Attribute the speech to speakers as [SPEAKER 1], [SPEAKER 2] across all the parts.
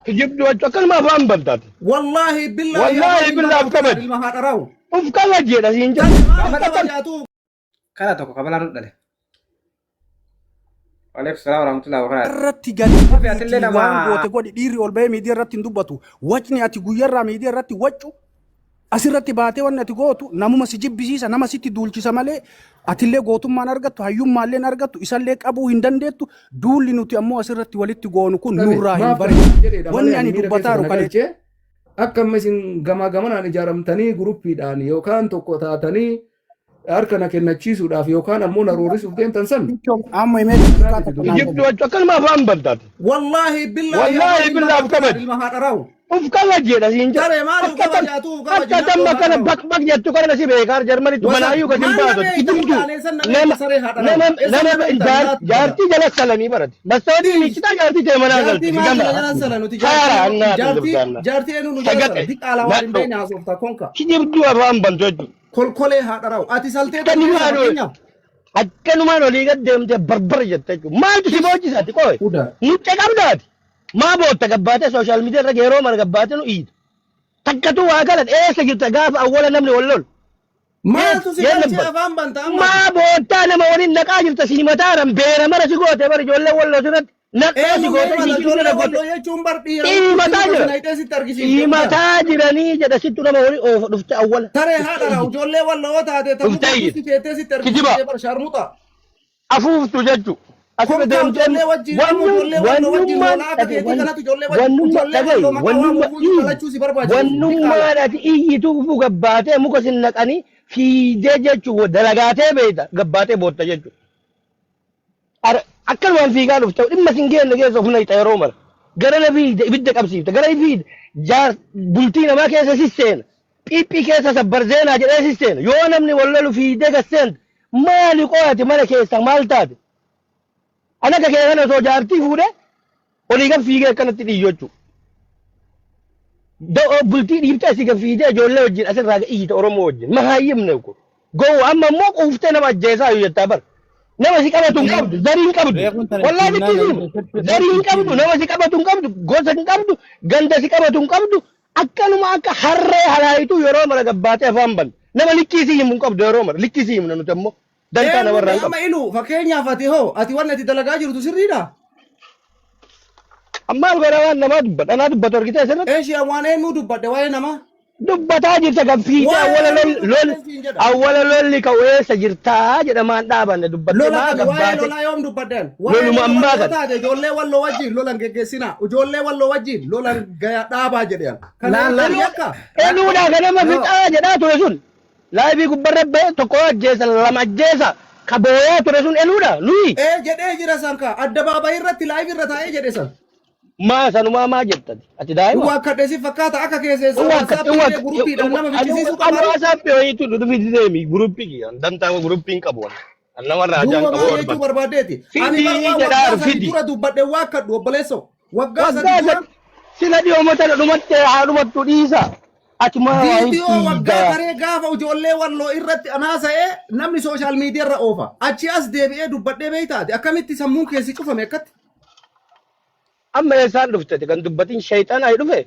[SPEAKER 1] Kijibduu jechuun akkanuma afaan bantaati.
[SPEAKER 2] Wallaahi billaahi
[SPEAKER 1] Wallaahi
[SPEAKER 2] afaan
[SPEAKER 1] billaaf
[SPEAKER 2] ilma
[SPEAKER 1] kabaji.
[SPEAKER 2] ilma haadha rawu.
[SPEAKER 1] Uf kabajeedha siin jedha.
[SPEAKER 2] Maal
[SPEAKER 1] Akka tan
[SPEAKER 2] kabajaatu?
[SPEAKER 3] Kana tokko kabalaa nu dhale. Waalaikum salaam warahmatullahi wabarakatuh.
[SPEAKER 4] Irratti gadi
[SPEAKER 3] Kofi atillee
[SPEAKER 4] qabiitii
[SPEAKER 3] nama
[SPEAKER 4] waan goote godhi. Dhiirri ol bahee miidiyaa irratti hin dubbatu. Wacni ati guyyarraa miidiyaa irratti waccu asirratti baatee wanni ati gootu namuma si jibbisiisa, nama sitti duulchisa malee atillee gootummaan argattu, hayyummaallee hin argattu, isallee qabuu hin dandeettu. Duulli nuti ammoo asirratti walitti goonu kun
[SPEAKER 2] Dhabe
[SPEAKER 4] nurraa hin
[SPEAKER 2] maaf
[SPEAKER 4] bareedu.
[SPEAKER 2] kana jedheedha
[SPEAKER 4] Wanni
[SPEAKER 2] malee ani
[SPEAKER 4] ani
[SPEAKER 2] miira keessa
[SPEAKER 4] dubbataaru
[SPEAKER 2] kana
[SPEAKER 4] kalee
[SPEAKER 2] galchee akka amma isin gamaa gamanaan ijaaramtanii guruppiidhaan yookaan tokko taatanii harka na kennachiisuudhaaf yookaan ammoo na roorrisuuf deemtan san
[SPEAKER 4] Amma himee xiqqaa
[SPEAKER 2] kanaa miti
[SPEAKER 4] tokko naa
[SPEAKER 2] dubbiin.
[SPEAKER 1] Kijibduu
[SPEAKER 4] kenni.
[SPEAKER 1] jechuun akkanuma afaan bantaati.
[SPEAKER 2] Wallaahi billaahi
[SPEAKER 1] Wallaahi
[SPEAKER 2] afaan ilma
[SPEAKER 1] billaaf
[SPEAKER 2] haadha
[SPEAKER 1] kabaji.
[SPEAKER 2] ilma haadha rawu.
[SPEAKER 1] Uf kabajeedha siin jedha.
[SPEAKER 2] Taree maal uf
[SPEAKER 1] Akka tan
[SPEAKER 2] kabajaatu uf kabaji
[SPEAKER 1] akka
[SPEAKER 2] nadhoo
[SPEAKER 1] tamma
[SPEAKER 2] haadha
[SPEAKER 1] kana
[SPEAKER 2] rawu.
[SPEAKER 1] baq baq jettu kana si beekaa Jarmanitti
[SPEAKER 2] Wasa
[SPEAKER 1] manaayyuu gadi hin
[SPEAKER 2] maal na
[SPEAKER 1] baatu.
[SPEAKER 2] beekta
[SPEAKER 1] Kijibduu
[SPEAKER 2] utaalee san na beekta
[SPEAKER 1] nama
[SPEAKER 2] saree haadha
[SPEAKER 1] nama
[SPEAKER 2] rawu. Eessa
[SPEAKER 1] nama
[SPEAKER 2] na beekta
[SPEAKER 1] jaar-
[SPEAKER 2] naatu bada.
[SPEAKER 1] jaartii jala salanii barate. Mastawatii
[SPEAKER 2] Tiis
[SPEAKER 1] miichitaa jaartii ta'e manaa galti.
[SPEAKER 2] jaartii
[SPEAKER 1] Si
[SPEAKER 2] maal
[SPEAKER 1] gama.
[SPEAKER 2] jala jalaan sala nuti
[SPEAKER 1] Haara
[SPEAKER 2] jaartii
[SPEAKER 1] annaa
[SPEAKER 2] jaartii
[SPEAKER 1] tuzubdaanna.
[SPEAKER 2] jaartii eenyu nu jala sala
[SPEAKER 1] Sagaxe
[SPEAKER 2] diqaalaa waan hin
[SPEAKER 1] nadhoo.
[SPEAKER 2] beekne haasofta konka.
[SPEAKER 1] Kijibduu afaan bantu jechuudha.
[SPEAKER 2] Kolkolee haadha rawu. Ati saltee dandeessa
[SPEAKER 1] Akkanumaan ol
[SPEAKER 2] fakkeenyaaf.
[SPEAKER 1] akkanumaan olii gad deemtee barbara jette jechuudha. Maaltu si boocisa ati qoy?
[SPEAKER 2] Uda.
[SPEAKER 1] Mucca qabdaati. Maa bootta gabbaatee sooshaal miidiyaa irra yeroo mara gabbaatee nu iyyita. Takkatu waa galan eessa jirta gaafa awwala namni wal lolu. Eessa
[SPEAKER 2] Maaltu si
[SPEAKER 1] yeen
[SPEAKER 2] galchee
[SPEAKER 1] nabbar.
[SPEAKER 2] afaan banta amma ati?
[SPEAKER 1] Maa boottaa nama waliin naqaa jirta si mataaran beera mara si goote bara ijoollee wal lolu irratti nadhoo si
[SPEAKER 2] Eenyu
[SPEAKER 1] goote
[SPEAKER 2] mee mala
[SPEAKER 1] si
[SPEAKER 2] ijoollee
[SPEAKER 1] jira goote.
[SPEAKER 2] walloo jechuun bar dhiira
[SPEAKER 1] Sii
[SPEAKER 2] huccuu
[SPEAKER 1] mataa
[SPEAKER 2] muka
[SPEAKER 1] jira.
[SPEAKER 2] si nayxee sitti
[SPEAKER 1] Sii
[SPEAKER 2] argisiifte udaa.
[SPEAKER 1] mataa jiranii jedha sittu nama walii oofa dhufte awwala.
[SPEAKER 2] Taree
[SPEAKER 1] Dhufte
[SPEAKER 2] haadha raa
[SPEAKER 1] iyyita.
[SPEAKER 2] ijoollee walloo taate ta
[SPEAKER 1] Dhufte
[SPEAKER 2] muka
[SPEAKER 1] iyyita.
[SPEAKER 2] sitti teettee sitti
[SPEAKER 1] Kijiba.
[SPEAKER 2] argisiifte bar shaarmuxa.
[SPEAKER 1] Afuuftu jechu. Asirra
[SPEAKER 2] Konkaa
[SPEAKER 1] deemtee
[SPEAKER 2] ijoollee wajjin amma ijoollee walloo wajjin
[SPEAKER 1] wannummaan
[SPEAKER 2] hoolaa akka
[SPEAKER 1] ati
[SPEAKER 2] keetii kanatu ijoollee wajjin
[SPEAKER 1] wannummaa
[SPEAKER 2] ijoollee
[SPEAKER 1] dhagahi
[SPEAKER 2] walloo maqaa
[SPEAKER 1] wannummaa
[SPEAKER 2] waamuuf iyyuu dhalachuu si barbaachisa diqaala.
[SPEAKER 1] wannummaan ati iyyituu gabbaatee muka sin naqanii fiidee jechuu dalagaatee beeyta gabbaatee bootta jechu. Ara akkanumaan fiigaa dhufte dhimma sin geenne keessa of naqxa yeroo mara. Gara na fiigde ibidda qabsiifte gara fiigde jaar bultii namaa keessa sisseena. Phiiphii keessa sabbar zeenaa jedhee sisseena. Yoo namni wal lolu fiigdee gad seente maali qo'ate mana keessa maal taate? An akka kee kana osoo jaartii fuudhee olii gad fiigee akkanatti dhiyyu jechuudha. Da'oo bultii dhiiftee asii gad fiigdee ijoollee wajjin asirraa gad iyyita Oromoo wajjin. Mahaayyimne kun. Gowwa amma immoo quuftee nama ajjeesaa yoo jettaa bar. Nama si qabatu hin qabdu, zarii hin qabdu.
[SPEAKER 5] Reefuun tana
[SPEAKER 1] Wallaahi
[SPEAKER 5] itti
[SPEAKER 1] sitti
[SPEAKER 5] himnaan
[SPEAKER 1] hima.
[SPEAKER 5] namni
[SPEAKER 1] Zarii hin qabdu, nama si qabatu hin qabdu, gosa hin qabdu, ganda si qabatu hin qabdu. Akkanuma akka harree halaayituu yeroo mara gabbaatee afaan banta. Nama likkii si himu hin qabdu yeroo mara. Likkii si himna nuti ammoo. Dantaa
[SPEAKER 2] Eenyu
[SPEAKER 1] namarraa
[SPEAKER 2] mee
[SPEAKER 1] hin qabdu.
[SPEAKER 2] amma ilu fakkeenyaaf ati hoo ati wanni ati dalagaa jirtu sirriidha?
[SPEAKER 1] Amma maal godha waan namaa dubbadha. Anaa dubbatu argitee asirratti.
[SPEAKER 2] Eeshi waan eenyu dubbadhe waa'ee namaa?
[SPEAKER 1] Dubbataa jirta kan fiixee
[SPEAKER 2] Waa'ee
[SPEAKER 1] awwala
[SPEAKER 2] eenyu
[SPEAKER 1] lol lol
[SPEAKER 2] dubbadhe siin jedha.
[SPEAKER 1] awwala lolli ka'u eessa jirtaa jedhamaan dhaabanne dubbatte
[SPEAKER 2] Lola
[SPEAKER 1] maa
[SPEAKER 2] kami waa'ee
[SPEAKER 1] gabbaate
[SPEAKER 2] lolaa yoom dubbaddan? Waa'ee
[SPEAKER 1] loluma
[SPEAKER 2] lola
[SPEAKER 1] ammaa
[SPEAKER 2] walloo
[SPEAKER 1] kana.
[SPEAKER 2] taate ijoollee walloo wajjin lolan geggeessina. Ijoollee walloo wajjin lolan gaya dhaabaa jedhan. Kana
[SPEAKER 3] Laal
[SPEAKER 2] jechuun
[SPEAKER 3] laal
[SPEAKER 1] Eluu
[SPEAKER 2] yakka.
[SPEAKER 1] eluudhaa kan nama
[SPEAKER 3] Yoo
[SPEAKER 1] fixaa jedhaa ture sun laayivii gubbarra ba'e tokko ajjeesa lama ajjeesa ka booyaa ture sun eluudha nuyi
[SPEAKER 2] Ee jedhee jira san kaa addabaabayii irratti laayiv irra taa'ee jedhe san.
[SPEAKER 1] Maa sanumaa maa jettati ati daa'ima.
[SPEAKER 2] Waa kadhe si fakkaata akka keesseessu
[SPEAKER 1] Waa kadhe
[SPEAKER 2] WhatsApp
[SPEAKER 1] waa
[SPEAKER 2] illee guruppiidhaan nama fichisiisuu
[SPEAKER 1] ani
[SPEAKER 2] qabaari.
[SPEAKER 1] WhatsApp wayiitu dhufi deemi guruppi kiyya dantaa guruppi hin qabu an namarraa ajaan
[SPEAKER 2] Duuba
[SPEAKER 1] qabu
[SPEAKER 2] maal jechuu
[SPEAKER 1] barbaada.
[SPEAKER 2] barbaaddeeti? Ani bar
[SPEAKER 1] Fidii
[SPEAKER 2] waan
[SPEAKER 1] jedhaa
[SPEAKER 2] waggaa sadi
[SPEAKER 1] fidi.
[SPEAKER 2] dura dubbadhe waa kadhu obboleessoo. Waggaa sadi
[SPEAKER 1] Waggaa
[SPEAKER 2] dura
[SPEAKER 1] sadi sila dhiyooma tana dhumatte haa dhumattu dhiisa. Ati maa waa hin
[SPEAKER 2] viidiyoo waggaa
[SPEAKER 1] fiigaa.
[SPEAKER 2] taree gaafa ijoollee walloo irratti anaasa'ee namni sooshaal miidiyaa irra oofa. Achi as deebi'ee dubbadhee beektaati. Akkamitti sammuun keessi cufame akkatti?
[SPEAKER 1] Amma eessaan dhufte ati kan dubbatin shayxaana dhufe.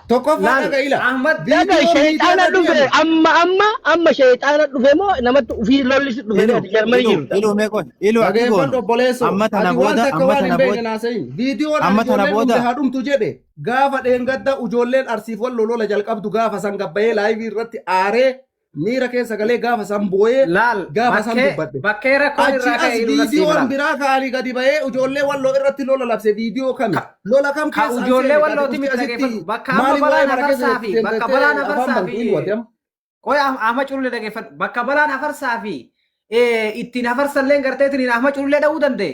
[SPEAKER 2] Tokkoffaa
[SPEAKER 3] Laal
[SPEAKER 2] dhaga'ila.
[SPEAKER 3] Ahmad
[SPEAKER 1] Dhaga
[SPEAKER 2] Viidiyoo miidiyaa
[SPEAKER 1] shayxaana
[SPEAKER 2] irra
[SPEAKER 1] dhufe
[SPEAKER 2] deemu.
[SPEAKER 1] amma amma amma shayxaana dhufe moo namatti ufii lolli si dhufe
[SPEAKER 5] Ilu,
[SPEAKER 1] ati Jarmanii
[SPEAKER 5] ilu,
[SPEAKER 1] jirta.
[SPEAKER 5] ilu mee qoy, ilu akki
[SPEAKER 2] Dhageeffadhu
[SPEAKER 5] goonu.
[SPEAKER 2] obboleessoo.
[SPEAKER 5] Amma tana
[SPEAKER 2] Ati waan
[SPEAKER 5] booda,
[SPEAKER 2] takka
[SPEAKER 5] amma
[SPEAKER 2] waan hin
[SPEAKER 5] tana
[SPEAKER 2] beekne
[SPEAKER 5] booda,
[SPEAKER 2] naasayin. Viidiyoon ani
[SPEAKER 5] amma tana
[SPEAKER 2] ijoolleen dhumte
[SPEAKER 5] booda,
[SPEAKER 2] haa dhumtu jedhe gaafa dheengadda ijoolleen arsiif wal lola jalqabdu gaafa san gabbayee laayivii irratti aaree miira keessa galee gaafa san boo'ee
[SPEAKER 3] Laal
[SPEAKER 2] gaafa san
[SPEAKER 3] bakkee
[SPEAKER 2] dubbadhe.
[SPEAKER 3] bakkee rakkoon
[SPEAKER 2] Achi
[SPEAKER 3] irraa
[SPEAKER 2] as
[SPEAKER 3] ka'e ilu natti
[SPEAKER 2] viidiyoon
[SPEAKER 3] himlaal.
[SPEAKER 2] biraa ka'anii gadi ba'ee ijoollee walloo irratti lola labse viidiyoo kami?
[SPEAKER 3] Ka
[SPEAKER 2] Lola kam
[SPEAKER 3] ka
[SPEAKER 2] keessa an
[SPEAKER 3] ijoollee
[SPEAKER 2] seene? Ati
[SPEAKER 3] wallooti
[SPEAKER 2] dhuftee
[SPEAKER 3] miti
[SPEAKER 2] asitti
[SPEAKER 3] dhageeffadhu. Bakka amma
[SPEAKER 2] maaliin waa'ee
[SPEAKER 3] balaan
[SPEAKER 2] mara keessa
[SPEAKER 3] afarsaa fi bakka
[SPEAKER 2] seentee
[SPEAKER 3] balaan
[SPEAKER 2] afaan
[SPEAKER 3] afarsaa
[SPEAKER 2] bantu
[SPEAKER 3] fi
[SPEAKER 2] ilu ati amma?
[SPEAKER 3] qoy Ahmad Culullee dhageeffadhu. Bakka balaan afarsaa fi ittiin afarsalleen garteetiin Ahmad Culullee dha'uu danda'e.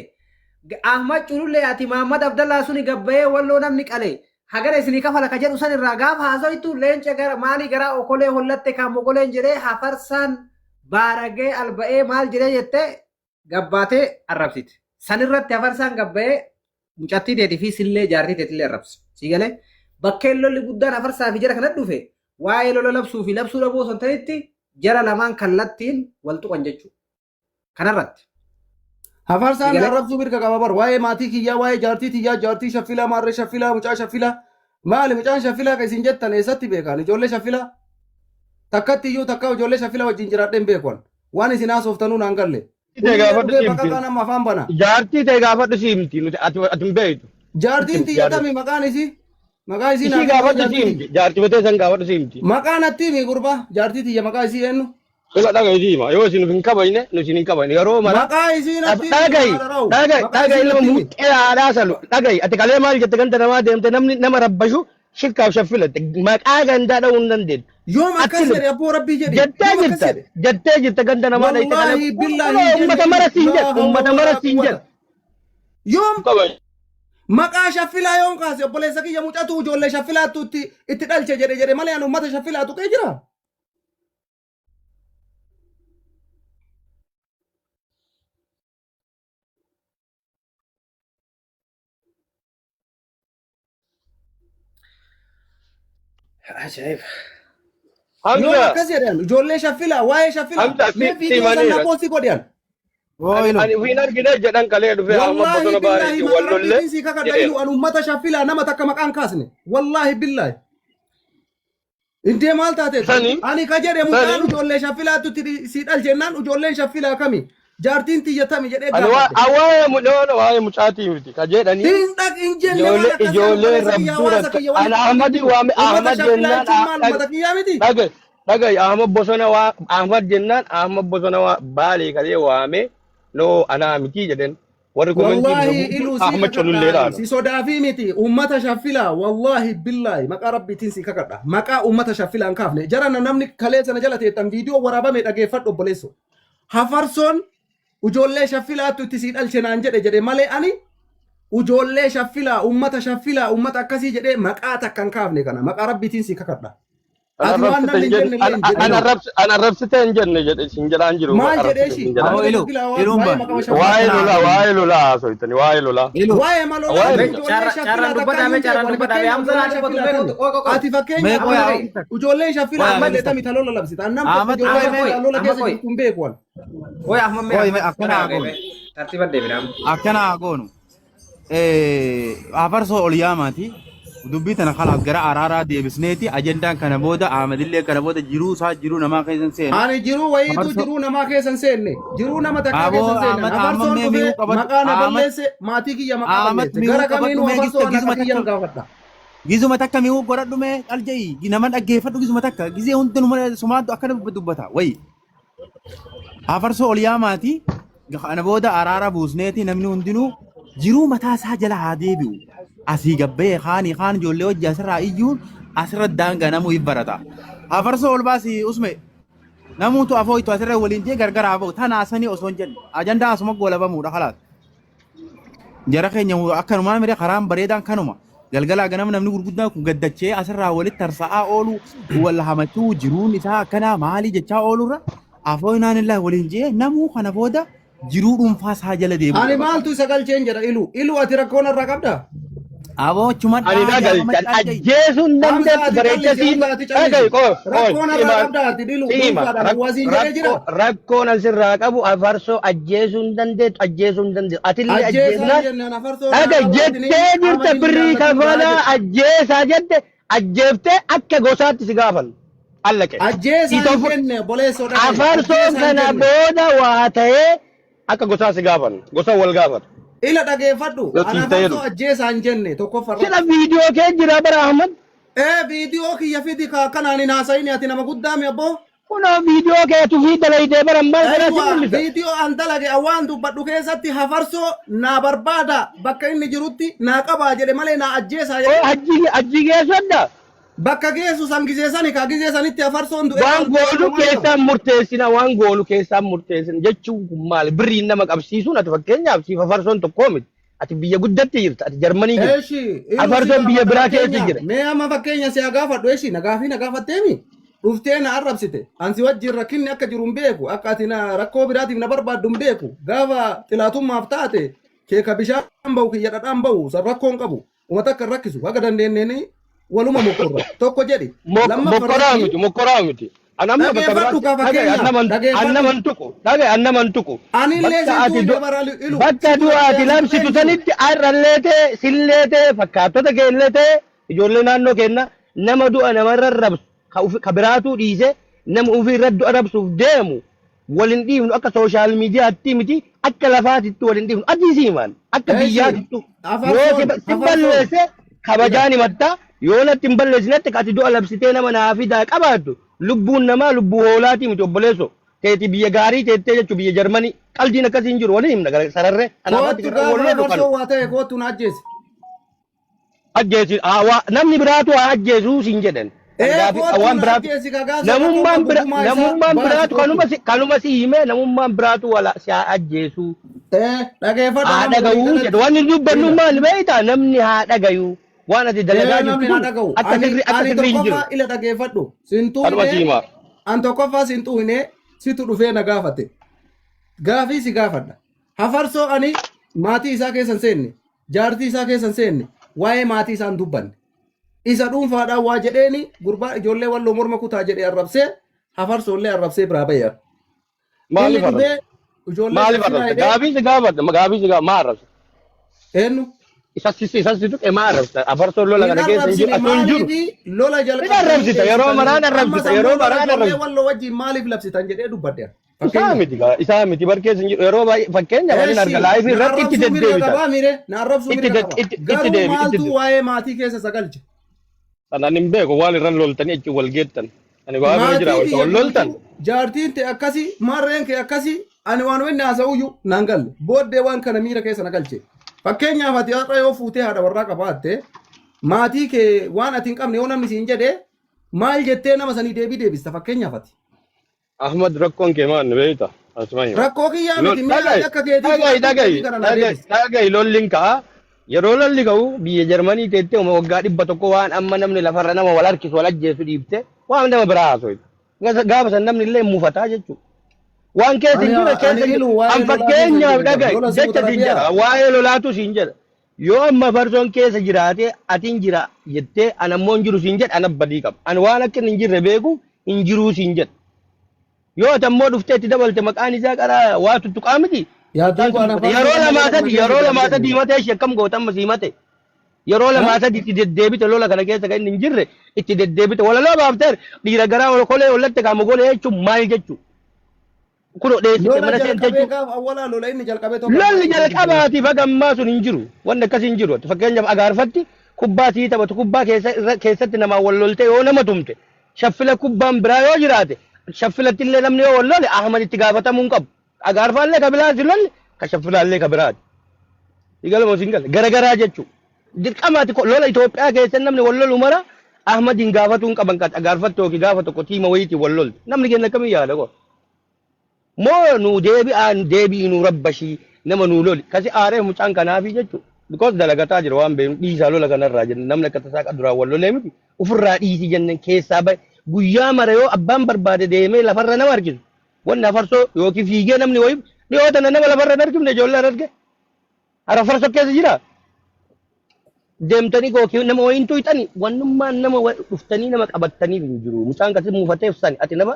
[SPEAKER 3] Ahmad Culullee ati Mahammad Abdallaa suni gabbayee walloo namni qale hagana isinii kafala ka jedhu san irraa gaafa haasoytu leenca gara maalii garaa okolee hollatte kan mogoleen jedhee hafarsaan baaragee alba'ee maal jedhee jette gabbaatee arrabsite. San irratti hafarsaan gabbayee mucattii teetii fi sillee jaartii teetillee arrabse. Sii galee bakkeen lolli guddaan hafarsaa fi jara kana dhufe waa'ee lola labsuu fi labsuu dhabuu osoo hin ta'initti jara lamaan kallattiin wal tuqan jechuudha. Kanarratti.
[SPEAKER 2] Hafarsaan
[SPEAKER 3] Egalee
[SPEAKER 2] arrabsuu mirga qaba bar. Waa'ee maatii kiyyaa, waa'ee jaartii tiyyaa, jaartii shaffilaa, maarree shaffilaa, mucaa shaffilaa. Maali mucaan shaffilaa kan isin jettan eessatti beekan? Ijoollee shaffilaa? Takkatti iyyuu takka ijoollee shaffilaa wajjin jiraadhee hin beeku. Waan isin haasoftanuu naan galle.
[SPEAKER 1] Ta'e
[SPEAKER 2] Ulullee
[SPEAKER 1] gaafadhu
[SPEAKER 2] dhugee
[SPEAKER 1] si himti.
[SPEAKER 2] baqaqaa nama afaan bana.
[SPEAKER 1] Jaartii ta'e gaafadhu si himti. Nuti ati ati hin beektu.
[SPEAKER 2] Jaartiin
[SPEAKER 1] Sitti
[SPEAKER 2] tiyya
[SPEAKER 1] jaartii.
[SPEAKER 2] tami maqaan isii? Maqaa isii
[SPEAKER 1] Isii
[SPEAKER 2] naaf himi
[SPEAKER 1] gaafadhu si
[SPEAKER 2] jaartii tiyya.
[SPEAKER 1] himti. Jaartii batee san gaafadhu si himti.
[SPEAKER 2] Maqaa natti himi gurbaa. Jaartii tiyya maqaa isii eenyu?
[SPEAKER 1] Ila dhaga'i si hima. Yoo isin hin kabajne nu isin hin kabajne. Yeroo mara
[SPEAKER 2] Maqaa isii natti himi
[SPEAKER 1] dhaga'i
[SPEAKER 2] haadha rawu.
[SPEAKER 1] dhaga'i
[SPEAKER 2] Maqaa
[SPEAKER 1] dhaga'i
[SPEAKER 2] isii
[SPEAKER 1] nama
[SPEAKER 2] natti himi.
[SPEAKER 1] muxxee haadhaa salu dhaga'i ati kalee maal jette ganda namaa deemte namni nama rabbashu shirkaaf shaffilatte maqaa gandaa dha'uu hin dandeettu.
[SPEAKER 2] Yoom
[SPEAKER 1] Atti
[SPEAKER 2] akkas jedhe abboo rabbii jedhi.
[SPEAKER 1] Jettee
[SPEAKER 2] Yoom akkas
[SPEAKER 1] jirta
[SPEAKER 2] jedhe?
[SPEAKER 1] jettee jirta ganda namaa dhayite kalee
[SPEAKER 2] Wallaahi billaahi hin jenne.
[SPEAKER 1] ummata mara siin
[SPEAKER 2] Laa
[SPEAKER 1] jedhe
[SPEAKER 2] hawla
[SPEAKER 1] ummata mara
[SPEAKER 2] walaa
[SPEAKER 1] siin
[SPEAKER 2] quwwata.
[SPEAKER 1] jedhe.
[SPEAKER 2] Yoom
[SPEAKER 1] Kabaj.
[SPEAKER 2] maqaa shaffilaa yoom kaase obboleessa kiyya mucatu ijoollee shaffilaattu itti dhalche jedhe jedhe malee ani ummata shaffilaa tuqee jira.
[SPEAKER 3] Ajaa'iba.
[SPEAKER 2] Yoom
[SPEAKER 1] Hamza
[SPEAKER 2] akkas jedhan ijoollee shaffilaa waa'ee shaffilaa
[SPEAKER 1] Hamza
[SPEAKER 2] mee
[SPEAKER 1] si
[SPEAKER 2] viidiyoo san na
[SPEAKER 1] maniira.
[SPEAKER 2] poostii godhan.
[SPEAKER 1] Ani ani hin argine jedhan kalee dhufee amma
[SPEAKER 2] Wallaahi
[SPEAKER 1] bosona
[SPEAKER 2] billaahi
[SPEAKER 1] baariitti
[SPEAKER 2] maqaa
[SPEAKER 1] wal lolle
[SPEAKER 2] rabbiitiin sii kakadha
[SPEAKER 1] jedheen.
[SPEAKER 2] ilu an ummata shaffilaa nama takka maqaan kaasne. Wallaahi billaahi. Indee maal taateetu?
[SPEAKER 1] Sani
[SPEAKER 2] Ani ka jedhe mucaan
[SPEAKER 1] sani
[SPEAKER 2] ijoollee shaffilaattu itti si dhalchennaan ijoolleen shaffilaa kami? Jaartiin tiyya tami jedhee
[SPEAKER 1] ani waa
[SPEAKER 2] gaafadhe.
[SPEAKER 1] waa'ee no no waa'ee mucaatii miti ka jedhanii
[SPEAKER 2] Hin dhaq hin jenne waan
[SPEAKER 1] ijoollee
[SPEAKER 2] akkasii
[SPEAKER 1] ijoollee
[SPEAKER 2] obboleessa kiyya
[SPEAKER 1] rabduu
[SPEAKER 2] hawaasa
[SPEAKER 1] rakka
[SPEAKER 2] kiyya walitti
[SPEAKER 1] ana
[SPEAKER 2] qabanii
[SPEAKER 1] Ahmadi
[SPEAKER 2] jiru.
[SPEAKER 1] waame
[SPEAKER 2] Ummata
[SPEAKER 1] Ahmad
[SPEAKER 2] shaffilaa
[SPEAKER 1] jennaan
[SPEAKER 2] jechuun maal ummata kiyyaa miti?
[SPEAKER 1] dhaga'i dhaga'i Ahmad bosona waa Ahmad jennaan Ahmad bosona waa baalee kalee waame no anaa miti jedhen warri komentii
[SPEAKER 2] Wallaahi
[SPEAKER 1] dhufe
[SPEAKER 2] iluu sii
[SPEAKER 1] Ahmad
[SPEAKER 2] kakadha
[SPEAKER 1] culullee
[SPEAKER 2] ani
[SPEAKER 1] dhaanu.
[SPEAKER 2] si sodaafii miti ummata shaffilaa wallaahi billaahi maqaa rabbiitiin si kakadha maqaa ummata shaffilaa hin kaafne jarana namni kalee sana jala teettan viidiyoo waraabame dhageeffadhu obboleesso hafarsoon ijoollee shaffilaattu itti sii dhalche naan jedhe jedhe malee ani ijoollee shaffilaa ummata shaffilaa ummata akkasii jedhee maqaa takka hin kaafne kana maqaa rabbiitiin si kakadha
[SPEAKER 1] Ana
[SPEAKER 2] ati waan
[SPEAKER 1] arrabsite
[SPEAKER 2] namni
[SPEAKER 1] hin
[SPEAKER 2] hin
[SPEAKER 1] jenne
[SPEAKER 2] jenne illee hin
[SPEAKER 1] ana
[SPEAKER 2] jedhin
[SPEAKER 1] ana arrabsite hin jenne jedhe sin jedhaan jiru
[SPEAKER 2] maal jedhee
[SPEAKER 1] arrabsite
[SPEAKER 2] ishii
[SPEAKER 1] sin jedhaan.
[SPEAKER 5] Aboo
[SPEAKER 2] ummata
[SPEAKER 5] ilu
[SPEAKER 2] shaffilaa
[SPEAKER 5] iluun
[SPEAKER 2] waa'ee
[SPEAKER 5] ban
[SPEAKER 2] maqaa shaffilaa
[SPEAKER 1] Waa'ee
[SPEAKER 5] akkana
[SPEAKER 1] lolaa
[SPEAKER 5] haa goonu.
[SPEAKER 1] waa'ee lolaa haasoftani waa'ee lolaa.
[SPEAKER 5] Ilu
[SPEAKER 2] Waa'ee malolaa
[SPEAKER 1] Waa'ee
[SPEAKER 2] fi
[SPEAKER 1] lolaa.
[SPEAKER 2] ijoollee
[SPEAKER 3] Carraan
[SPEAKER 2] shaffilaa
[SPEAKER 3] dubbataa
[SPEAKER 2] takka
[SPEAKER 3] mee
[SPEAKER 2] iyyuu
[SPEAKER 3] carraan
[SPEAKER 2] beeku. Ani
[SPEAKER 3] dubbataa mee
[SPEAKER 2] fakkeenyaaf
[SPEAKER 3] Hamza
[SPEAKER 2] ijoollee
[SPEAKER 3] naa dubbatu
[SPEAKER 2] shaffilaa
[SPEAKER 3] mee
[SPEAKER 2] tami.
[SPEAKER 3] qoy qoy qoy.
[SPEAKER 2] Ati
[SPEAKER 5] mee
[SPEAKER 2] fakkeenyaaf
[SPEAKER 5] qoy
[SPEAKER 3] Amma
[SPEAKER 5] haa
[SPEAKER 3] dhaga'i.
[SPEAKER 5] obsa
[SPEAKER 2] ijoollee
[SPEAKER 5] qoy
[SPEAKER 2] shaffilaa
[SPEAKER 5] haa
[SPEAKER 3] Amma
[SPEAKER 2] malee
[SPEAKER 5] obsa
[SPEAKER 2] tami ta lola labsita. An nam tokko
[SPEAKER 5] Ahmad
[SPEAKER 2] ijoollee
[SPEAKER 5] qoy
[SPEAKER 3] Amma
[SPEAKER 5] mee
[SPEAKER 3] qoy
[SPEAKER 2] shaffilaa lola
[SPEAKER 3] amma
[SPEAKER 2] keessa
[SPEAKER 3] qoy.
[SPEAKER 2] jirtu hin beeku an.
[SPEAKER 3] Qoy Ahmad mee
[SPEAKER 5] qoy
[SPEAKER 3] Ahmad
[SPEAKER 5] mee akkana
[SPEAKER 3] kana
[SPEAKER 5] haa
[SPEAKER 3] dhaga'i
[SPEAKER 5] goonu
[SPEAKER 3] mee tartiiba deebina amma.
[SPEAKER 5] akkana haa goonu. Afarsoo ol yaamaati. Dubbii tana kalaas gara araaraa deebisneeti ajandaan kana booda Ahmadillee kana booda jiruu isaa jiruu namaa keessa hin seenu.
[SPEAKER 2] Ani jiruu wayiitu
[SPEAKER 5] Afarsoo
[SPEAKER 2] jiruu namaa keessa hin seenne. Jiruu nama takkaa
[SPEAKER 5] Aboo
[SPEAKER 2] keessa hin seenne.
[SPEAKER 5] Ahmad Ahmad
[SPEAKER 2] Afarsoon
[SPEAKER 5] mee
[SPEAKER 2] dhufee
[SPEAKER 5] mi'uu qabadhu
[SPEAKER 2] maqaa na
[SPEAKER 5] Ahmad
[SPEAKER 2] balleesse maatii kiyya maqaa
[SPEAKER 5] Ahmad
[SPEAKER 2] balleesse.
[SPEAKER 5] mi'uu
[SPEAKER 2] Gara
[SPEAKER 5] qabadhu
[SPEAKER 2] kamiinuu
[SPEAKER 5] mee
[SPEAKER 2] afarsoo
[SPEAKER 5] gista
[SPEAKER 2] ana
[SPEAKER 5] gizuma
[SPEAKER 2] akka kiyyan
[SPEAKER 5] takka
[SPEAKER 2] gaafadha.
[SPEAKER 5] gizuma takka mi'uu godhadhu mee qalja'i nama dhaggeeffadhu gizuma takka gizee hundinuma sumaantu akkana dubbata wayi. Afarsoo ol yaamaati. Kana booda araara buusneeti namni hundinuu jiruu mataa isaa jala haa deebi'u. Asii gabbee kaanii kaan ijoollee hojii asirraa iyyuun asirra daangaa namuu hin barata. Afarsoo ol baasi usme namuutu afoo ittu asirra waliin jee gargar haa ba'u. Tanaa sanii osoo hin jenne ajandaa asuma goolabamuudha kalaas. Jara keenya akkanumaan mire karaan bareedaan kanuma. Galgalaa ganama namni gurguddaan kun gaddachee asirraa walitti tarsa'aa oolu wal hamachuu jiruun isaa akkanaa maalii jechaa oolurra afoo inaan illaa waliin jee namuu kana booda jiruu dhuunfaa isaa jala deemuu
[SPEAKER 2] Ani
[SPEAKER 5] qaba.
[SPEAKER 2] maaltu isa galcheen jedha ilu. Ilu ati rakkoon irraa qabdaa?
[SPEAKER 5] Aboo
[SPEAKER 1] Ani
[SPEAKER 5] chumadhaa
[SPEAKER 1] na
[SPEAKER 5] jaama
[SPEAKER 1] galchan
[SPEAKER 5] maccaa jai.
[SPEAKER 1] ajjeesuun
[SPEAKER 2] Hamza
[SPEAKER 1] dandeettu
[SPEAKER 2] ati
[SPEAKER 1] bareecha
[SPEAKER 2] callisi
[SPEAKER 1] sii
[SPEAKER 2] Hamza ati
[SPEAKER 1] dhaga'i
[SPEAKER 2] callisi.
[SPEAKER 1] qoy qoy
[SPEAKER 2] Rakkoon irraa
[SPEAKER 1] siima
[SPEAKER 2] qabdaa ati ilu
[SPEAKER 1] siima
[SPEAKER 2] dhuunfaadhaan wasiin jedhee jira.
[SPEAKER 1] rakkoo rakkoon asirraa qabu afarsoo ajjeesuun dandeettu ajjeesuun dandeettu atillee
[SPEAKER 2] Ajjeesaa
[SPEAKER 1] ajjeesnaan
[SPEAKER 2] jennaan afarsoo naa
[SPEAKER 1] dhaga'i
[SPEAKER 2] qabu atini
[SPEAKER 1] jettee jirta
[SPEAKER 2] Ahmadin
[SPEAKER 1] birrii
[SPEAKER 2] jaallatin biraa
[SPEAKER 1] kafalaa
[SPEAKER 2] jedhe.
[SPEAKER 1] ajjeesaa jette ajjeeftee akka gosaatti si gaafan allaqe.
[SPEAKER 2] Ajjeesaa hin
[SPEAKER 1] Itoo
[SPEAKER 2] jenne obboleessoo dhaga'i.
[SPEAKER 1] afarsoon
[SPEAKER 2] Ajjeesaa hin
[SPEAKER 1] kana
[SPEAKER 2] jenne.
[SPEAKER 1] booda waa ta'ee akka gosaa si gaafan gosa wal gaafatu.
[SPEAKER 2] Ila dhageeffadhu.
[SPEAKER 1] Yoo
[SPEAKER 2] Ana
[SPEAKER 1] siif ta'ee
[SPEAKER 2] afarsoo
[SPEAKER 1] dhufu.
[SPEAKER 2] ajjeesaa hin jenne tokkoffaa
[SPEAKER 1] Sila
[SPEAKER 2] irratti.
[SPEAKER 1] viidiyoo kee jira bara Ahmad.
[SPEAKER 2] Ee viidiyoo kiyya fidi ka akkanaan hin haasa'ini ati nama guddaa mi abboo?
[SPEAKER 1] Kunoo viidiyoo keetu fi dalaydee bara maal kanaa si
[SPEAKER 2] Aywa
[SPEAKER 1] mul'isa.
[SPEAKER 2] viidiyoo an dalage awwaan dubbadhu keessatti hafarsoo naa barbaada bakka inni jirutti naa qabaa jedhe malee naa ajjeesaa
[SPEAKER 1] Oo
[SPEAKER 2] jedhe.
[SPEAKER 1] hajji hajji geessadha.
[SPEAKER 2] Bakka geessu san gizeessani ka gizeessanitti hafarsoon du'ee
[SPEAKER 1] Waan
[SPEAKER 2] maal ta'e
[SPEAKER 1] goonu
[SPEAKER 2] maal qaba?
[SPEAKER 1] keessaan murteessina waan goonu keessaan murteessina jechuun kun maali? Birriin nama qabsiisuun ati fakkeenyaaf siif afarsoon tokkoo miti. Ati biyya guddatti jirta ati Jarmanii jirta.
[SPEAKER 2] Eeshi ilu si
[SPEAKER 1] Afarsoon biyya
[SPEAKER 2] gaafadha
[SPEAKER 1] biraa keessa
[SPEAKER 2] fakkeenyaaf
[SPEAKER 1] jira.
[SPEAKER 2] mee amma fakkeenya si haa gaafadhu eeshi na gaafii na gaafatteemi dhuftee na arrabsite ansi wajjin rakkinni akka jiru hin beeku akka ati na rakkoo biraatiif na barbaaddu hin beeku gaafa xilaatummaaf taate keeka bishaan ba'u kiyya dhadhaan ba'u san rakkoo hin qabu Uummata akka hin rakkisu haga dandeenyeen waluma mokkorra tokko jedhi lammaffaa
[SPEAKER 1] Mokkoraa
[SPEAKER 2] irratti
[SPEAKER 1] miti mokkoraa miti. An amma bakka
[SPEAKER 2] Dhageeffadhu
[SPEAKER 1] biraatti
[SPEAKER 2] kaa
[SPEAKER 1] dhagaye an
[SPEAKER 2] fakkeenyaaf
[SPEAKER 1] naman an
[SPEAKER 2] dhageeffadhu.
[SPEAKER 1] naman tuqu dhagaye an naman tuqu.
[SPEAKER 2] Anillee
[SPEAKER 1] Bakka
[SPEAKER 2] sin
[SPEAKER 1] ati
[SPEAKER 2] tuqne
[SPEAKER 1] du
[SPEAKER 2] bara ilu
[SPEAKER 1] bakka
[SPEAKER 2] situ
[SPEAKER 1] du'a
[SPEAKER 2] dhaqee
[SPEAKER 1] ati
[SPEAKER 2] an tuqee
[SPEAKER 1] labsitu
[SPEAKER 2] hin jiru.
[SPEAKER 1] sanitti har'allee ta'e sillee ta'e fakkaattota keellee ta'e ijoollee naannoo keenna nama du'a namarra rabsu ka ufi- ka biraatuu dhiise nama ofii irra du'a rabsuuf deemu wal hin dhiifnu akka sooshaal miidiyaatti miti akka lafaatitti wal hin dhiifnu adii siimaan akka
[SPEAKER 2] Eeshi
[SPEAKER 1] biyyaatittu yoo si
[SPEAKER 2] afarsoon
[SPEAKER 1] si
[SPEAKER 2] afarsoon
[SPEAKER 1] balleesse
[SPEAKER 2] ila
[SPEAKER 1] kabajaan himatta yoo natti hin balleessinetti ati du'a labsitee nama naa fidaa qabaattu lubbuun namaa lubbuu hoolaatii miti obboleesso teeti biyya gaarii teettee jechuun biyya Jarmanii qaldiin akkasii hin jiru waliin himna gara sararree kanaaf ati
[SPEAKER 2] Kootu
[SPEAKER 1] garra wal
[SPEAKER 2] gaafa
[SPEAKER 1] lolu
[SPEAKER 2] afarsoo
[SPEAKER 1] kanu
[SPEAKER 2] waa ta'e kootu na ajjeesi.
[SPEAKER 1] Ajjeesi namni biraatu haa ajjeesuu siin jedhan. Ani
[SPEAKER 2] Ee
[SPEAKER 1] gaafi
[SPEAKER 2] kootu
[SPEAKER 1] waan
[SPEAKER 2] na
[SPEAKER 1] biraatu
[SPEAKER 2] ajjeesi ka gaafa rakkoo
[SPEAKER 1] namummaan
[SPEAKER 2] qabu
[SPEAKER 1] bira
[SPEAKER 2] gumaa isaa
[SPEAKER 1] namummaan
[SPEAKER 2] baasi
[SPEAKER 1] biraatu
[SPEAKER 2] kootu.
[SPEAKER 1] kanuma si hime namummaan biraatu wala si haa ajjeesuu
[SPEAKER 2] Ee dhageeffadhu
[SPEAKER 1] haa
[SPEAKER 2] nama walii
[SPEAKER 1] dhagayuu jedhu
[SPEAKER 2] galatti.
[SPEAKER 1] waan hin dubbannu
[SPEAKER 2] Ila.
[SPEAKER 1] maal beektaa namni haa dhagayuu waan ati dalagaa
[SPEAKER 2] Ee
[SPEAKER 1] jirtu
[SPEAKER 2] namni haa
[SPEAKER 1] kun
[SPEAKER 2] dhaga'u.
[SPEAKER 1] akka
[SPEAKER 2] Ani
[SPEAKER 1] sirri akka
[SPEAKER 2] ani
[SPEAKER 1] sirri hin jiru.
[SPEAKER 2] tokkoffaa ila dhageeffadhu. Sin
[SPEAKER 1] Kanuma si
[SPEAKER 2] tuqne
[SPEAKER 1] himaa.
[SPEAKER 2] an tokkoffaa sin tuqne situ dhufee na gaafate. Gaafii si gaafadha. Hafarsoo ani maatii isaa keessa hin seenne, jaartii isaa keessa hin seenne, waa'ee maatii isaa hin dubbanne. Isa dhuunfaadhaan waa jedheeni gurbaa ijoollee walloo morma kutaa jedhee arrabsee hafarsoollee arrabsee biraa ba'e. Inni
[SPEAKER 1] Maaliif
[SPEAKER 2] dhufee
[SPEAKER 1] arrabsa?
[SPEAKER 2] ijoollee
[SPEAKER 1] Maaliif
[SPEAKER 2] shaffinaa
[SPEAKER 1] arrabsa?
[SPEAKER 2] jedhee
[SPEAKER 1] Gaafii si gaafadha. Gaafii si gaafadha. Maa arrabsa?
[SPEAKER 2] eenyu
[SPEAKER 1] Isa si isa si tuqe maa arrabsa? Afarsoo lola
[SPEAKER 2] hin
[SPEAKER 1] kana keessa hin jiru.
[SPEAKER 2] arrabsine
[SPEAKER 1] Asoo hin jiru.
[SPEAKER 2] maaliif lola
[SPEAKER 1] Hin
[SPEAKER 2] jalqabdanii
[SPEAKER 1] arrabsita. Yeroo
[SPEAKER 2] dheessitanii
[SPEAKER 1] maraan
[SPEAKER 2] amma
[SPEAKER 1] arrabsita.
[SPEAKER 2] sammuu
[SPEAKER 1] Yeroo
[SPEAKER 2] lola
[SPEAKER 1] maraan
[SPEAKER 2] ijoollee
[SPEAKER 1] arrabsita.
[SPEAKER 2] walloo wajjin maaliif labsitan jedhee dubbadhe.
[SPEAKER 1] Isaa
[SPEAKER 2] Fakkeenyaaf.
[SPEAKER 1] miti gaa. Isaa miti barkeessa hin jiru. Yeroo baay'ee fakkeenyaaf ani arga
[SPEAKER 2] Eessi
[SPEAKER 1] laayifii
[SPEAKER 2] na
[SPEAKER 1] irratti itti
[SPEAKER 2] arrabsuu mirga
[SPEAKER 1] deddeebita.
[SPEAKER 2] qabaa mire na arrabsuu
[SPEAKER 1] Itti
[SPEAKER 2] mirga
[SPEAKER 1] ded-
[SPEAKER 2] qaba.
[SPEAKER 1] itti itti
[SPEAKER 2] Garuu
[SPEAKER 1] deebi itti
[SPEAKER 2] maaltu
[SPEAKER 1] deebi.
[SPEAKER 2] waa'ee maatii keessa sagalche?
[SPEAKER 1] Sanaan hin beeku waan irra loltanii achi wal geettan. Ani waa bira jira
[SPEAKER 2] Maatii
[SPEAKER 1] wal
[SPEAKER 2] kiyya
[SPEAKER 1] wal loltan.
[SPEAKER 2] guutuu jaartiin ta'e akkasii maarreen kee akkasii ani waan inni haasa'uyyuu naan galle booddee waan kana miira keessa na galche. Fakkeenyaaf ati har'a yoo fuutee haadha warraa qabaatte maatii kee waan ati hin qabne yoo namni siin jedhe maal jettee nama sanii deebii deebista fakkeenyaaf ati.
[SPEAKER 1] Ahmad rakkoon kee maal beekta? Asuma hima.
[SPEAKER 2] Rakkoo kiyyaa
[SPEAKER 1] Lol
[SPEAKER 2] miti mi'a ati
[SPEAKER 1] dhaga'i
[SPEAKER 2] akka keetii
[SPEAKER 1] dhaga'i
[SPEAKER 2] fudhadhu
[SPEAKER 1] dhaga'i
[SPEAKER 2] deebii kana naa
[SPEAKER 1] dhaga'i
[SPEAKER 2] deebisi.
[SPEAKER 1] dhaga'i lolliin ka'a. Yeroo lolli ka'u biyya Jarmanii teettee uma waggaa 100 waan amma namni lafarra nama wal harkisu wal ajjeesu dhiifte waan nama biraa haasoyta. Gaafa san namni illee mufataa jechuudha. Waan keessa
[SPEAKER 2] Ani
[SPEAKER 1] hin jirre
[SPEAKER 2] ani
[SPEAKER 1] keessa hin
[SPEAKER 2] ilu
[SPEAKER 1] jiru.
[SPEAKER 2] waa'ee
[SPEAKER 1] An
[SPEAKER 2] lolaa keessa hin
[SPEAKER 1] fakkeenyaaf
[SPEAKER 2] jirre bara
[SPEAKER 1] dhaga'i
[SPEAKER 2] lola Saudi
[SPEAKER 1] jecha siin jedha
[SPEAKER 2] Arabiyaa.
[SPEAKER 1] waa'ee lolaatu siin jedha. Yoo amma farsoon keessa jiraate atiin jira jettee an ammoo hin jiru siin jedha an abbadii qaba. An waan akka inni hin jirre beeku hin jiruu siin jedha. Yoo ati ammoo dhuftee itti dabalte maqaan isaa qaraa waa tuttuqaa miti.
[SPEAKER 2] Yaa
[SPEAKER 1] Isaan
[SPEAKER 2] duuba ana
[SPEAKER 1] tuttuqate.
[SPEAKER 2] farsoo
[SPEAKER 1] Yeroo
[SPEAKER 2] amma
[SPEAKER 1] lamaa
[SPEAKER 2] lola kana
[SPEAKER 1] sadi
[SPEAKER 2] keessa
[SPEAKER 1] yeroo
[SPEAKER 2] jira
[SPEAKER 1] lamaa
[SPEAKER 2] hin
[SPEAKER 1] sadi
[SPEAKER 2] jenne.
[SPEAKER 1] himatee ishee akkam goota amma si himate. Yeroo
[SPEAKER 2] Ha?
[SPEAKER 1] lamaa sadi itti deddeebite lola kana keessa kan inni hin jirre itti deddeebite walaloo baafteer dhiira garaa ol kolee ollatte kaama golee jechuun maal jechuu. Kunoo dheessite
[SPEAKER 2] Lola
[SPEAKER 1] mana seente
[SPEAKER 2] jalqabee
[SPEAKER 1] jechuun.
[SPEAKER 2] gaaf awwalaa lola inni jalqabee tokko ammaa
[SPEAKER 1] Lolli
[SPEAKER 2] keessa hin jiru.
[SPEAKER 1] jalqabaatiif haga ammaa sun hin jiru. Wanni akkasii hin jiru. Fakkeenyaaf agaarfatti kubbaa sii taphatu kubbaa keessa irra keessatti namaan wal loltee yoo nama tumte shaffila kubbaan biraa yoo jiraate shaffilatti illee namni yoo wal lole Ahmad itti gaafatamuu hin qabu. Agaarfaallee ka biraa si lolle ka shaffilaallee ka biraati. Sigalmoo siin gala garagaraa jechuudha. Dirqamaati lola Itoophiyaa keessa namni wal lolu mara Ahmadiin gaafatuu hin qaban kan agaarfatte yookiin gaafa tokko tiima wayiitiin wal lolte. Namni keenya akkamiin yaada koo? Moo nu deebi'aa deebi'i nu rabbashii nama nu loli. Kasi aaree mucaan kanaafi jechuudha. Because dalagataa jira waan beeknu dhiisaa lola kanarraa jenne namni akka tasaa duraan wal lolee miti. Ofirraa dhiisi jenne keessaa bahe guyyaa mara yoo abbaan barbaade deemee lafarra nama harkisu. Wanni hafarsoo yookiin fiigee namni wayii dhiyoo tana nama lafarra hin harkifne ijoollee arge. Hara farsoo keessa jira. Deemtanii yookiin nama wayiin tuyxani wannummaan nama dhuftanii nama qabattaniif hin jiru. Mucaan kasi muufateef sani ati nama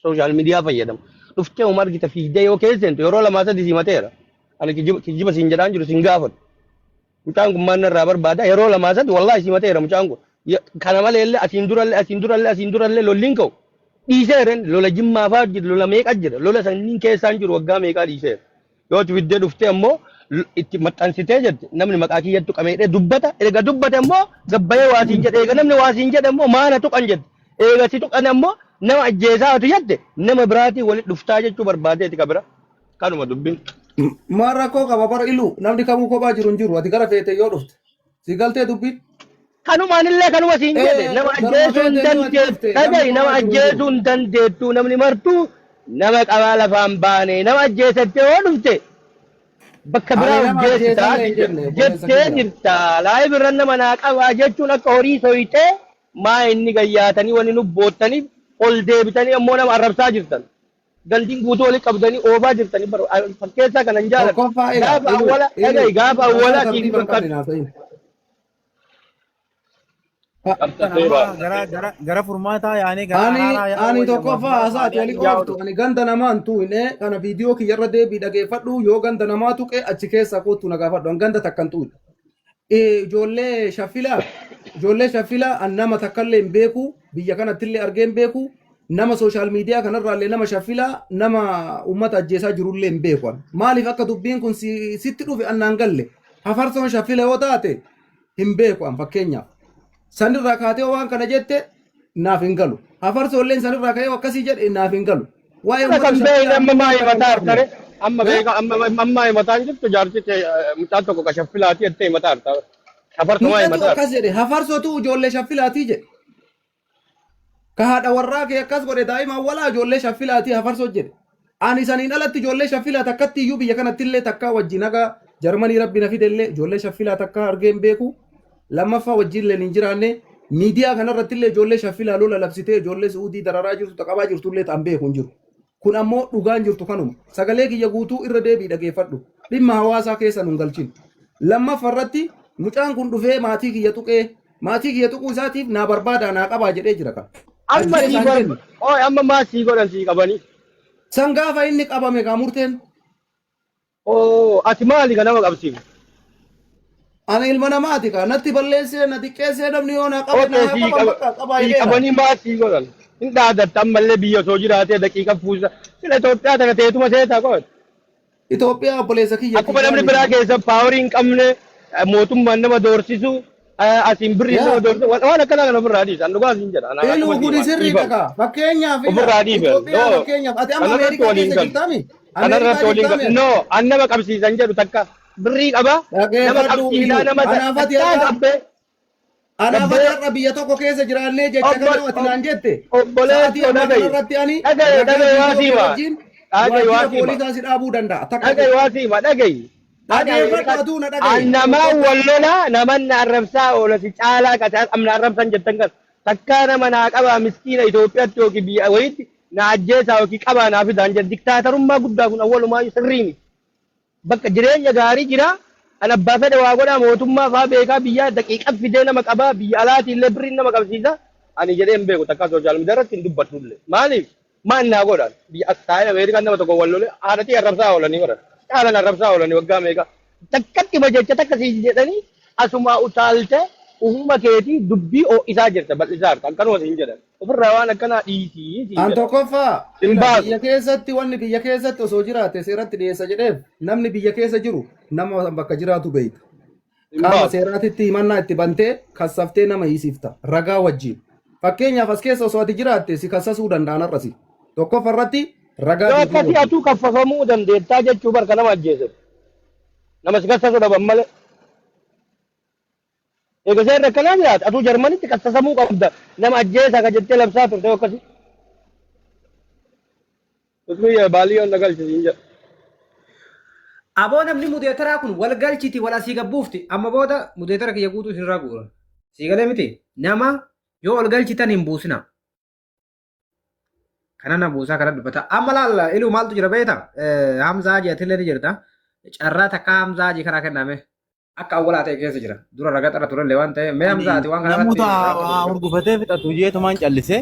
[SPEAKER 1] sooshaal miidiyaa fayyadamu. Dhuftee uma argita fiigdee yoo keessa seentu yeroo lamaa sadi simateera. Ani kijiba siin jedhaan jiru siin gaafatu. Mucaan kun maal narraa barbaada yeroo lamaa sadi wallaahi simateera mucaan kun. Kana malee illee asiin durallee asiin durallee asiin durallee lolliin ka'u. Dhiiseeren lola jimmaa fa'aa jira lola meeqa jira lola sanniin keessaan jiru waggaa meeqaa dhiiseera. Yoo ati fiddee dhuftee ammoo itti maxxansitee jette namni maqaa kiyyatti tuqamee dubbata erga dubbate ammoo gabbayee waa siin jedhe eega namni waa siin jedhe ammoo maana tuqan jette eega si tuqan ammoo nama ajjeesaa ati jette nama biraatii walitti dhuftaa jechuu barbaadeeti ka bira kanuma dubbiin.
[SPEAKER 2] Maal rakkoo qaba bara ilu namni kamuu kophaa jiru hin jiru ati gara feete yoo dhufte si galtee dubbiin.
[SPEAKER 1] Kanumaan illee kanuma siin jedhe
[SPEAKER 2] Ee
[SPEAKER 1] nama
[SPEAKER 2] garuma
[SPEAKER 1] ajjeesuu hin
[SPEAKER 2] feete yoo ati
[SPEAKER 1] dandeettu
[SPEAKER 2] dhufte namni
[SPEAKER 1] dhagahi nama
[SPEAKER 2] kophaa jiru hin jiru.
[SPEAKER 1] ajjeesuu hin dandeettu namni martuu nama qabaa lafaan baane nama ajjeesattee yoo dhufte bakka
[SPEAKER 2] Ani
[SPEAKER 1] biraa of
[SPEAKER 2] nama
[SPEAKER 1] geessitaa
[SPEAKER 2] ajjeesallee hin jenne obboleessa
[SPEAKER 1] jettee
[SPEAKER 2] kiyya.
[SPEAKER 1] jirta laayif irra nama naa qabaa jechuun akka horii soyxee maa inni gayyaatanii wani nu boottaniif ol deebitanii ammoo nama arrabsaa jirtan. Gandiin guutuu walitti qabdanii oofaa jirtanii bara fakkeessaa kana hin jaaladhu.
[SPEAKER 2] Tokkoffaa ila
[SPEAKER 1] Gaafa
[SPEAKER 2] ilu
[SPEAKER 1] awwala
[SPEAKER 2] ilu
[SPEAKER 1] dhagahi gaafa
[SPEAKER 2] haasaa
[SPEAKER 1] awwala tiif
[SPEAKER 2] tartiiba hin
[SPEAKER 1] bakka
[SPEAKER 2] qabne naaf ta'in.
[SPEAKER 6] Qabxatee
[SPEAKER 5] Amma
[SPEAKER 6] ba'a.
[SPEAKER 5] gara gara gara furmaataa yaanee gara
[SPEAKER 2] Ani
[SPEAKER 5] araaraa yaa'uu
[SPEAKER 2] ani
[SPEAKER 5] wayya
[SPEAKER 2] tokkoffaa
[SPEAKER 5] furmaata
[SPEAKER 2] haasaa ati
[SPEAKER 5] malee
[SPEAKER 2] oli
[SPEAKER 5] yaa'u
[SPEAKER 2] ooftu ani ganda namaa hin tuqne kana viidiyoo kiyyarra deebii dhageeffadhu yoo ganda namaa tuqe achi keessa kottu na gaafadhu an ganda takka hin tuqne. Ijoollee shaffilaa ijoollee shaffilaa an nama takkallee hin beeku biyya kanattillee argee hin beeku nama sooshaal miidiyaa kanarraallee nama shaffilaa nama uummata ajjeesaa jirullee hin beeku an. Maaliif akka dubbiin kun sitti dhufe an naan galle hafarsoon shaffila yoo taate hin beeku an fakkeenyaaf. Sanirraa kaatee waan kana jette naaf hin galu. Hafarsoolleen sanirraa ka'ee akkasii jedhe naaf hin galu. Waa'ee
[SPEAKER 1] Kana
[SPEAKER 2] uummata
[SPEAKER 1] kan beekne
[SPEAKER 2] shaffilaa
[SPEAKER 1] amma maa
[SPEAKER 2] takka hin
[SPEAKER 1] himataa
[SPEAKER 2] qabne.
[SPEAKER 1] hartare amma beeka amma amma himataa hin jirtu jaarsi kee mucaan tokko ka shaffilaati jettee himataa harta. Hafarso maa
[SPEAKER 2] Mucatu
[SPEAKER 1] himataa harta.
[SPEAKER 2] akkas jedhe hafarsootu ijoollee shaffilaatii jedhe. Ka haadha warraa kee akkas godhe daa'ima awwalaa ijoollee shaffilaatii hafarsoo jedhe. Ani saniin alatti ijoollee shaffilaa takkatti iyyuu biyya kanatti illee takkaa wajjin haga Jarmanii rabbi na fide illee ijoollee shaffilaa takkaa argee hin beeku. Lammaffaa wajjin illee hin jiraanne miidiyaa kanarratti illee ijoollee shaffilaa lola labsitee ijoollee Su'uudii dararaa jirtu taqabaa jirtu illee ta'an beeku hin jiru. Kun ammoo dhugaan jirtu kanuma. Sagalee kiyya guutuu irra deebi'i dhageeffadhu. Dhimma hawaasaa keessa nun galchin. Lammaffaa irratti mucaan kun dhufee maatii kiyya tuqee maatii kiyya tuquu isaatiif naa barbaadaa naa qabaa jedhee jira kan.
[SPEAKER 1] Amma sii
[SPEAKER 2] Ajjeesaan
[SPEAKER 1] bar
[SPEAKER 2] jenne.
[SPEAKER 1] ooy amma maa sii godhan sii qabanii.
[SPEAKER 2] San gaafa inni qabame kaa murteen.
[SPEAKER 1] Oo ati maali ka nama qabsiiftu?
[SPEAKER 2] Ani ilma namaati kaa natti balleessee na xiqqeessee namni yoo naa qabe
[SPEAKER 1] Okay
[SPEAKER 2] naa haa
[SPEAKER 1] sii
[SPEAKER 2] qaban
[SPEAKER 1] qaba
[SPEAKER 2] bakka qabaa
[SPEAKER 1] sii
[SPEAKER 2] jedheera.
[SPEAKER 1] qabanii maa sii godhan? Hin dhaadatta ammallee biyya osoo jiraatee daqiiqa fuusa. Sila Itoophiyaa tana teetuma seetaa qo'atu.
[SPEAKER 2] Itoophiyaa obboleessa kiyya
[SPEAKER 1] Akkuma
[SPEAKER 2] kiyyaa
[SPEAKER 1] namni
[SPEAKER 2] miti.
[SPEAKER 1] biraa keessa paaworii hin qabne mootummaan nama doorsisu asiin birriin nama
[SPEAKER 2] Yaa.
[SPEAKER 1] doorsisu waan akkanaa kana ofirraa dhiisa. An dhugaa siin jedha. Anaa
[SPEAKER 2] Iluu
[SPEAKER 1] akkuma
[SPEAKER 2] kuni
[SPEAKER 1] siima
[SPEAKER 2] sirriidha
[SPEAKER 1] dhiifama.
[SPEAKER 2] kaa. Fakkeenyaaf ila
[SPEAKER 1] Ofirraa dhiibe.
[SPEAKER 2] Itoophiyaa
[SPEAKER 1] No.
[SPEAKER 2] fakkeenyaaf ati amma
[SPEAKER 1] Kanarratti
[SPEAKER 2] Ameerikaa
[SPEAKER 1] waliin
[SPEAKER 2] keessa
[SPEAKER 1] galu.
[SPEAKER 2] jirtaami? Ameerikaa
[SPEAKER 1] Kanarratti waliin galu.
[SPEAKER 2] jirtaami ati?
[SPEAKER 1] No. An nama qabsiisan jedhu takka birrii qaba. Nama
[SPEAKER 2] Dhaggeeffadhu
[SPEAKER 1] qabsiisaa
[SPEAKER 2] ilu.
[SPEAKER 1] nama
[SPEAKER 2] Anaaf ati
[SPEAKER 1] takkaa
[SPEAKER 2] har'a
[SPEAKER 1] qabbee
[SPEAKER 2] anaaf ati
[SPEAKER 1] gabbee
[SPEAKER 2] har'a biyya tokko keessa jiraannee jecha
[SPEAKER 1] obbo
[SPEAKER 2] kana ati naan jette sa'aatii
[SPEAKER 1] obboleessoo
[SPEAKER 2] ammaa
[SPEAKER 1] dhagayi.
[SPEAKER 2] kanarratti ani
[SPEAKER 1] Dhagayi
[SPEAKER 2] ragaa
[SPEAKER 1] dhagayi waa
[SPEAKER 2] viidiyoo kee
[SPEAKER 1] siima.
[SPEAKER 2] wajjin
[SPEAKER 1] Dhagayi waa
[SPEAKER 2] waajjira
[SPEAKER 1] siima.
[SPEAKER 2] poolisaa si dhaabuu danda'a. Takka
[SPEAKER 1] Dhagayi
[SPEAKER 2] jedhe.
[SPEAKER 1] waa siima dhagayi. Ani
[SPEAKER 2] Dhaggeeffadhu
[SPEAKER 1] Ameerikaa
[SPEAKER 2] atuu na dhagayi.
[SPEAKER 1] an namaa
[SPEAKER 2] Tokkoffaa.
[SPEAKER 1] wal lolaa naman na arrabsaa oola si caalaa qate amna arrabsan jettan kan takkaa nama naa qabaa miskiina Itoophiyaatti yookiin biyya wayiitti na ajjeesaa yookiin qabaa naa fidaan jedhan diktaatarummaa guddaa kun awwalumaa sirrii miti. Bakka jireenya gaarii jira. An abbaa fedhe waa godhaa mootummaa faa beekaa biyyaa daqiiqa fidee nama qabaa biyya alaatii illee birriin nama qabsiisa. Ani jedhee hin beeku takkaa sooshaal miidiyaa irratti hin dubbadhu illee. Maaliif? Maal naa godhan? Biyya as taa'ee Ameerikaan nama tokko wal lolee haadhatii arrabsaa oolanii baran. Caalan arrabsaa oolanii waggaa meeqa. Takkatti jecha takka sii jedhanii asumaa utaalte ufuma keetii dubbii ho'isaa jirta bal'isaa jirta. Akkanuma siin jedhan. Ofirraa waan akkanaa dhiisii siin
[SPEAKER 2] An
[SPEAKER 1] jedhan.
[SPEAKER 2] tokkoffaa
[SPEAKER 1] Hin
[SPEAKER 2] ila
[SPEAKER 1] baasu.
[SPEAKER 2] biyya keessatti wanni biyya keessatti osoo jiraate seeratti dhiyeessa jedheef namni biyya keessa jiru nama bakka jiraatu beeyta.
[SPEAKER 1] Hin
[SPEAKER 2] Qaama
[SPEAKER 1] baasu.
[SPEAKER 2] seeraatitti himannaa itti bantee kassaftee nama hiisifta ragaa wajjin. Fakkeenyaaf as keessa osoo ati jiraatte si kassasuu danda'an har'asi. Tokkoffaa irratti ragaa
[SPEAKER 1] Yoo
[SPEAKER 2] guutuu
[SPEAKER 1] akkasii
[SPEAKER 2] wajjin.
[SPEAKER 1] atuu kaffafamuu dandeettaa jechuu barka nama ajjeese. Nama si kassasu dhaban malee. Eega seerri akkanaa jiraate atuu Jarmanitti kassasamuu qabda. Nama ajjeesaa ka jettee labsaa turte yoo akkasii. Usmiyya baaliyyoon na galchi siin jedha.
[SPEAKER 3] Aboo namni mudeetaraa kun wal galchiti wal asii gabbuufti amma booda mudeetara kiyya guutuu isinirraa guura. Sii galee miti nama yoo ol galchitan hin buusina. Kana na buusaa kana dubbata. Amma laalla iluu maaltu jira beekta? Hamzaa Hajii atillee ni jirta. Carraa takka Hamzaa Hajii karaa kenname. Akka awwalaa ta'e keessa jira. Dura raga xara turellee waan ta'eef mee Hamzaa ati waan kana irratti
[SPEAKER 5] Namoota
[SPEAKER 3] waan qabdu
[SPEAKER 5] waa
[SPEAKER 3] dubbadhu.
[SPEAKER 5] hurgufatee fixatu jeetumaan callisee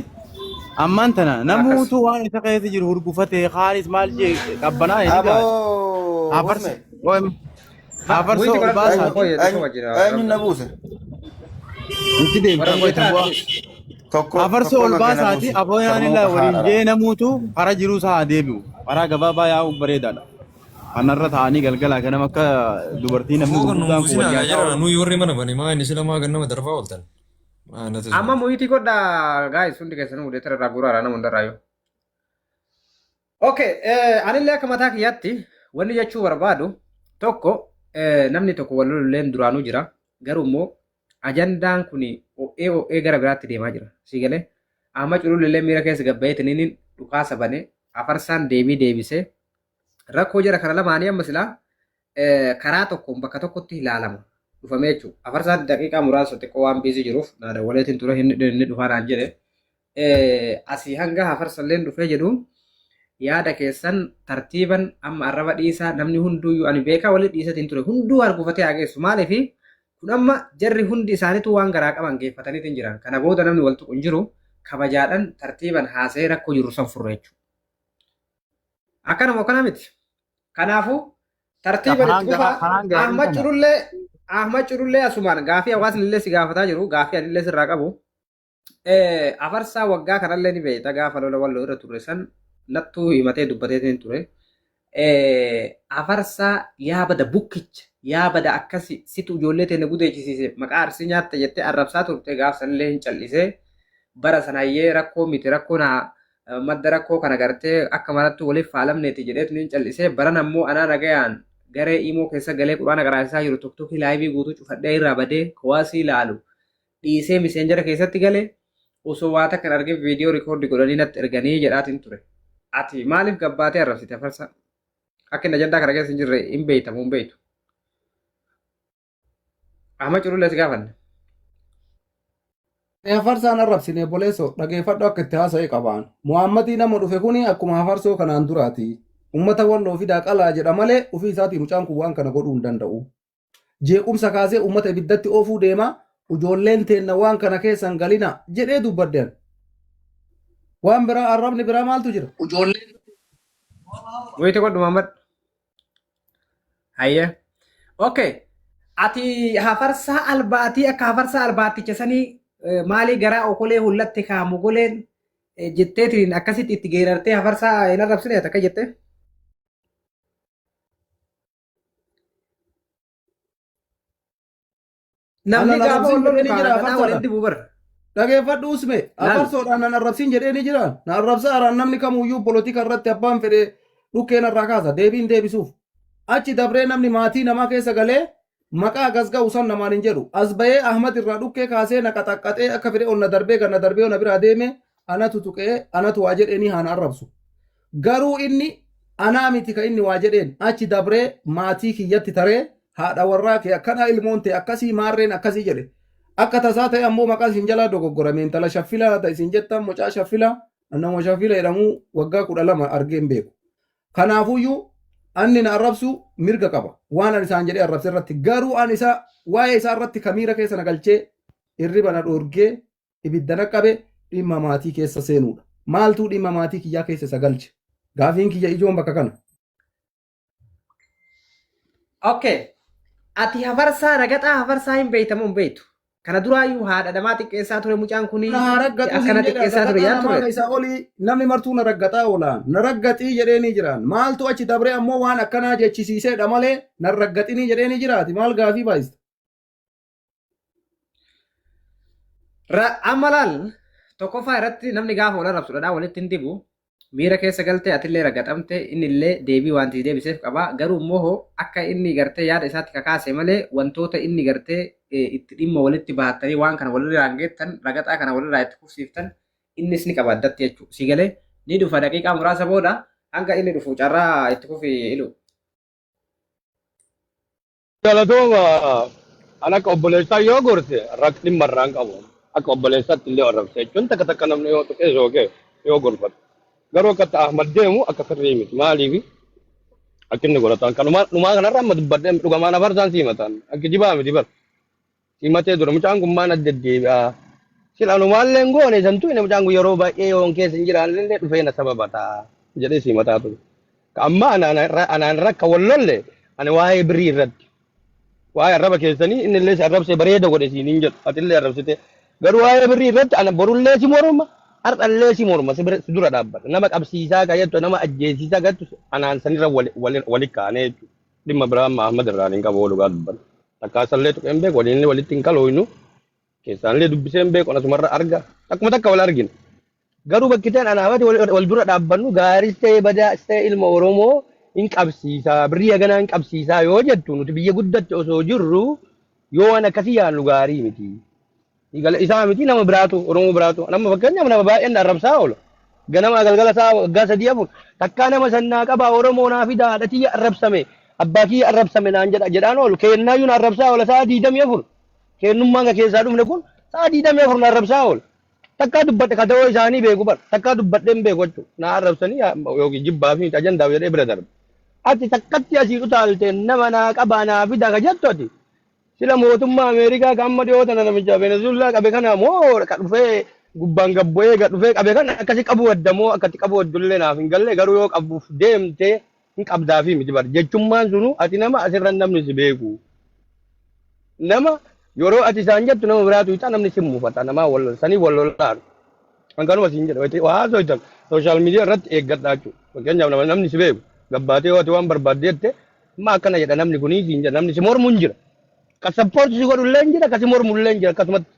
[SPEAKER 5] ammaan tana
[SPEAKER 3] Akkas.
[SPEAKER 5] namuutu waan isa keessa jiru hurgufatee kaanis maal jee qabbanaa ni ga'a.
[SPEAKER 7] Aboo
[SPEAKER 5] Hafarsa
[SPEAKER 7] Usme
[SPEAKER 5] hafarsa
[SPEAKER 3] Wiiti
[SPEAKER 5] ol
[SPEAKER 3] godhadhu
[SPEAKER 5] baasaati.
[SPEAKER 3] qoyye
[SPEAKER 7] eenyu
[SPEAKER 3] xiqqoo wajjin
[SPEAKER 7] eenyu na buuse
[SPEAKER 5] Itti
[SPEAKER 3] warra
[SPEAKER 5] deemtee qoyta
[SPEAKER 3] mudeetaraa
[SPEAKER 5] bu'aa.
[SPEAKER 3] please.
[SPEAKER 7] tokko
[SPEAKER 5] Hafarsa
[SPEAKER 7] tokko
[SPEAKER 5] ol
[SPEAKER 7] na kenna
[SPEAKER 5] baasaati
[SPEAKER 7] buuse
[SPEAKER 5] aboo yaanillaa
[SPEAKER 7] sharmuuxa
[SPEAKER 5] waliin
[SPEAKER 7] haadha
[SPEAKER 5] jee namuutu karaa jiruu isaa haa deebi'u. Karaa gabaabaa yaa'u bareedaadha. Kanarra taa'anii galgalaa ganama akka dubartii namni
[SPEAKER 8] Fooqa nuun
[SPEAKER 5] gurguddaan kun wal
[SPEAKER 8] buusinaa gaa
[SPEAKER 5] nyaataa
[SPEAKER 8] jedhana
[SPEAKER 5] oolu.
[SPEAKER 8] nuyi warri mana bane maa inni sila maa gannama darbaa ooltan. Maa natti
[SPEAKER 3] Amma
[SPEAKER 8] tola.
[SPEAKER 3] muyitii godhaa guys hundi keessanuu mudeetara irraa guuraadha nama hundarraa yoo. Okay, anillee akka mataa kiyyaatti wanni jechuu barbaadu tokko namni tokko wal lolulleen duraanuu jira. Garuu immoo ajandaan kun o'ee o'ee gara biraatti deemaa jira. Sii galee amma culullee miira keessa gabbayeetiin dhukaasa bane afarsaan deebii deebisee rakkoo jara kana lamaanii amma silaa karaa tokkoon bakka tokkotti ilaalama dhufamee jechuudha. Afarsaan daqiiqaa muraasa xiqqoo waan biizii jiruuf naa dawwaleetiin ture inni dhufaa naan jedhe. Asii hanga afarsalleen dhufee jedhu yaada keessan tartiiban amma arraba dhiisaa namni hunduuyyuu ani beekaa walitti dhiisatiin ture hunduu argufatee haa geessu maaliif Kun amma jarri hundi isaaniitu waan garaa qaban geeffataniitiin jiran. Kana booda namni wal tuqu hin jiru. Kabajaadhaan tartiiban haasa'ee rakkoo jiru san furra jechuudha. Akkanuma akkana miti. Kanaafuu tartiiban
[SPEAKER 5] Karaan
[SPEAKER 3] itti fufaa.
[SPEAKER 5] karaan gaariin
[SPEAKER 3] Ahmad
[SPEAKER 5] kana.
[SPEAKER 3] Culullee Ahmad Culullee asumaan gaafii hawaasni illee si gaafataa jiru gaafii ani illee sirraa qabu. Afarsaa waggaa kanallee ni beekta gaafa lola walloo irra turre san nattuu himatee dubbateetiin ture. Afarsaa yaa bada bukkicha yaa bada akkasi situ ijoollee teenya gudeechisiise maqaa arsii nyaatte jettee arrabsaa turte gaaf sanillee hin callisee bara sanayyee rakkoo miti rakkoo naa madda rakkoo kana gartee akka marattu waliif faalamneeti jedheetu hin callisee baran ammoo anaa nagayaan garee imoo keessa galee quraana qaraasisaa jiru tokkotti laayivii guutuu cufadhee irraa badee kowaasii ilaalu dhiisee miseenjara keessatti galee osoo waa takka hin argin viidiyoo rikoordi godhanii natti erganii jedhaatiin ture. Ati maaliif gabbaatee arrabsite afarsa? Akka inni ajandaa kana keessa hin jirre hin beektamu hin beektu. Ahmad Culullee si gaafanne.
[SPEAKER 2] Hafarsaan arrabsine obboleessoo dhageeffadhu akka itti haasa'e qabaan. Muhaammadii nama dhufe kuni akkuma hafarsoo kanaan duraati. Uummata walloo fidaa qalaa jedha malee ofii isaatii mucaan kun waan kana godhuu hin danda'u. Jeequmsa kaasee uummata ibiddatti oofuu deema. Ijoolleen teenna waan kana keessa hin galina jedhee dubbadde. Waan biraa arrabni biraa maaltu jira?
[SPEAKER 3] Wayita godhu Muhammad. Hayyee. Okay. Ati hafarsaa albaatii akka hafarsaa albaatticha sanii maalii garaa okolee hullatti kaamu goleen jetteetiin akkasitti itti geerartee hafarsaa hin arrabsine akka jette? Namni
[SPEAKER 2] Ana
[SPEAKER 3] gaafa
[SPEAKER 2] arrabsin
[SPEAKER 3] wal lolu
[SPEAKER 2] jedhee ni jira
[SPEAKER 3] kaana dhadhaa
[SPEAKER 2] afarsaadha.
[SPEAKER 3] walitti bu'u bara.
[SPEAKER 2] Dhageeffadhu usme
[SPEAKER 3] Laal.
[SPEAKER 2] afarsoodhaan nan arrabsin jedhee ni jira. Na arrabsa araan namni kamuyyuu polotika irratti abbaan fedhe dhukkeen irraa kaasa deebiin deebisuuf. Achi dabree namni maatii namaa keessa galee maqaa gas ga'u san namaan hin jedhu. As bahee Ahmad irraa dhukkee kaasee na qaxaqqaxee akka fedhe ol na darbee gad na darbee na biraa deeme anatu tuqee anatu waa jedheenii haa na arrabsu. Garuu inni anaa miti ka inni waa jedheen achi dabree maatii kiyyatti taree haadha warraa kee akkanaa ilmoon ta'e akkasii maarreen akkasii jedhe. Akka tasaa ta'e ammoo maqaan isin jalaa dogoggorame intala shaffilaa ta'e isin jettan mucaa shaffilaa nama shaffila jedhamu waggaa 12 argee hin beeku. Kanaafuyyuu anni na arrabsu mirga qaba. Waan ani isaan jedhee arrabse irratti garuu ani isa waa'ee isaa irratti kamiira keessa na galchee hirriba na dhoorgee ibidda na qabe dhimma maatii keessa seenuudha. Maaltuu dhimma maatii kiyyaa keessa isa galche? Gaafiin kiyya ijoon bakka kana.
[SPEAKER 3] Okay. Ati hafarsaa ragaxaa hafarsaa hin beektamu hin beektu. Kana duraayyuu haadha namaa xiqqeessaa ture mucaan kuni
[SPEAKER 2] Na haa raggatu
[SPEAKER 3] akkana
[SPEAKER 2] siin jedha
[SPEAKER 3] xiqqeessaa ture
[SPEAKER 2] ragaxaa
[SPEAKER 3] yaa
[SPEAKER 2] namaa
[SPEAKER 3] ture.
[SPEAKER 2] keessaa olii namni martuu na raggaxaa oolaan na raggaxii jedheenii jiraan maaltu achi dabree ammoo waan akkanaa jechisiiseedha malee na raggaxinii jedheenii jiraati maal gaafii baay'ista.
[SPEAKER 3] Amma laal tokkoffaa irratti namni gaafa wal arrabsu dhadhaa walitti hin dibu. Miira keessa galte atillee ragaxamte inni illee deebii wanti deebiseef qaba. Garuu immoo hoo akka inni gartee yaada isaatti kakaase malee wantoota inni gartee itti dhimma walitti bahattanii waan kana walirraa hin geettan ragaxaa kana walirraa itti kufsiiftan innis ni qaba addatti jechuudha. Si galee ni dhufa daqiiqaa muraasa booda hanga inni dhufu carraa itti kufi ilu.
[SPEAKER 1] Galatooma an akka obboleessaa yoo gorse dhimma irraa hin qabu. Akka obboleessaatti illee arrabse jechuun takka takka namni yoo tuqee sookee yoo gorfate. Garuu akka itti Ahmad deemu akka sirrii miti. Maaliif akka inni godhatan kan dhumaa kanarra amma dubbadhee dhugamaan afarsaan siimatan akka jibaa miti bar. Simatee dura mucaan kun maan adda deebi'a. Sila anumaallee hin goone santuu inni mucaan kun yeroo baay'ee yoon keessa hin jiraanne illee dhufee na sababata jedhee simataa ture. Ka amma anaan rakka wal lolle ani waa'ee birrii irratti. Waa'ee arraba keessanii inni illee si arrabsee bareeda godhe siin hin jedhu ati illee arrabsite. Garuu waa'ee birrii irratti ana borullee si morma har'allee si morma si bira si dura dhaabbata. Nama qabsiisaa ka jettu nama ajjeesiisaa ka jettu anaan sanirra wali kaanee jechuudha. Dhimma biraa amma Ahmad irraan hin qabu dhugaa dubbanna. Takkaa isallee tuqee hin beeku waliin walitti hin kalooynu keessaan illee dubbisee hin beeku asumarra arga takkuma takka wal argina. Garuu bakki ta'an anaafati wal dura dhaabbannu gaaris ta'ee badaas ta'e ilma Oromoo hin qabsiisaa birrii haganaa hin qabsiisaa yoo jettu nuti biyya guddatte osoo jirru yoo waan akkasii yaadnu gaarii miti. Gala isaa miti nama biraatu Oromoo biraatu nama fakkeenyaaf nama baay'een arrabsaa oola. Ganama galgala isaa waggaa 3 4 takkaa nama sannaa qabaa Oromoo naa fidaa haadha tiyya arrabsame abbaa kiyya arrabsame naan jedha jedhaan oolu kennaayyuu na arrabsaa oola sa'a 24 kennummaan ka keessaa dhufne kun sa'a 24 na arrabsaa oola. Takkaa dubbadhe ka ta'uu isaanii beeku bar takkaa dubbadhee hin beeku jechuudha na arrabsanii yookiin jibbaa fi ajandaaf jedhee bira darba. Ati takkatti asii utaalte nama naa qabaa naa fidaa ka jettu ati. Sila mootummaa Ameerikaa kan amma dhiyoo tana namicha Venezuelaa qabe kana moo ka dhufee gubbaan gabbu'ee gad dhufee qabe kana akkasi qabu wadda moo akkatti qabu waddullee naaf hin galle garuu yoo qabuuf deemte hin qabdaafi miti bar jechummaan sunu ati nama asirra namni si beeku. Nama yeroo ati isaan jettu nama biraatu hixa namni si mufata namaa wal sanii wal lolaaru. Kan kanuma siin jedha waa haasoitan sooshaal miidiyaa irratti eeggadhaa jechuudha. Fakkeenyaaf nama namni si beeku gabbaatee yoo ati waan barbaadde jette amma akkana jedha namni kunii siin jedha namni si mormu hin jira. Ka sappoorti si godhu illee hin jira ka si mormu illee hin jira akkasumatti.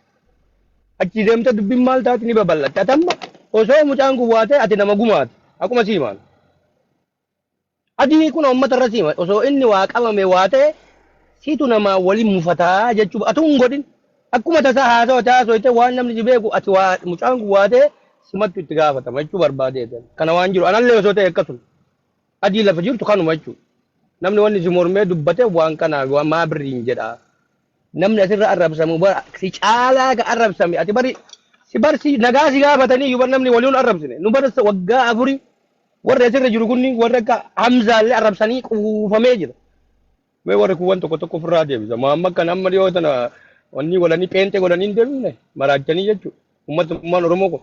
[SPEAKER 1] Achi deemte dubbiin maal taati ni babal'atte. Ati amma osoo mucaan kun waa ta'e ati nama gumaati. Akkuma siimaan. Adii kun uummata irra siima. Osoo inni waa qabame waa ta'e situ namaa waliin mufataa jechuuf atuu hin godhin. Akkuma tasaa haasawa ati haasoyte waan namni si beeku ati waa mucaan kun waa ta'e simattu itti gaafatama jechuu barbaadeeti. Kana waan jiru anallee osoo ta'e akkasuma. Adii lafa jirtu kanuma jechuudha. Namni wanni si mormee dubbate waan kanaaf waan maa birriin jedha. Namni asirra arrabsamu bara si caalaa ka arrabsame ati bari si barsi nagaa si gaafatanii iyyuu bar namni waliin arrabsine nu bara waggaa afurii warri asirra jiru kunniin warri akka Hamzaallee arrabsanii quufamee jira. Mee warri kuuwwan tokko tokko ofirraa deebisa. Muhammad kan amma dhiyoo tana wanni godhanii pheenxee godhanii hin deebifne maraachanii jechuudha. Uummatummaan Oromoo kun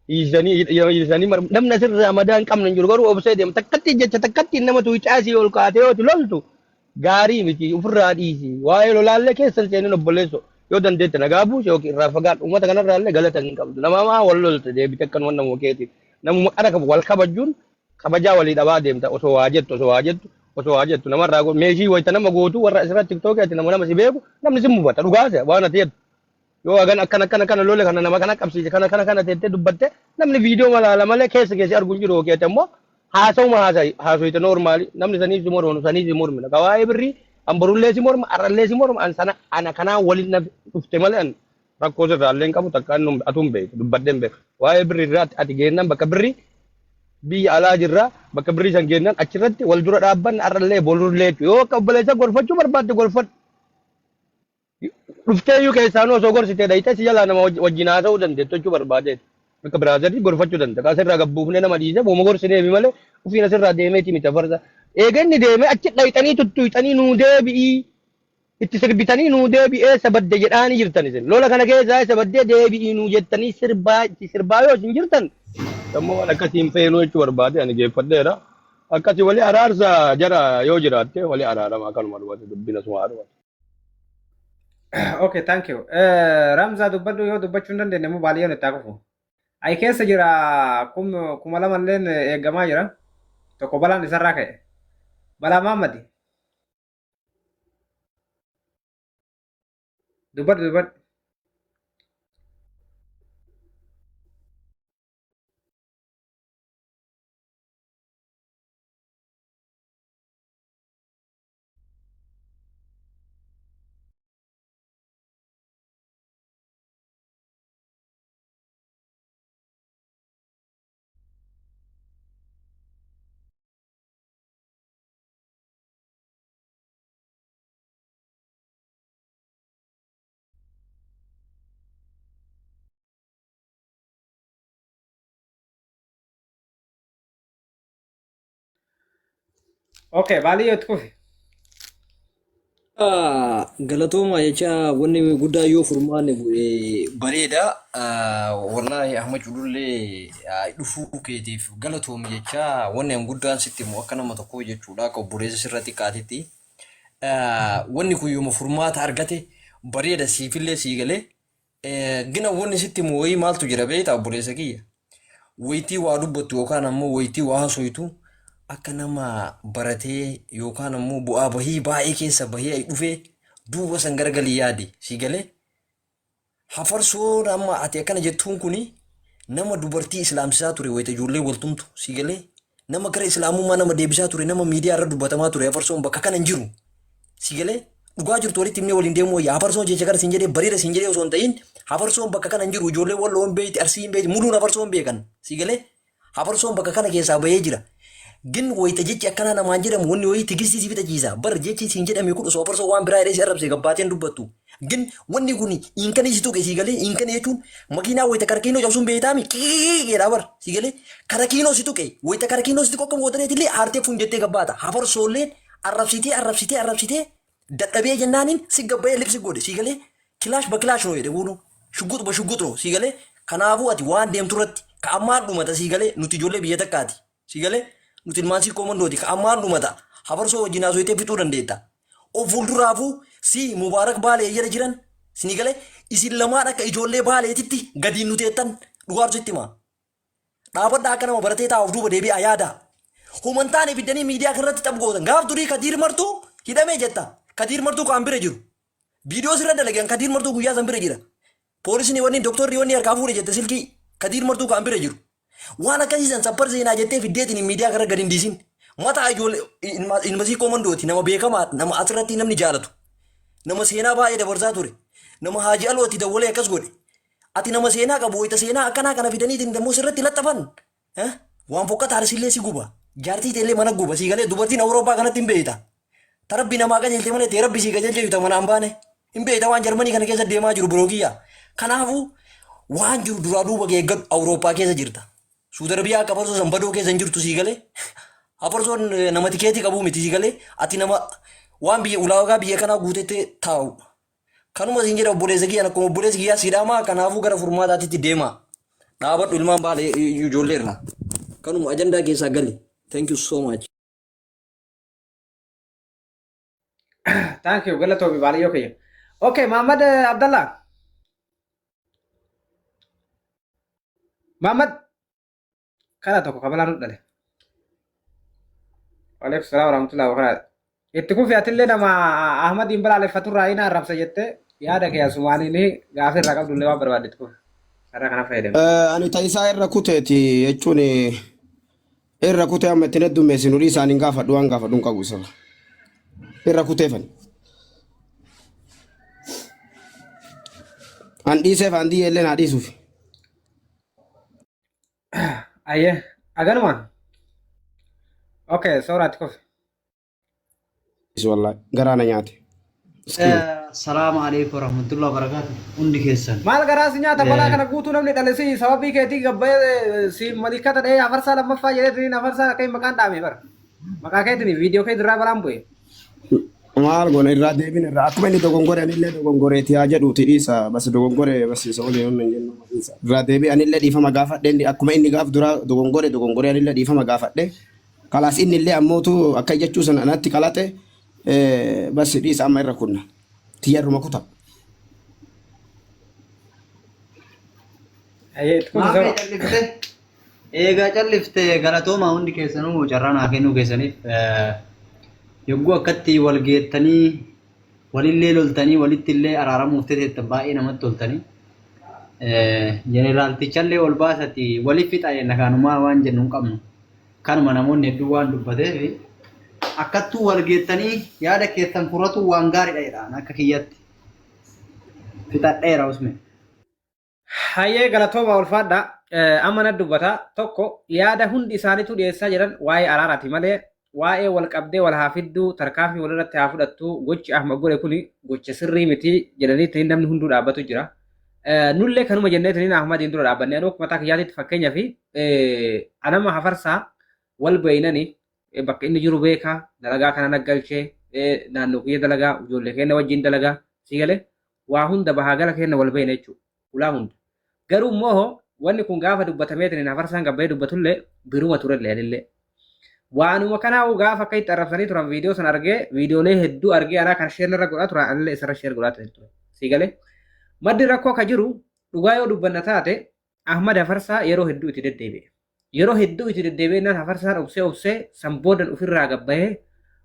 [SPEAKER 1] hiisanii hiisanii namni asirraa madaa hin qabne hin jiru garuu obsee deema. Takkatti jecha takkatti nama tuucaasii ol kaatee yoo loltu gaarii miti ofirraa dhiisi. Waa'ee lolaallee keessa hin seenin obboleesso. Yoo dandeette nagaa buuse yookiin irraa fagaadhu. Uummata kanarraallee galata hin qabdu. Nama maa wal lolte deebite akkanuma namuma keetiin. Namuma qara qabu wal kabajuun kabajaa walii dhabaa deemta osoo waa jettu osoo waa jettu osoo waa jettu namarraa meeshii wayita nama gootu warra asirratti tiktookii ati nama nama si beeku namni si mufata dhugaase waan ati jettu. Yoo hagan akkana akkana kana lole kana nama kana qabsiise kana kana kana teettee dubbatte namni viidiyoo malaala malee keessa keessa argu hin jiru yookiin ati ammoo haasawuma haasayi haasoyte noormaali namni saniif si mormanu saniif si mormina ka waa'ee birrii an borullee si morma arrallee si morma an sana ana kanaan waliin na dhufte malee an rakkoo sirraallee hin qabu takka annu atuu hin beektu dubbadhee hin beeku waa'ee birrii irraatti ati geennan bakka birrii biyya alaa jirra bakka birrii san geennan achirratti wal dura dhaabbanna arrallee borullee yoo akka obboleessa gorfachuu barbaadde gorfadhu Dhuftee iyyuu keessaanuu osoo gorsitee dhayxee si jalaa nama wajjin haasa'uu dandeettu jechuu barbaadeeti. Akka biraazarii gorfachuu danda'a. Asirraa gabbuufnee nama dhiisee booma gorsineefi malee ofiin asirraa deemeeti miti afarsa. Eega inni deemee achi dhayxanii tuttuyxanii nuu deebi'ii itti sirbitanii nuu deebi'i eessa badde jedhaanii jirtan isin. Lola kana keessaa eessa baddee deebi'ii nuu jettanii sirbaa itti sirbaa yoo isin jirtan dammoo waan akkasii hin feenuu jechuu barbaade ani geeffadheera. Akkasii wali araarsa jara yoo jiraatte wali araarama kanuma dhumate dubbiin asuma haa dhumatu.
[SPEAKER 3] Okay, thank you. Ramzaa dubbadhu yoo dubbachuu hin dandeenye immoo baadiyyoon itti haa kufu. Ayi keessa jira 2000 illeen eegamaa jira. Tokko balaan isarraa ka'e. Balaa Maammadi. Dubbadhu dubbadhu. Okay, baaliyyoo itti kufi.
[SPEAKER 8] Galatooma jecha wanni guddaa yoo furmaanne bu'e bareeda. Wallaahi Ahmad Culullee dhufuu keetiif galatoomi jecha wanni an guddaan sitti himu akka nama tokkoo jechuudha akka obboleessa sirra xiqqaatitti. Wanni kun yooma furmaata argate bareeda siifillee sii galee. Gina wanni sitti himu wayii maaltu jira beektaa obboleessa kiyya. Wayitii waa dubbattu yookaan ammoo wayitii waa haasoftu akka nama baratee yookaan ammoo bu'aa bahii baay'ee keessa bahee dhufee duuba san garagalii yaadi sii galee. Hafarsoon amma ati akkana jettuun kuni nama dubartii islaamsisaa ture wayita ijoollee waltumtu sii galee. Nama gara islaamummaa nama deebisaa ture nama miidiyaa irra dubbatamaa ture hafarsoon bakka kana hin jiru. Si galee dhugaa jirtu walitti himnee waliin deemuu wayya hafarsoon jecha kana siin jedhee bareeda siin jedhee osoo hin ta'in hafarsoon bakka kana hin jiru ijoollee walloo hin beekti arsii hin beekti muluun hafarsoo hin beekan si galee hafarsoon bakka kana keessaa bahee jira. Gin wayita jechi akkanaa namaan jedhamu wanni wayii tigistii si fixachiisa bar jechi siin jedhame kun osoo hafarsoo waan biraa jedhee si arrabse gabbaateen dubbattu. Gin wanni kun hinkanii si tuqe si galee hinkanii jechuun makiinaa wayita karakiinoo cabsuun beektaami qiqiqiqi jedhaa bar si galee karakiinoo si tuqe wayita karakiinoo si tuqe akka gootaneetillee aartee fun jettee gabbaata hafarsoolleen arrabsitee arrabsitee arrabsitee Dadhabee jennaaniin si gabbayee libsi godhe sii galee kilaash ba kilaash noo jedhe kuunu shugguux ba shugguux noo sii galee kanaafuu ati waan deemtu irratti ka ammaan dhumata sii galee nuti ijoollee biyya takkaati sii galee nuti ilmaan sii koomandooti ka ammaan dhumata hafarsoo wajjin haasofitee fixuu dandeetta. Of fuulduraafuu si Mubaarak Baalee jala jiran sinii galee isin lamaan akka ijoollee Baaleetitti gadiin nu teettan dhugaatu sitti himaa. Dhaabadhaa akka nama baratee taa'uuf duuba deebi'aa yaadaa. Human taane fiddanii miidiyaa kanarratti xaph gootan. Gaaf durii Kadiir Martuu hidhamee jetta. Kadiir Martuu kaan bira jiru. Viidiyoo sirra dalagan Kadiir Martuu guyyaa san bira jira. Poolisni wanni doktorri wanni harkaa fuudhe jette silkii Kadiir Martuu kaan bira jiru. Waan akkasii san sappar seenaa jettee fiddeetiin miidiyaa kanarra gadi hin dhiisin. Mataa ijoollee ilma sii koomandooti nama beekamaa nama asirratti namni jaalatu. Nama seenaa baay'ee dabarsaa ture. Nama Haaji Alootti dawwalee akkas godhe. Ati nama seenaa qabu wayita seenaa akkanaa kana fidaniitiin dammoo sirratti laxxafan. Eh? Waan fokkataa sillee si guba. Jaartii teellee mana guba. Sii galee dubartiin Awurooppaa kanatti hin beeyta. Ta rabbi namaa qajeelte malee tee rabbi sii qajeelche yuta mana hin baane. Hin beeyta waan Jarmanii kana keessa deemaa jiru biroo kiyya. Kanaafuu waan jiru duraa duuba kee eeggadhu Awurooppaa keessa jirta. Suudi Arabiyaa akka farsoo san badoo keessa hin jirtu sii galee. Hafarsoon nama tikeetii qabuu miti sii galee. Ati nama waan biyya ulaagaa biyya kanaa guutettee taa'u. Kanuma siin jedha obboleessa kiyya akkuma obboleessi kiyyaa sii dhaamaa kanaafuu gara furmaataatitti deemaa. Dhaabadhu ilmaan baale ijoollee irraa. Kanuma ajandaa keessaa gali. Thank you so much.
[SPEAKER 3] Thank you galatoomi baaliyyoo kiyya. Okay Muhammad Abdallah. Muhammad kana tokko kabalaa nu dhale. Waalaikum salaam warahmatullahi wabarakatuh. Itti kufi atillee nama Ahmadiin balaaleffaturraa ina arrabsa jette yaada kee asumaaniin gaafii irraa qabdullee waan barbaadde itti kufi. Carraa kana fayyadami.
[SPEAKER 6] Ani ta'isaa irra kuteeti jechuun irra kutee amma ittiin heddummeessinu dhiisaan hin gaafadhu waan gaafadhu hin qabu isarra. Irra kuteefan. An dhiiseef an diyyee illee naa dhiisuuf.
[SPEAKER 3] Ayyee aganumaan. Okay sooraatti kufi.
[SPEAKER 6] Wallahi garaa na nyaate. Miskiina.
[SPEAKER 9] Salaamu alaikum warahmatullahi wabarakatuh. Hundi keessan.
[SPEAKER 3] Maal garaa si nyaata balaa kana guutuu namni dhale si sababii keetii gabbayee si malikata dhahee hafarsaa lammaffaa jedhee hafarsaa akka hin maqaan dhaame bara. Maqaa keetiin viidiyoo kee irraa balaan bu'e.
[SPEAKER 6] Maal goona irraa deebin irraa akkuma inni dogongore anillee dogongoreeti haa jedhuuti dhiisa bas dogongore bas isa waliin onna hin jennu dhiisa. Irraa deebi anillee dhiifama gaafadhe inni akkuma inni gaaf duraa dogongore dogongore anillee dhiifama gaafadhe kalaas inni illee ammootu akka jechuu sana anatti qalate bas dhiisa amma irra kunna tiyyarruma kuta.
[SPEAKER 3] Ayyee itti kufi
[SPEAKER 9] Maaf
[SPEAKER 3] sora.
[SPEAKER 9] callifte? Eegaa callifte galatoomaa hundi keessanuu carraa naa kennuu keessaniif yogguu akkatti wal geettanii walillee loltanii walitti illee araaramuuf teteettan baay'ee namatti toltanii. Jeneraaltichallee ol baasati wali fixa jenna kaanumaa waan jennu hin qabnu. Kanuma namoonni hedduun waan dubbateef akkattuu wal geettanii yaada keessan furatu waan gaariidha jedhaan akka kiyyatti. Fixadheera usme.
[SPEAKER 3] Hayyee galatooma ulfaadha. Amma na dubbata tokko yaada hundi isaaniitu dhiyeessaa jiran waa'ee araaraati malee waa'ee wal qabdee wal haa fidduu tarkaanfii walirratti haa fudhattu gochi Ahmad godhe kuni gocha sirrii miti jedhanii namni hunduu dhaabbatu jira. Nullee kanuma jenneetiin Ahmadiin dura dhaabbannee anuu mataa kiyyaatitti fakkeenyaaf anama hafarsaa wal beeynani bakka inni jiru beekaa dalagaa kana naggalchee naannoo kiyya dalagaa ijoollee keenya wajjin dalagaa si galee waa hunda bahaa gala keenya wal beeyna jechuudha. Ulaa hunda. Garuu immoo wanni kun gaafa dubbatameetiin hafarsaan gabbayee dubbatullee biruma turellee anillee. Waanuma kanaa gaafa akka itti arrabsanii turan viidiyoo sana argee viidiyoolee hedduu argee anaa kan sheer narra godhaa turan anillee isarra sheer godhaa ture. Si galee. Maddi rakkoo ka jiru dhugaa yoo dubbanna taate Ahmad Hafarsaa yeroo hedduu itti deddeebi'e. Yeroo hedduu itti deddeebi'ennaan Hafarsaan obsee obsee san boodan ofirraa gabbayee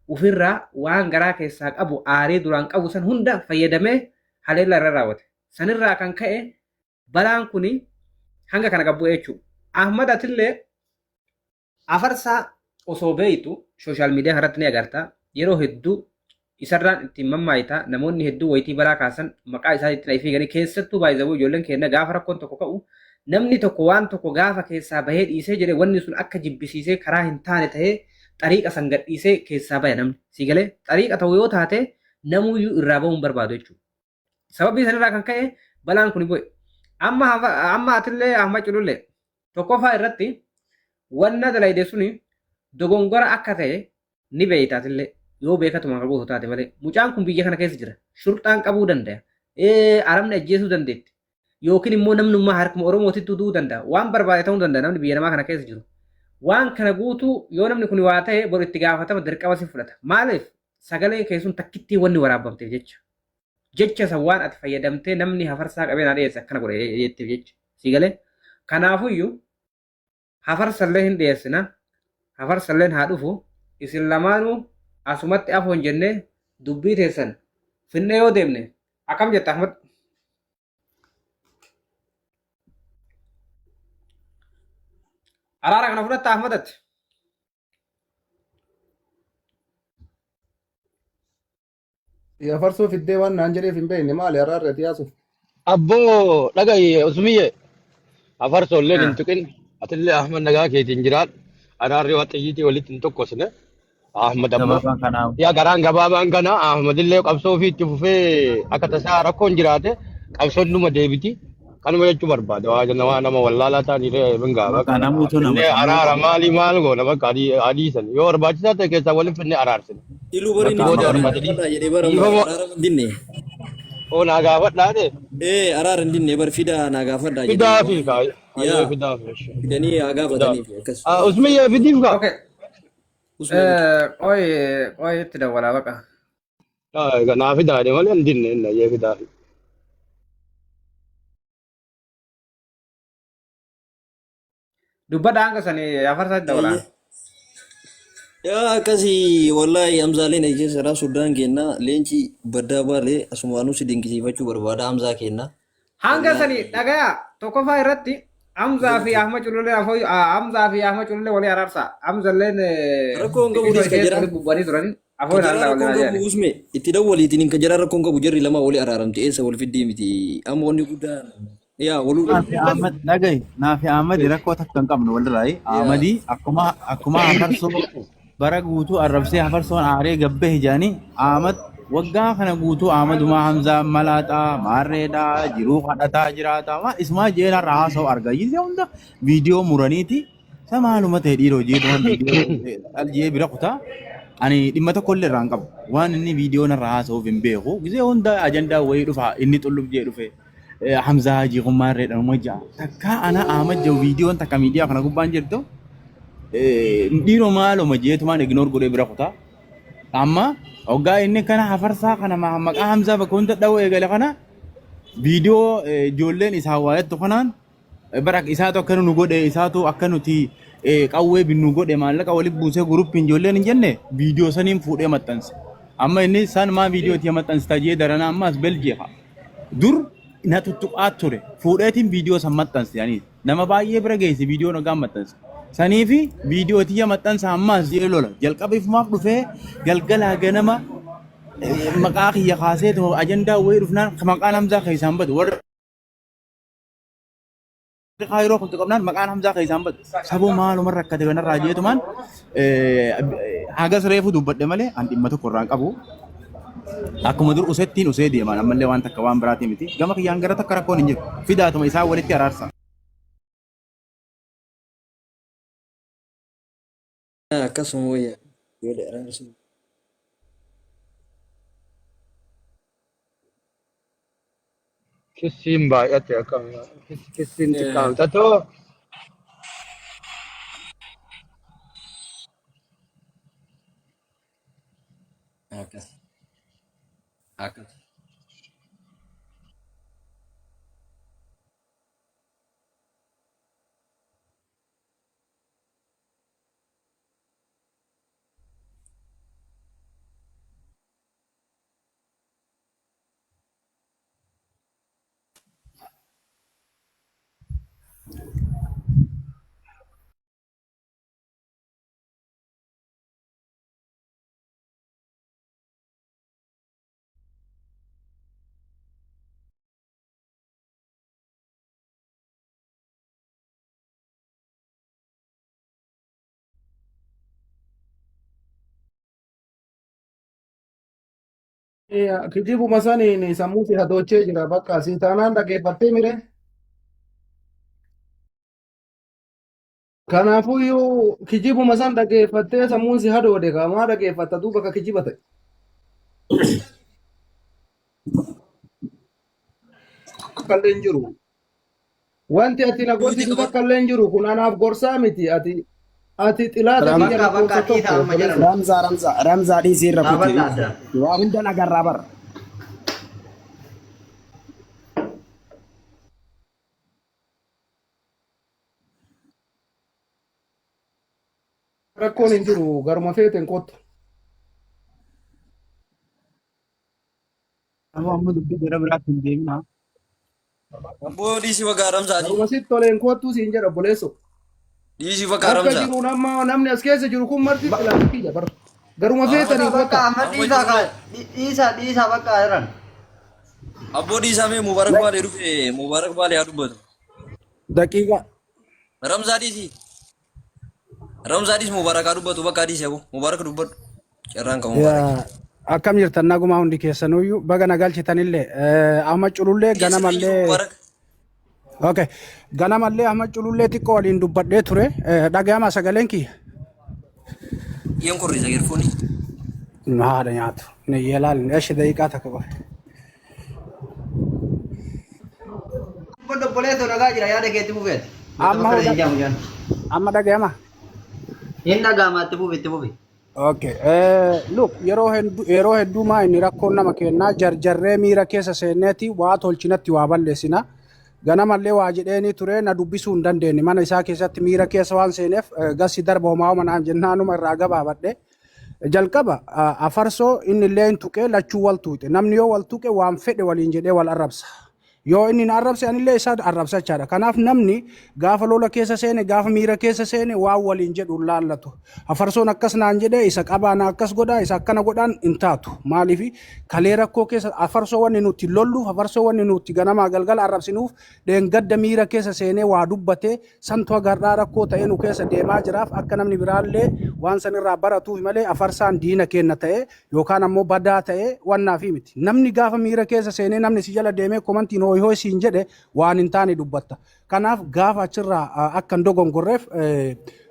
[SPEAKER 3] ofirraa waan garaa keessaa qabu aarii duraan qabu san hunda fayyadamee haleellaa irra raawwate. Sanirraa kan ka'e balaan kuni hanga kana gabbu'e jechuudha. Ahmad atillee Afarsaa osoo beeytu social media irratti ni agarta yeroo hedduu isarraan ittiin mammaayita namoonni hedduu wayitii balaa kaasan maqaa isaa itti na fiiganii keessattuu baay'izawuu ijoolleen keenya gaafa rakkoon tokko ka'u namni tokko waan tokko gaafa keessaa bahee dhiisee jedhe wanni sun akka jibbisiisee karaa hin taane ta'ee xariiqa san gadhiisee keessaa baya namni sii galee xariiqa ta'u yoo taate namuyyuu irraa bahuun barbaadu jechuudha. Sababii sanirraa kan ka'e balaan kun bu'e. Amma amma atillee Ahmad Culullee tokkoffaa irratti wanna dalayde suni dogongora akka ta'e ni beeyta atillee. Yoo beekatuma akka gootu taate malee. Mucaan kun biyya kana keessa jira. Shurxaan qabuu danda'a. Arabni ajjeesuu dandeetti. Yookiin immoo namnummaa harkuma Oromootitti du'uu danda'a. Waan barbaade ta'uu danda'a namni biyya namaa kana keessa jiru. Waan kana guutuu yoo namni kun waa ta'e boru itti gaafatama dirqama si fudhata. Maaliif sagalee keessuun takkittii wanni waraabamteef jecha. Jecha san waan ati fayyadamtee namni hafarsaa qabee naa dhiyeesse akkana godhe jetteef jecha. Si galee? Kanaafuyyuu hafarsallee hin dhiyeessina. Hafarsalleen haa dhufu. Isin lamaanuu asumatti afoon jennee dubbii teessan finnee yoo deemne akkam jetta Ahmad? Araara kana fudhatta Ahmadatti?
[SPEAKER 2] Hafarsoo fiddee waan naan jedheef hin beekne maali araarri ati yaasuuf.
[SPEAKER 1] Abboo dhaga'i Usmiyye hafarsoo illee hin tuqin atillee Ahmad nagaa keetiin jiraadhu araarri waa xiyyiitii walitti hin tokkosne Ahmad ammoo
[SPEAKER 5] Gabaabaan kanaa.
[SPEAKER 1] yaa garaan gabaabaan kana Ahmad illee qabsoo ofii itti fufee akka tasaa rakkoon jiraate qabsoon numa deebiti kanuma jechuu barbaada waa jenna waa nama wallaalaa ta'anii bin gaaba
[SPEAKER 5] Bakka namuutu nama
[SPEAKER 1] illee
[SPEAKER 5] sammuu
[SPEAKER 1] araara
[SPEAKER 5] qabu.
[SPEAKER 1] maalii maal goona bakka adiisan yoo barbaachisaa ta'e keessaa waliin finnee araarsina.
[SPEAKER 8] Iluu bari
[SPEAKER 5] Bakka
[SPEAKER 8] inni
[SPEAKER 1] Booda
[SPEAKER 5] amma
[SPEAKER 8] araara
[SPEAKER 1] barbaade
[SPEAKER 8] gaafadhaa jedhee bara
[SPEAKER 1] dhiifama
[SPEAKER 8] araara hin dinne.
[SPEAKER 1] oo naa gaafadhaa de
[SPEAKER 8] Ee araara hin dinne bar fidaa naa gaafadhaa jedhee.
[SPEAKER 1] fidaa fi kaa ayyee
[SPEAKER 8] Yaa
[SPEAKER 1] fidaa fi
[SPEAKER 8] fidanii haa
[SPEAKER 1] fidaa
[SPEAKER 8] gaafataniif akkas.
[SPEAKER 1] Usmiyya fidiif kaa
[SPEAKER 3] Okay.
[SPEAKER 8] Usmee miti.
[SPEAKER 3] Qoy qoy itti dawwalaa baqa.
[SPEAKER 1] Naa fidaa de malee hin dinne inni ayyee fidaa fi.
[SPEAKER 3] Dubbadha hanga sanii hafarsaatti dawwalaa.
[SPEAKER 8] Ayyee. Yaa akkasii wallahi Hamzaaleen keessa Sudaan kenna leenci baddaa baalee asumaanuu si dinqisiifachuu barbaada Hamzaa kenna.
[SPEAKER 3] Hanga sanii
[SPEAKER 8] Wallahi
[SPEAKER 3] dhagaya tokkoffaa irratti Hamzaa fi
[SPEAKER 8] galatoom.
[SPEAKER 3] Ahmad Culullee afoo Hamzaa fi Ahmad Culullee walii araarsa. Hamzalleen
[SPEAKER 8] Rakkoon qabu
[SPEAKER 3] xixiqqoo
[SPEAKER 8] dhiis ka
[SPEAKER 3] keessa
[SPEAKER 8] jira.
[SPEAKER 3] walitti bubbanii turanii afoo
[SPEAKER 8] Ka
[SPEAKER 3] hin
[SPEAKER 8] jaraa
[SPEAKER 3] araarsa
[SPEAKER 8] rakkoon
[SPEAKER 3] walii
[SPEAKER 8] qabu
[SPEAKER 3] jedhani.
[SPEAKER 8] usme itti dawwaliitiin ka jaraa rakkoon qabu jarri lama walii araaramte eessa wal fiddee miti amma wanni guddaan yaa waluu
[SPEAKER 5] Naafi Ahmad dhagahi Naafi Ahmad rakkoo takka hin qabnu walirraa
[SPEAKER 8] yaa
[SPEAKER 5] Ahmadi akkuma akkuma hafarsoo bara guutuu arrabsee hafarsoon aaree gabbee hijaanii Ahmad waggaa kana guutuu Ahmadumaa Hamzaa malaaxaa maarreedhaa jiruu kadhataa jiraataa waan isumaa jeen har'a haasa'u argaa jirti hunda viidiyoo muraniiti isa maaluma ta'e dhiiroo jeetumaan viidiyoo dhaljee bira kutaa ani dhimma tokko illee irraa hin qabu waan inni viidiyoo narra haasa'uuf hin beeku gisee hunda ajandaa wayii dhufa inni xullub jee dhufe Hamzaa Hajii kun maarreedha numa ja'a takka ana Ahmad jiru viidiyoon takka miidiyaa kana gubbaan jirtu dhiiroo maaluma jeetumaan ignoor godhee bira kutaa amma hoggaa inni kana hafarsaa kana maqaa Hamzaa bakka hunda dha'uu eegale kana viidiyoo ijoolleen isaa waayattu kanaan bara isaatu akka nu godhe isaatu akka nuti qawwee binnu godhe maallaqa walitti buusee guruppiin ijoolleen hin jenne viidiyoo saniin fuudhee maxxanse. Amma inni san maa viidiyoo itti maxxansita jee daranaa amma as Beljiika. Dur na tuttuqaa ture fuudheetiin viidiyoo san maxxanse ani nama baay'ee bira geesse viidiyoo nagaan maxxanse. Saniifi viidiyoo tiyya maxxansa ammaas jee lola jalqaba ifumaaf dhufee galgalaa ganama maqaa kiyya kaasee ajandaa wayii dhufnaan maqaan Hamzaa keessaan badu warri kaayiroo kun qabnaan maqaan Hamzaa keessaan badu saboo maaluma rakkate kanarraa jeetumaan hagas reefu dubbadhe malee an dhimma tokko irraan qabu. Akkuma dur usettiin usee deemaan ammallee waan takka waan biraatii miti. Gama kiyyaan gara takka rakkoon hin jiru. Fidaatuma isaan walitti araarsa.
[SPEAKER 8] Akkasuma wayya. Wali araarsu.
[SPEAKER 1] Kissiin baay'ate akkam kissiin xiqqaan tatoo
[SPEAKER 8] Akkas. Akkas.
[SPEAKER 2] Kijibuma saniin sammuu si hadoochee jira bakka si taanaan dhaggeeffattee mire. Kanaafuyyuu kijibuma san dhageeffattee sammuun si hadoode maa dhageeffatta duuba ka kijiba ta'e. Takka illee hin jiru. Wanti ati na gorsitu takka illee hin jiru kun anaaf gorsaa miti ati ati xilaata kiyya
[SPEAKER 9] Bakka bakka
[SPEAKER 2] lakkoofsa
[SPEAKER 9] dhiisa
[SPEAKER 2] tokko
[SPEAKER 9] amma
[SPEAKER 2] obboleessa.
[SPEAKER 9] jedhan.
[SPEAKER 6] Ramzaa Ramzaa Ramzaa dhiisii irra kuti.
[SPEAKER 9] Dhaabadha adda.
[SPEAKER 6] Waa hunda nagarraa bara.
[SPEAKER 2] Rakkoon hin jiru garuma feeten kottu.
[SPEAKER 5] Amma amma dubbii gara biraatti hin deemina.
[SPEAKER 8] Abboo dhiisii bakka Ramzaati.
[SPEAKER 2] Garuma sitti toleen kottuu siin jedha obboleesso.
[SPEAKER 8] Dhiisii bakka
[SPEAKER 2] Akka
[SPEAKER 8] Ramzaa.
[SPEAKER 2] jiruun amma namni as keessa jiru kun marti xilaata kiyya bara. Garuma feetaniin
[SPEAKER 9] Bakka
[SPEAKER 2] kottaa.
[SPEAKER 9] amma dhiisaa kaa dhiisaa dhiisaa bakka jiran.
[SPEAKER 8] Abboo dhiisaa mee Mubaarak Baalee dhufe Mubaarak Baalee haa dubbatu.
[SPEAKER 4] Daqiiqa
[SPEAKER 8] Ramzaa dhiisii. Ramzaa dhiis Mubaarak haa dubbatu bakka dhiisii aboo Mubaarak dubbadhu. Carraan kan Mubaarak.
[SPEAKER 4] Yaa, akkam jirtan nagumaa hundi keessanuyyuu baga na galchitanillee Ahmad Culullee
[SPEAKER 8] Keessa kan jiru
[SPEAKER 4] ganamallee
[SPEAKER 8] Mubaarak.
[SPEAKER 4] okay ganamallee Ahmad Culullee xiqqoo waliin dubbadhee ture dhaga'ama sagaleen kiyya
[SPEAKER 8] Yeen korriisa earphone.
[SPEAKER 4] Haadha nyaatu ni yeelaalin eshi daqiiqaa takka qofa
[SPEAKER 9] Dubbadhu obboleessoo nagaa jira yaada keetti fufeeti.
[SPEAKER 4] Amma
[SPEAKER 9] Bakka hin jaamu jaan.
[SPEAKER 4] amma dhaga'ama
[SPEAKER 9] Hin dhaga'ama itti fufi itti fufi.
[SPEAKER 4] Okay. Look, yeroo hedduu yeroo hedduu maa inni rakkoon nama kennaa jarjarree miira keessa seenneeti waa tolchinatti waa balleessina. Ganamallee waa jedheeni ture na dubbisuu hin dandeenye. Mana isaa keessatti miira keessa waan seeneef gassi darba homaa homa naan jennaanuma irraa gabaabadhe. Jalqaba afarsoo inni illee hin tuqee lachuu wal tuuxe. Namni yoo wal tuqe waan fedhe waliin jedhee wal arrabsa. Yoo inni na arrabse anillee isa arrabsa jechaadha. Kanaaf namni gaafa lola keessa seene gaafa miira keessa seene waan waliin jedhu hin laallatu. Afarsoon akkas naan jedhee isa qabaa na akkas godhaa isa akkana godhaan hin taatu. Maaliif kalee rakkoo keessa afarsoo wanni nuti lolluuf afarsoo wanni nuti ganamaa galgala arrabsinuuf dheengadda miira keessa seenee waa dubbatee santu haga har'aa rakkoo ta'ee nu keessa deemaa jiraaf akka namni biraallee waan san irraa baratuuf malee afarsaan diina keenna ta'ee yookaan ammoo badaa ta'ee wannaafi miti. Namni gaafa miira keessa seenee namni si jala deemee komantiin hooyi hooyi siin jedhe waan hin taane dubbatta. Kanaaf gaafa achirraa akka hin dogongorreef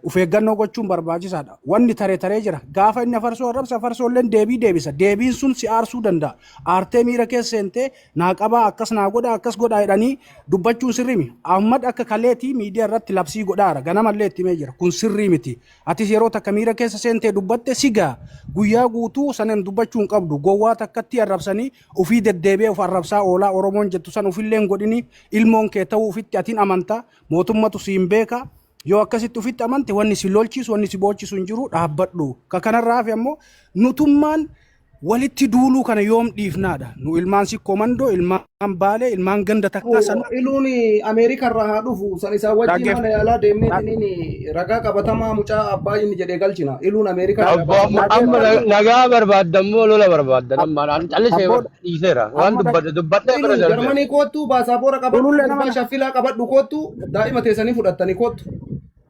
[SPEAKER 4] of eeggannoo gochuun barbaachisaadha. Wanni taree taree jira. Gaafa inni afarsoo arrabsa afarsoo illee deebii deebisa. Deebiin sun si aarsuu danda'a. Aartee miira keessa seentee naa qabaa akkas naa godhaa akkas godhaa jedhanii dubbachuun sirrii miti. Ahmad akka kaleetii miidiyaa irratti labsii godhaara. Ganamallee itti himee jira. Kun sirrii miti. Atis yeroo takka miira keessa seentee dubbatte si ga'a. Guyyaa guutuu sanan dubbachuu hin qabdu. Gowwaa takkatti arrabsanii ofii deddeebi'ee of arrabsaa oolaa Oromoon jettu san ofillee hin godhini. Ilmoon kee ta'uu ofitti atiin amanta. Mootummatu siin beeka. Yoo akkasitti ofitti amante wanni si lolchiisu wanni si boochisu hin jiru dhaabbadhu. Ka kanarraa hafe ammoo nutummaan walitti duuluu kana yoom dhiifnaadha. Nu ilmaan sikkoo mandoo, ilmaan baalee, ilmaan ganda takkaa sana.
[SPEAKER 2] Iluun Ameerika irraa haa dhufu san isaa wajjin
[SPEAKER 4] Dhaggeef-
[SPEAKER 2] mana yaalaa deemneetiniin ragaa qabatamaa mucaa abbaa inni jedhee galchina. Iluun Ameerika irraa
[SPEAKER 1] Abbo amma amma nagaa barbaaddan moo lola barbaaddan amma an callisee
[SPEAKER 4] Abboo
[SPEAKER 1] dhiiseera waan
[SPEAKER 4] amma
[SPEAKER 1] dubbadhe dubbadhee bira
[SPEAKER 2] Iluun
[SPEAKER 1] darbeera.
[SPEAKER 2] Jarmanii koottu baasaabora qabadhu
[SPEAKER 4] Culullee nama
[SPEAKER 2] gurbaa shaffilaa qabadhu koottu daa'ima teessanii fudhattanii koottu.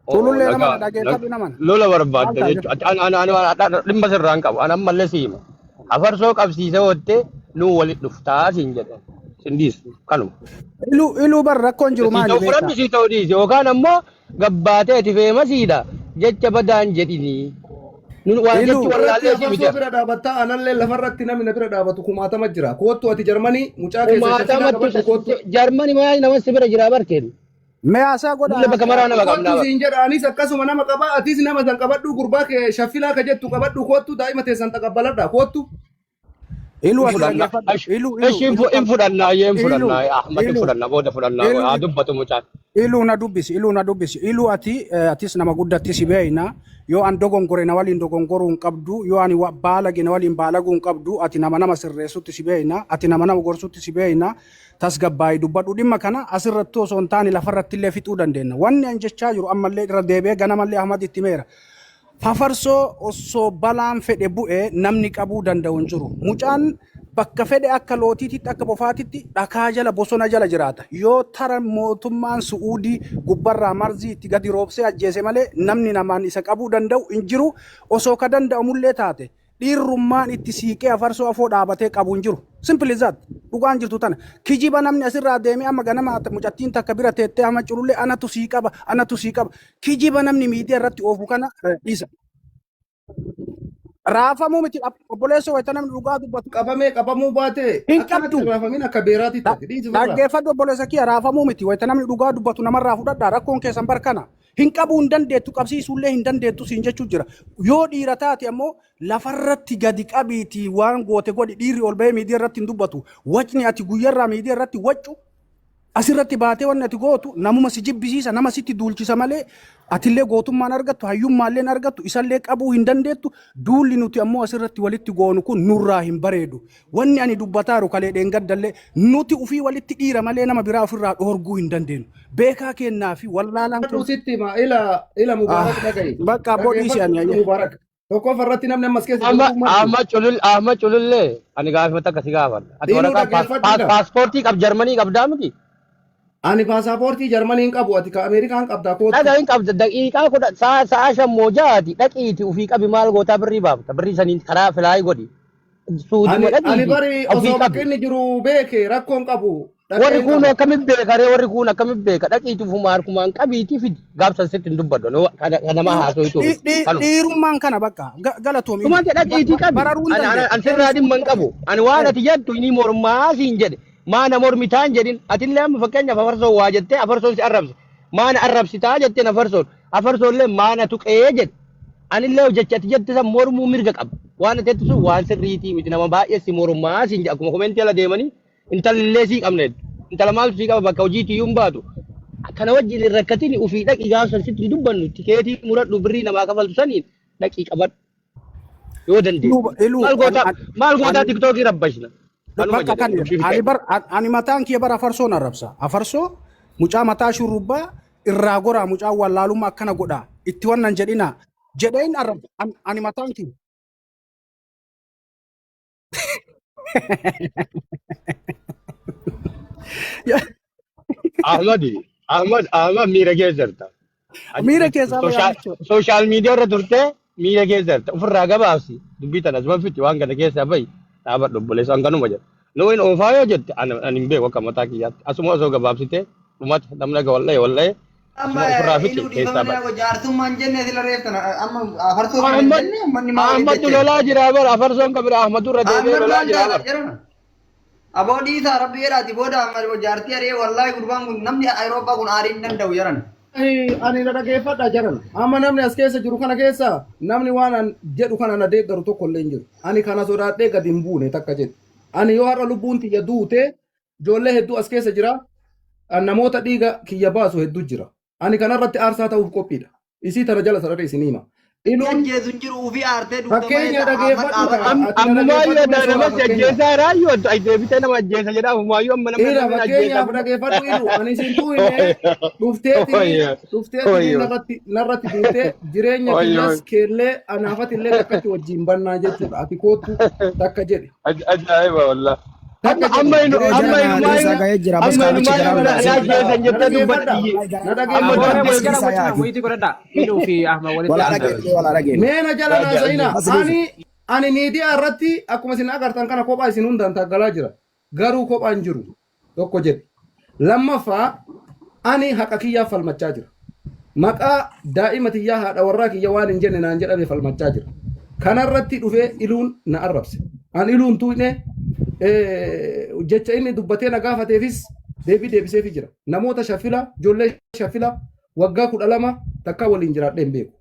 [SPEAKER 1] Oo,
[SPEAKER 4] Culullee nama
[SPEAKER 1] nagaa
[SPEAKER 4] dhaggeeffadhu nama.
[SPEAKER 1] lola
[SPEAKER 4] Maal
[SPEAKER 1] barbaadda
[SPEAKER 4] ta'a
[SPEAKER 1] jechuudha. An an an an dhimma sirraa hin qabu. An ammallee si hima. Afarsoo qabsiisee ootte nuu walit dhuftaa siin jedhe. Sin dhiisu kanuma.
[SPEAKER 4] Iluu iluu bar rakkoon jiru
[SPEAKER 1] Sii
[SPEAKER 4] maali
[SPEAKER 1] ta'u
[SPEAKER 4] beektaa?
[SPEAKER 1] fudhadhu sii ta'u dhiisi yookaan ammoo gabbaatee ati feemasiidha jecha badaan jedhini. Nun waan
[SPEAKER 4] Iluu
[SPEAKER 1] jechi
[SPEAKER 2] Irratti
[SPEAKER 1] wallaallee si
[SPEAKER 2] afarsoo
[SPEAKER 1] miti.
[SPEAKER 2] bira dhaabattaa anallee lafarratti namni na bira dhaabatu kumaatama jira. Koottu ati Jarmanii mucaa keessa shaffilaa
[SPEAKER 1] Kumaatamatti
[SPEAKER 2] qabadhu koottu.
[SPEAKER 1] Jarmani maa nama si bira jira barkeen.
[SPEAKER 4] Mee haasaa godhaa
[SPEAKER 1] Nulle bakka
[SPEAKER 4] haasaa.
[SPEAKER 1] maraa nama qabnaa
[SPEAKER 2] Koottu
[SPEAKER 1] bar.
[SPEAKER 2] siin jedha anis akkasuma nama qaba atis nama san qabadhu gurbaa kee shaffilaa ka jettu qabadhu koottu daa'ima teessan taqabbaladha koottu.
[SPEAKER 4] Iluu
[SPEAKER 1] In
[SPEAKER 4] ati
[SPEAKER 1] fudhanna.
[SPEAKER 4] dhaggeeffadhu.
[SPEAKER 1] Ash
[SPEAKER 4] Iluu iluu
[SPEAKER 1] ishi
[SPEAKER 4] iluu
[SPEAKER 1] in fudhanna ayyee in
[SPEAKER 4] iluu
[SPEAKER 1] fudhanna Ahmad in
[SPEAKER 4] iluu
[SPEAKER 1] fudhanna booda fudhanna
[SPEAKER 4] iluu
[SPEAKER 1] haa dubbatu mucaan.
[SPEAKER 4] iluu na dubbisi iluu na dubbisi iluu ati atis nama guddatti si beeyna yoo an dogongore na waliin dogongoruu hin qabdu yoo ani baalage na waliin baalaguu hin qabdu ati nama nama sirreessutti si beeyna ati nama nama gorsutti si beeyna tasgabbaa'i dubbadhu dhimma kana asirratti osoo hin taane lafarratti illee fixuu dandeenya. Wanni an jechaa jiru ammallee irra deebi'ee ganamallee Ahmad itti himeera. Fafarsoo osoo balaan fedhe bu'e namni qabuu danda'u hin jiru. Mucaan bakka fedhe akka lootiititti akka bofaatitti dhakaa jala bosona jala jiraata. Yoo tara mootummaan Su'uudii gubbarraa marzii itti gadi roobsee ajjeese malee namni namaan isa qabuu danda'u hin jiru. Osoo ka danda'amullee taate Dhiirrummaan itti siiqee afarsoo afoo dhaabatee qabu hin jiru. Simple is that. Dhugaan jirtu tana. Kijiba namni asirraa deemee amma ganama mucattiin takka bira teettee amma culullee anatu sii qaba anatu sii qaba. Kijiba namni miidiyaa irratti oofu kana dhiisa. Raafamuu miti obboleessoo wayita namni dhugaa dubbatu.
[SPEAKER 2] Qabamee qabamuu baate
[SPEAKER 4] Hin
[SPEAKER 2] akkanatti
[SPEAKER 4] qabdu.
[SPEAKER 2] raafamin akka beeraatti taate dhiisi ofirraa.
[SPEAKER 4] Dhaggeeffadhu obboleessa kiyya raafamuu miti wayita namni dhugaa dubbatu namarraa fudhadhaa rakkoon keessan barkana. Hin qabuu hin dandeettu qabsiisuullee hin dandeettu siin jechuu jira. Yoo dhiira taate ammoo lafarratti gadi qabiitii waan goote godhi dhiirri ol bahee miidiyaa irratti hin dubbatu. Wacni ati guyyarraa miidiyaa irratti waccu asirratti baatee wanni ati gootu namuma si jibbisiisa nama sitti duulchisa malee atillee gootummaan argattu hayyummaallee hin argattu isallee qabuu hin dandeettu duulli nuti ammoo asirratti walitti goonu kun nurraa hin bareedu wanni ani dubbataaru kalee dheengaddallee nuti ufii walitti dhiira malee nama biraa ofirraa dhoorguu hin dandeenyu beekaa kennaa fi wallaalaan
[SPEAKER 2] Dhaggeeffadhu sitti hima ila ila Mubaarak dhaga'i.
[SPEAKER 4] Bakka abboo dhiisi
[SPEAKER 2] Dhaggeeffadhu
[SPEAKER 4] ani
[SPEAKER 2] ila
[SPEAKER 4] ayya.
[SPEAKER 2] Mubaarak. Tokkoffaa irratti namni ammas keessa
[SPEAKER 1] Amma
[SPEAKER 2] jiru marti.
[SPEAKER 1] amma culul amma culullee ani gaafima takka si gaafadha. Ati
[SPEAKER 2] Dhiinuu
[SPEAKER 1] waraqaa
[SPEAKER 2] dhaggeeffadhu ila.
[SPEAKER 1] paaspoortii qab Jarmanii qabdaa miti?
[SPEAKER 2] Ani paasaapoortii Jarmanii hin qabu ati ka Ameerikaan qabdaa koottu.
[SPEAKER 1] Dhaga hin qabda daqiiqaa kudha sa'a sa'a shan moo ja'aati dhaqiiti ufii qabi maal gootaa birrii baafta birrii saniin karaa filaayii godhi. Suuduma
[SPEAKER 2] Ani ani
[SPEAKER 1] dhaqiiti
[SPEAKER 2] bari
[SPEAKER 1] ofii
[SPEAKER 2] osoo bakka
[SPEAKER 1] qabi.
[SPEAKER 2] inni jiru beeke rakkoon qabu dhaqee
[SPEAKER 1] Warri
[SPEAKER 2] hin
[SPEAKER 1] kun
[SPEAKER 2] qaba.
[SPEAKER 1] akkamitti beeka ree warri kun akkamitti beeka dhaqiitu ufuma harkumaan qabiitii fidi gaafsan sitti hin dubbadhu kana nama haasoitu kanuma.
[SPEAKER 4] Dhiirummaan kana bakka galatoomi.
[SPEAKER 1] Dhumaan jedha dhaqiitii qabi.
[SPEAKER 4] Bararuu hin
[SPEAKER 1] Ani ani
[SPEAKER 4] dandeessu.
[SPEAKER 1] ani sirraa dhimma hin qabu. Ani waan ati jettu inni mormaa siin jedhe. Maa na mormitaan jedhin. Atillee amma fakkeenyaaf afarsoon waa jettee afarsoon si arrabse. Maa na arrabsitaa jetteen afarsoon. Afarsoonillee maa na tuqee jedhe. Anillee jecha ati jette san mormuu mirga qaba. Waan ati jettu sun waan sirriitii miti nama baay'ee si mormaa siin jedha. Akkuma komentii ala deemanii intalillee sii qabna jettu. Intala maaltu sii qaba bakka hojiitii iyyuu hin baatu. Kana wajjin hin rakkatin ufii dhaqi gaafa san sitti hin dubbannu tikeetii muradhu birrii namaa kafaltu saniin dhaqii qabadhu yoo dandeesse.
[SPEAKER 4] Duuba iluu
[SPEAKER 1] Maal
[SPEAKER 4] ani
[SPEAKER 1] gootaa
[SPEAKER 4] ani
[SPEAKER 1] maal gootaa
[SPEAKER 4] ani
[SPEAKER 1] tiktookii rabbashna. Kanuma
[SPEAKER 4] bakka
[SPEAKER 1] jedhe
[SPEAKER 4] kan
[SPEAKER 1] dubbii
[SPEAKER 4] ani
[SPEAKER 1] fixee.
[SPEAKER 4] bar ani mataan kiyya bara afarsoo na rabsa. Afarsoo mucaa mataa shurrubbaa irraa goraa mucaa wallaalummaa akkana godhaa itti wannan jedhina jedheen arrabsa ani mataan kiyya.
[SPEAKER 1] Ahmad Ahmad Ahmad miira keessa jirta.
[SPEAKER 4] Miira keessaa bayaa
[SPEAKER 1] Sooshaal
[SPEAKER 4] jechuudha.
[SPEAKER 1] sooshaal miidiyaa irra turtee miira keessa jirta. Ofirraa gabaabsi dubbii tana asuma fixi waan kana keessaa bahi dhaabadhu obboleessa an kanuma jedha. Nuyin oofaa yoo jette ani ani hin beeku akka mataa kiyyaatti. Asuma osoo gabaabsitee dhumata namni aga wallahi wallahi
[SPEAKER 9] Amma
[SPEAKER 1] asuma ofirraa fixi
[SPEAKER 9] iluu
[SPEAKER 1] keessaa
[SPEAKER 9] dhiifama
[SPEAKER 1] bahi.
[SPEAKER 9] jaarsummaan jenne sila reeftana amma afarsoo kana hin
[SPEAKER 1] Ahmad
[SPEAKER 9] jenne ummanni maa walitti
[SPEAKER 1] Ahmadu
[SPEAKER 9] jettee.
[SPEAKER 1] lolaa jira bara afarsoon kabira Ahmadu irra deebi'ee
[SPEAKER 9] Ahmad
[SPEAKER 1] lolaa
[SPEAKER 9] maal
[SPEAKER 1] jira
[SPEAKER 9] jaala
[SPEAKER 1] bara.
[SPEAKER 9] jedhama. Aboo dhiisaa rabbi jedhaati booda amma jaartii ari'ee wallaahi gurbaan kun namni Awurooppaa kun aarii hin danda'u jedhan.
[SPEAKER 2] Ani na dhaggeeffadha jaran. Amma namni as keessa jiru kana keessa namni waan an jedhu kana na deeggaru tokko illee hin jiru. Ani kana sodaadhee gadi hin buune takka jedhu. Ani yoo har'a lubbuun tiyya duute ijoollee hedduu as keessa jira. Namoota dhiiga kiyya baasu hedduu jira. Ani kanarratti aarsaa ta'uuf qophiidha. Isii tana jala sararee isin hima. Iluun
[SPEAKER 9] Ajjeesu hin jiru ufii aartee duuta malee
[SPEAKER 2] fakkeenya
[SPEAKER 9] Ahmad
[SPEAKER 2] dhaggeeffadhu
[SPEAKER 9] dhaabadha.
[SPEAKER 2] ta'a. Ati na
[SPEAKER 1] Ammumaayyuu
[SPEAKER 2] dhaggeeffadhu
[SPEAKER 1] adda
[SPEAKER 2] mee
[SPEAKER 1] nama
[SPEAKER 2] soraa
[SPEAKER 1] si
[SPEAKER 2] fakkeenyaaf.
[SPEAKER 1] ajjeesaa raayyuu adda deebitee nama ajjeesa jedha ammumaayyuu amma namni
[SPEAKER 2] Ila
[SPEAKER 1] namni ajjeesaa
[SPEAKER 2] fakkeenyaaf dhaggeeffadhu ilu ani isin tuuyne dhufteetini dhufteetini
[SPEAKER 1] Oyyoo.
[SPEAKER 2] narratti narratti duutee jireenya
[SPEAKER 1] Oyyoo.
[SPEAKER 2] kiyyas keellee anaafatillee takkatti wajjin bannaa jechuudha. Ati koottu takka jedhe.
[SPEAKER 1] Ajaa'iba wallah.
[SPEAKER 2] Takka
[SPEAKER 1] Amma
[SPEAKER 2] jedhe
[SPEAKER 1] amma inu
[SPEAKER 2] jireenya
[SPEAKER 1] amma
[SPEAKER 6] Jara
[SPEAKER 1] inumaayyuu
[SPEAKER 6] isaa ga'ee jira bas
[SPEAKER 1] amma
[SPEAKER 6] kaamichi
[SPEAKER 1] inumaayyuu
[SPEAKER 6] garaa
[SPEAKER 1] na
[SPEAKER 6] biraa
[SPEAKER 1] na ajjeesan
[SPEAKER 2] na
[SPEAKER 1] jettee dubbata
[SPEAKER 2] dhaggeeffadha
[SPEAKER 1] dhiyye.
[SPEAKER 2] na
[SPEAKER 1] Amma
[SPEAKER 3] Aboo
[SPEAKER 2] dhaggeeffadha.
[SPEAKER 3] wal
[SPEAKER 1] dubbii
[SPEAKER 3] jala
[SPEAKER 6] Isaa
[SPEAKER 3] wajjin
[SPEAKER 6] yaaki.
[SPEAKER 3] wayitii godhadha. Iluu fi Ahmad walitti
[SPEAKER 6] Walaa
[SPEAKER 3] haasa'u.
[SPEAKER 6] dhageenya walaa dhageenya.
[SPEAKER 2] Mee na jala naasa'ina
[SPEAKER 6] Bas dhiisi.
[SPEAKER 2] ani ani miidiyaa irratti akkuma isin agartan kana kophaa isin hundaan taggalaa jira. Garuu kophaa hin jiru tokko jedhe. Lammaffaa ani haqa kiyyaaf falmachaa jira. Maqaa daa'ima tiyyaa haadha warraa kiyya waan hin jenne naan jedhame falmachaa jira. Kanarratti dhufee iluun na arrabse. An iluun tuqne jecha inni dubbatee na gaafateefis deebii deebiseefii jira. Namoota shafila, ijoollee shafila waggaa 12 takka waliin jiraadhee hin beeku.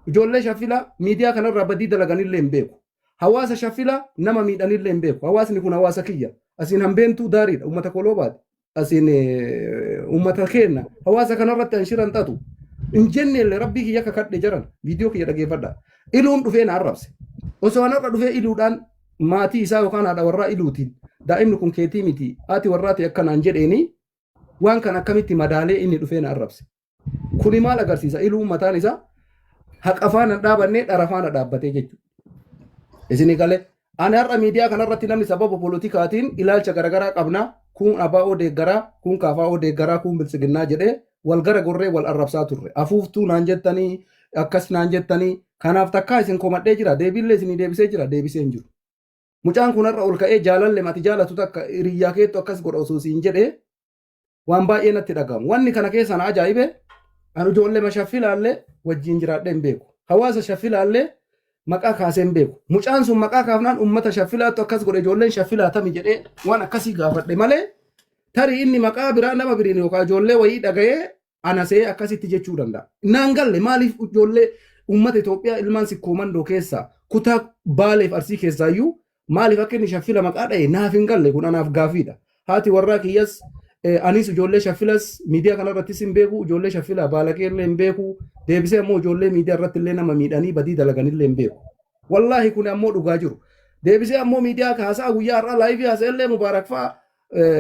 [SPEAKER 2] Ijoollee shafila miidiyaa kanarraa badii dalaganillee hin beeku. Hawaasa shafila nama miidhanillee hin beeku. Hawaasni kun hawaasa kiyya. Asiin hambeentuu daariidha. Uummata koloobaati. Asiin uummata keenna. Hawaasa kanarratti an shiran xaxu. Hin jennellee rabbii kiyya kakadhe jaran. Viidiyoo kiyya dhageeffadha. Iluun dhufee na arrabse. Osoo anarra dhufee iluudhaan maatii isaa yookaan haadha warraa iluutiin daa'imni kun keetii miti haati warraa ta'e akkanaan jedheeni waan kan akkamitti madaalee inni dhufee na arrabse. Kuni maal agarsiisa? Iluun mataan isaa haqa faana hin dhaabannee dhara faana dhaabbatee jechuudha. Isinii galee ani har'a miidiyaa kanarratti namni sababa poolitikaatiin ilaalcha garaagaraa qabna. Kun ABO deeggaraa, kun KFO deeggaraa, kun biltsiginnaa jedhee wal gara gorree wal arrabsaa turre. Afuuftuu naan jettanii, akkas naan jettanii. Kanaaf takkaa isin komadhee jira deebiillee isinii deebisee jira deebisee hin jiru. Mucaan kun har'a ol ka'ee jaalalle mati jaalatu takka hiriyyaa keettu akkas godha osoo siin jedhee waan baay'ee natti dhaga'amu. Wanni kana keessa na ajaa'ibe an ijoollee shaffilaallee wajjin jiraadhee hin beeku. Hawaasa shaffilaallee maqaa kaasee hin beeku. Mucaan sun maqaa kaafnaan uummata shaffilaattu akkas godhe ijoolleen shaffilaa tami jedhee waan akkasii gaafadhe malee tarii inni maqaa biraa nama biriin yookaan ijoollee wayii dhaga'ee anasee akkasitti jechuu danda'a. Naan galle maaliif ijoollee uummata Itoophiyaa ilmaan sikkoo mandoo keessaa kutaa Baaleef Arsii keessaayyuu maaliif akka inni shaffila maqaa dha'e naaf hin galle kun anaaf gaafiidha. Haati warraa kiyyas anis ijoollee shaffilas miidiyaa kanarrattis hin beeku ijoollee shaffila baalaqee illee hin beeku deebisee ammoo ijoollee miidiyaa irratti illee nama miidhanii badii dalaganillee hin beeku. Wallaahi kun ammoo dhugaa jiru. Deebisee ammoo miidiyaa kaasaa guyyaa har'aa laayivii haasa'e illee Mubaarak fa'aa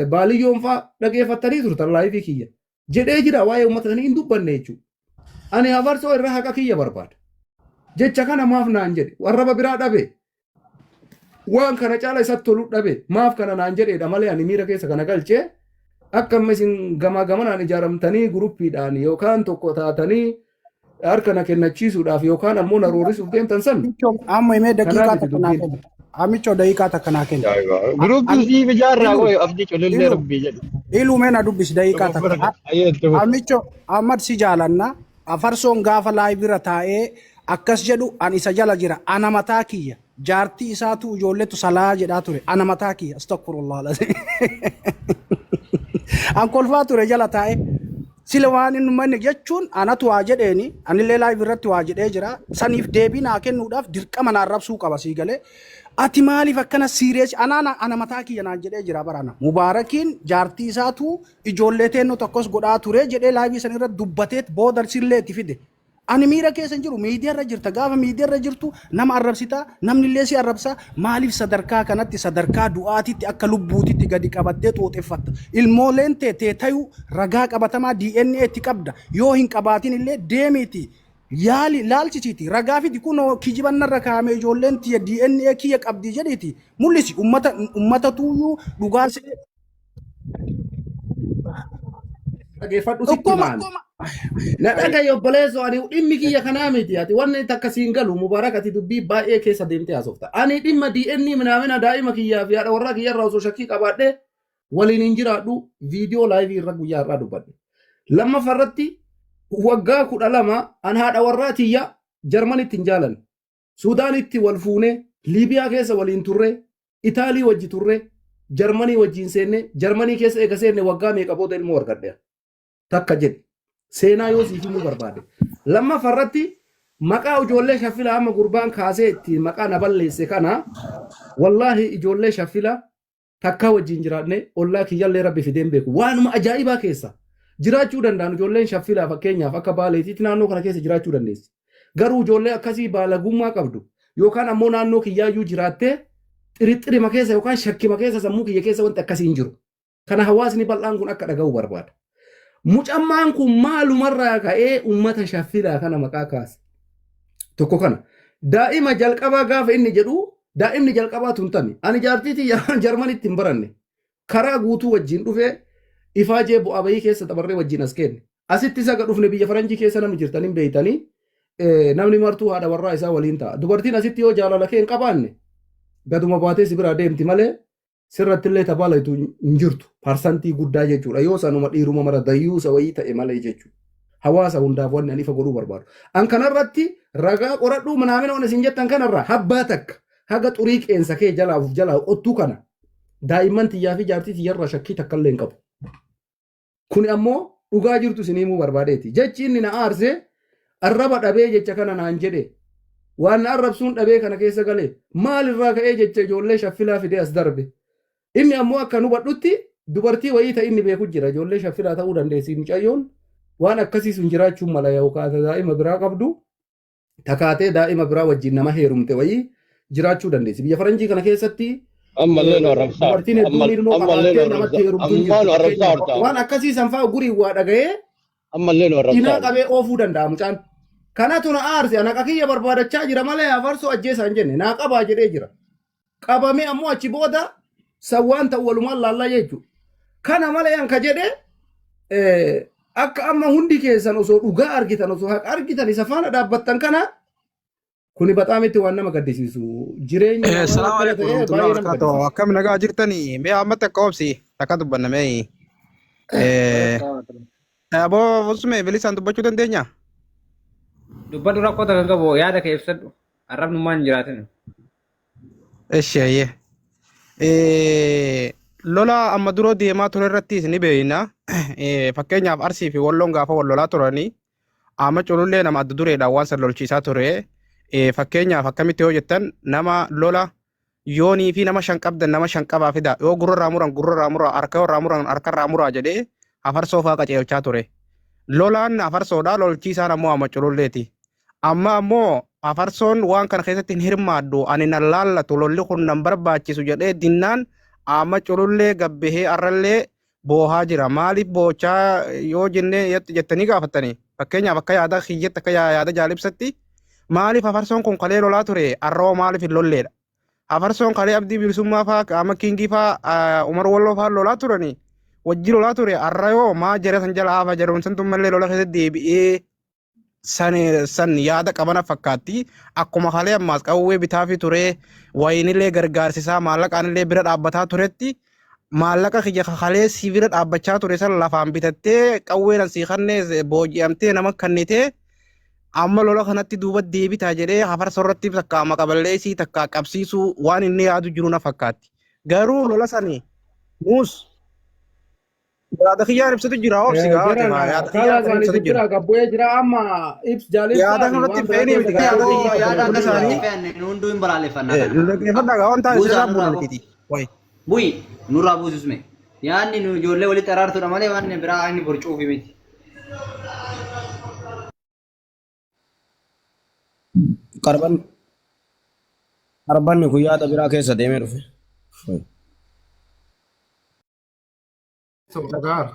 [SPEAKER 2] baaliyyoon fa'aa dhageeffattanii turtan laayivii kiyya. Jedhee jira waa'ee uummata sanii hin dubbanne jechuudha. Ani hafarsoo irraa haqa kiyya barbaada. Jecha kana maaf naan jedhe warraba biraa dhabe waan kana caala isatti tolu dhabe maaf kana naan jedheedha malee ani miira keessa kana galchee akka amma isin gamaa gamanaan ijaaramtanii guruppiidhaan yookaan tokko taatanii harka na kennachiisuudhaaf yookaan ammoo na roorrisuuf deemtan san
[SPEAKER 4] Amma himee
[SPEAKER 2] kanaa
[SPEAKER 4] daqiiqaa
[SPEAKER 2] miti
[SPEAKER 4] takka naa
[SPEAKER 2] dubbiin.
[SPEAKER 4] kenni. Amichoo daqiiqaa takka naa kenni.
[SPEAKER 1] Gruupii siif ijaarraa
[SPEAKER 4] Ilu
[SPEAKER 1] qoy abdii culillee
[SPEAKER 4] ilu
[SPEAKER 1] rabbii jedhi.
[SPEAKER 4] ilu mee na dubbisi daqiiqaa takka.
[SPEAKER 1] Ayyee
[SPEAKER 4] Amicho Ahmad si jaalanna. Afarsoon gaafa laayivira taa'ee akkas jedhu an isa jala jira. Ana mataa kiyya. Jaartii isaatu ijoolletu salaa jedhaa ture. Ana mataa kiyya. Astagfirullah. An kolfaa ture jala taa'ee. Sila waan inni manni jechuun anatu waa jedheeni anillee live irratti waa jedhee jira. Saniif deebii naa kennuudhaaf dirqama na arrabsuu qaba sii galee. Ati maaliif akkana siirees anaa ana mataa kiyya naan jedhee jira barana. Mubaarakiin jaartii isaatu ijoollee teennoo tokkos godhaa ture jedhee live san irratti dubbateet booda sillee itti fide. Ani miira keessa hin jiru miidiyaa irra jirta gaafa miidiyaa irra jirtu nama arrabsita namni illee si arrabsa maaliif sadarkaa kanatti sadarkaa du'aatitti akka lubbuutitti gadi qabattee xooxeffatta ilmooleen tee tee tayuu ragaa qabatamaa DNA itti qabda yoo hin qabaatin illee deemiiti yaali laalchisiiti ragaa fidi kunoo kijiban narra kaa'ame ijoolleen tiyya DNA kiyya qabdi jedhiiti mul'isi ummata ummata tuuyyuu dhugaa see
[SPEAKER 2] Dhageeffadhu sitti
[SPEAKER 4] Dhukkuma.
[SPEAKER 2] maali? Na dhaga'i obboleessoo ani dhimmi kiyya kanaa miti ati wanni takka siin galu Mubaarak ati dubbii baay'ee keessa deemtee haasofta. Ani dhimma DNA minaamina daa'ima kiyyaa fi haadha warraa kiyya irraa osoo shakkii qabaadhee waliin hin jiraadhu viidiyoo laayivii irra guyyaa irraa dubbadhe. Lammaffaa irratti waggaa 12 an haadha warraa tiyya Jarmanitti hin jaalanne. Suudaanitti wal fuunee Liibiyaa keessa waliin turree Itaalii wajji turree Jarmanii wajjiin seenne Jarmanii keessa eega seenne waggaa meeqa booda ilmoo argadhe. Takka jedhe. Seenaa yoo siif himuu barbaade. Lammaffaa irratti maqaa ijoollee shaffila amma gurbaan kaasee ittiin maqaa na balleesse kana wallaahi ijoollee shaffila takkaa wajjin jiraadne ollaa kiyyallee rabbi fideen beeku. Waanuma ajaa'ibaa keessa jiraachuu danda'an ijoolleen shaffilaa fakkeenyaaf akka baaleetiitti naannoo kana keessa jiraachuu dandeessi. Garuu ijoollee akkasii baalagummaa qabdu yookaan ammoo naannoo kiyyaayyuu jiraattee xirixxirima keessa yookaan shakkima keessa sammuu kiyya keessa wanti akkasii hin jiru. Kana hawaasni bal'aan kun akka dhaga'u barbaada. Mucammaan kun maalumarraa ka'ee uummata shaffilaa kana maqaa kaase. Tokko kana. Daa'ima jalqabaa gaafa inni jedhu daa'imni jalqabaa tun tami. Ani jaartii tiyya Jarmanitti hin baranne. Karaa guutuu wajjin dhufee ifaajee bu'aa bahii keessa dabarree wajjin as kenne. Asitti isa dhufne biyya faranjii keessa namni jirtan hin beeytanii namni martuu haadha warraa isaa waliin ta'a. Dubartiin asitti yoo jaalala kee hin qabaanne gaduma baatee si biraa deemti malee sirratti illee tabalatu hin jirtu. Parsantii guddaa jechuudha. Yoo sanuma dhiiruma mara dayyuusa wayii ta'e malee jechuudha. Hawaasa hundaaf wanni ani ifa godhuu barbaadu. An kanarratti ragaa qoradhuu manaamina waan isin jettan kanarraa habbaa takka haga xurii qeensa kee jalaa of jalaa qottuu kana daa'imman tiyyaa fi jaartii tiyyarraa shakkii takka illee hin qabu. Kuni ammoo dhugaa jirtu isin himuu barbaadeeti. Jechi inni na aarse arraba dhabee jecha kana naan jedhe. Waan na arrabsuun dhabee kana keessa galee maalirraa ka'ee jecha ijoollee shaffilaa fidee as darbe. Inni ammoo akka nu hubadhutti dubartii wayii ta'e inni beeku jira. Ijoollee shaffilaa ta'uu dandeessi mucayyoon waan akkasii sun jiraachuun mala yookaan daa'ima biraa qabdu takaatee daa'ima biraa wajjin nama heerumte wayii jiraachuu dandeessi. Biyya faranjii kana keessatti
[SPEAKER 1] Ammallee nu arrabsaa.
[SPEAKER 2] dubartiin hedduun ilmoo
[SPEAKER 1] Ammallee nu
[SPEAKER 2] qabaattee namatti
[SPEAKER 1] arrabsaa.
[SPEAKER 2] heerumtu hin
[SPEAKER 1] Ammaa nu
[SPEAKER 2] jirtu.
[SPEAKER 1] arrabsaa
[SPEAKER 2] Fakkeenyaaf
[SPEAKER 1] horta.
[SPEAKER 2] waan akkasii san fa'aa guriin waa dhaga'ee
[SPEAKER 1] Ammallee nu
[SPEAKER 2] cinaa
[SPEAKER 1] arrabsaa.
[SPEAKER 2] qabee oofuu danda'a mucaan. Kanatu na aarse ana kiyya barbaadachaa jira malee afarsoo ajjeesaa hin jenne naa qabaa jedhee jira. Qabamee ammoo achi booda san waan ta'u walumaan laallaa jechuudha. Kana malee an ka jedhe akka amma hundi keessan osoo dhugaa argitan osoo haqa argitan isa faana dhaabbattan kana Kuni baxaam itti waan nama gaddisiisu. Jireenyi namaa
[SPEAKER 10] Salaamu
[SPEAKER 2] akkana
[SPEAKER 10] alaikum
[SPEAKER 2] ta'ee
[SPEAKER 10] warahmatullahi
[SPEAKER 2] baay'ee nama
[SPEAKER 10] wabarakatuh.
[SPEAKER 2] gaddisiisa.
[SPEAKER 10] Akkam nagaa jirtanii? Mee amma takka obsi takka dubbanna mee. Aboo Fusume bilisaan dubbachuu dandeenya?
[SPEAKER 3] Dubbadhu rakkoo takka hin qabu yaada kee ibsadhu. Arrabnummaan hin jiraatin.
[SPEAKER 10] Eshi ayyee. Lola amma duroo deemaa ture irrattis ni beekna. Fakkeenyaaf Arsii fi Walloon gaafa wal lolaa turanii amma culullee nama adda dureedhaan waan san lolchiisaa ture. Fakkeenyaaf akkamitti yoo jettan nama lola yoonii fi nama shan qabdan nama shan qabaa fida yoo gurra irraa muran gurra irraa muraa harka irraa muran harka irraa muraa jedhee hafarsoo fa'aa qajeelchaa ture. Lolaan hafarsoodha lolchiisaan ammoo amma cululleeti. Amma ammoo hafarsoon waan kana keessatti hin hirmaadhu ani nan laallatu lolli kun nan barbaachisu jedhee dinnaan amma culullee gabbahee arrallee boohaa jira. Maaliif boochaa yoo jennee jettanii gaafattanii fakkeenyaaf akka yaada kiyyatti akka yaada jaalibsatti maaliif hafarsoon kun kalee lolaa ture arroo maaliif hin lolleedha. Hafarsoon kalee abdii bilisummaa faa qaama kiingii faa Umar Walloo faa lolaa turanii wajji lolaa ture arra yoo maa jara san jala hafa jaruun san tummallee lola keessatti deebi'ee san san yaada qabana fakkaatti akkuma kalee ammaas qawwee bitaafii ture wayinillee gargaarsisaa maallaqaanillee bira dhaabbataa turetti maallaqa kiyya kalee si bira dhaabbachaa ture san lafaan bitattee qawwee nan sii kannee booji'amtee nama kannitee amma lola kanatti duuba deebitaa jedhee hafarsa irratti takka maqaballeessii takka qabsiisuu waan inni yaadu jiru na fakkaatti garuu lola sani nuus yaada kiyyaan ibsatu jira obsi gaafate
[SPEAKER 2] Jiran
[SPEAKER 10] maa yaada kiyyaan
[SPEAKER 2] kalas
[SPEAKER 10] kan
[SPEAKER 2] ani
[SPEAKER 10] ibsatu
[SPEAKER 2] si
[SPEAKER 10] jira
[SPEAKER 2] bira gabbu'ee jira amma ibs
[SPEAKER 10] yaada
[SPEAKER 2] jaalibsaa fi
[SPEAKER 10] kanarratti
[SPEAKER 2] waan biraa
[SPEAKER 10] fe'anii
[SPEAKER 2] keessa
[SPEAKER 10] miti yaada
[SPEAKER 2] galtee
[SPEAKER 9] Aboo
[SPEAKER 10] kiyya
[SPEAKER 9] yaada
[SPEAKER 10] lola
[SPEAKER 9] akka
[SPEAKER 10] isaanii
[SPEAKER 9] nurratti fe'anne nu hunduu hin balaaleffanna kana.
[SPEAKER 10] dhaggeeffadhaa gaa waan taane
[SPEAKER 9] Buusaa
[SPEAKER 10] sirraa
[SPEAKER 9] nurraa
[SPEAKER 10] buuna
[SPEAKER 9] boo.
[SPEAKER 10] mitiiti wayi
[SPEAKER 9] Bu'i nurraa buususme. Yaadni nu ijoollee walitti araarsuudha malee waan biraa inni borcuufi miti.
[SPEAKER 6] Qarban qarbanni kun yaada biraa keessa deemee dhufe.
[SPEAKER 2] Dhagaar.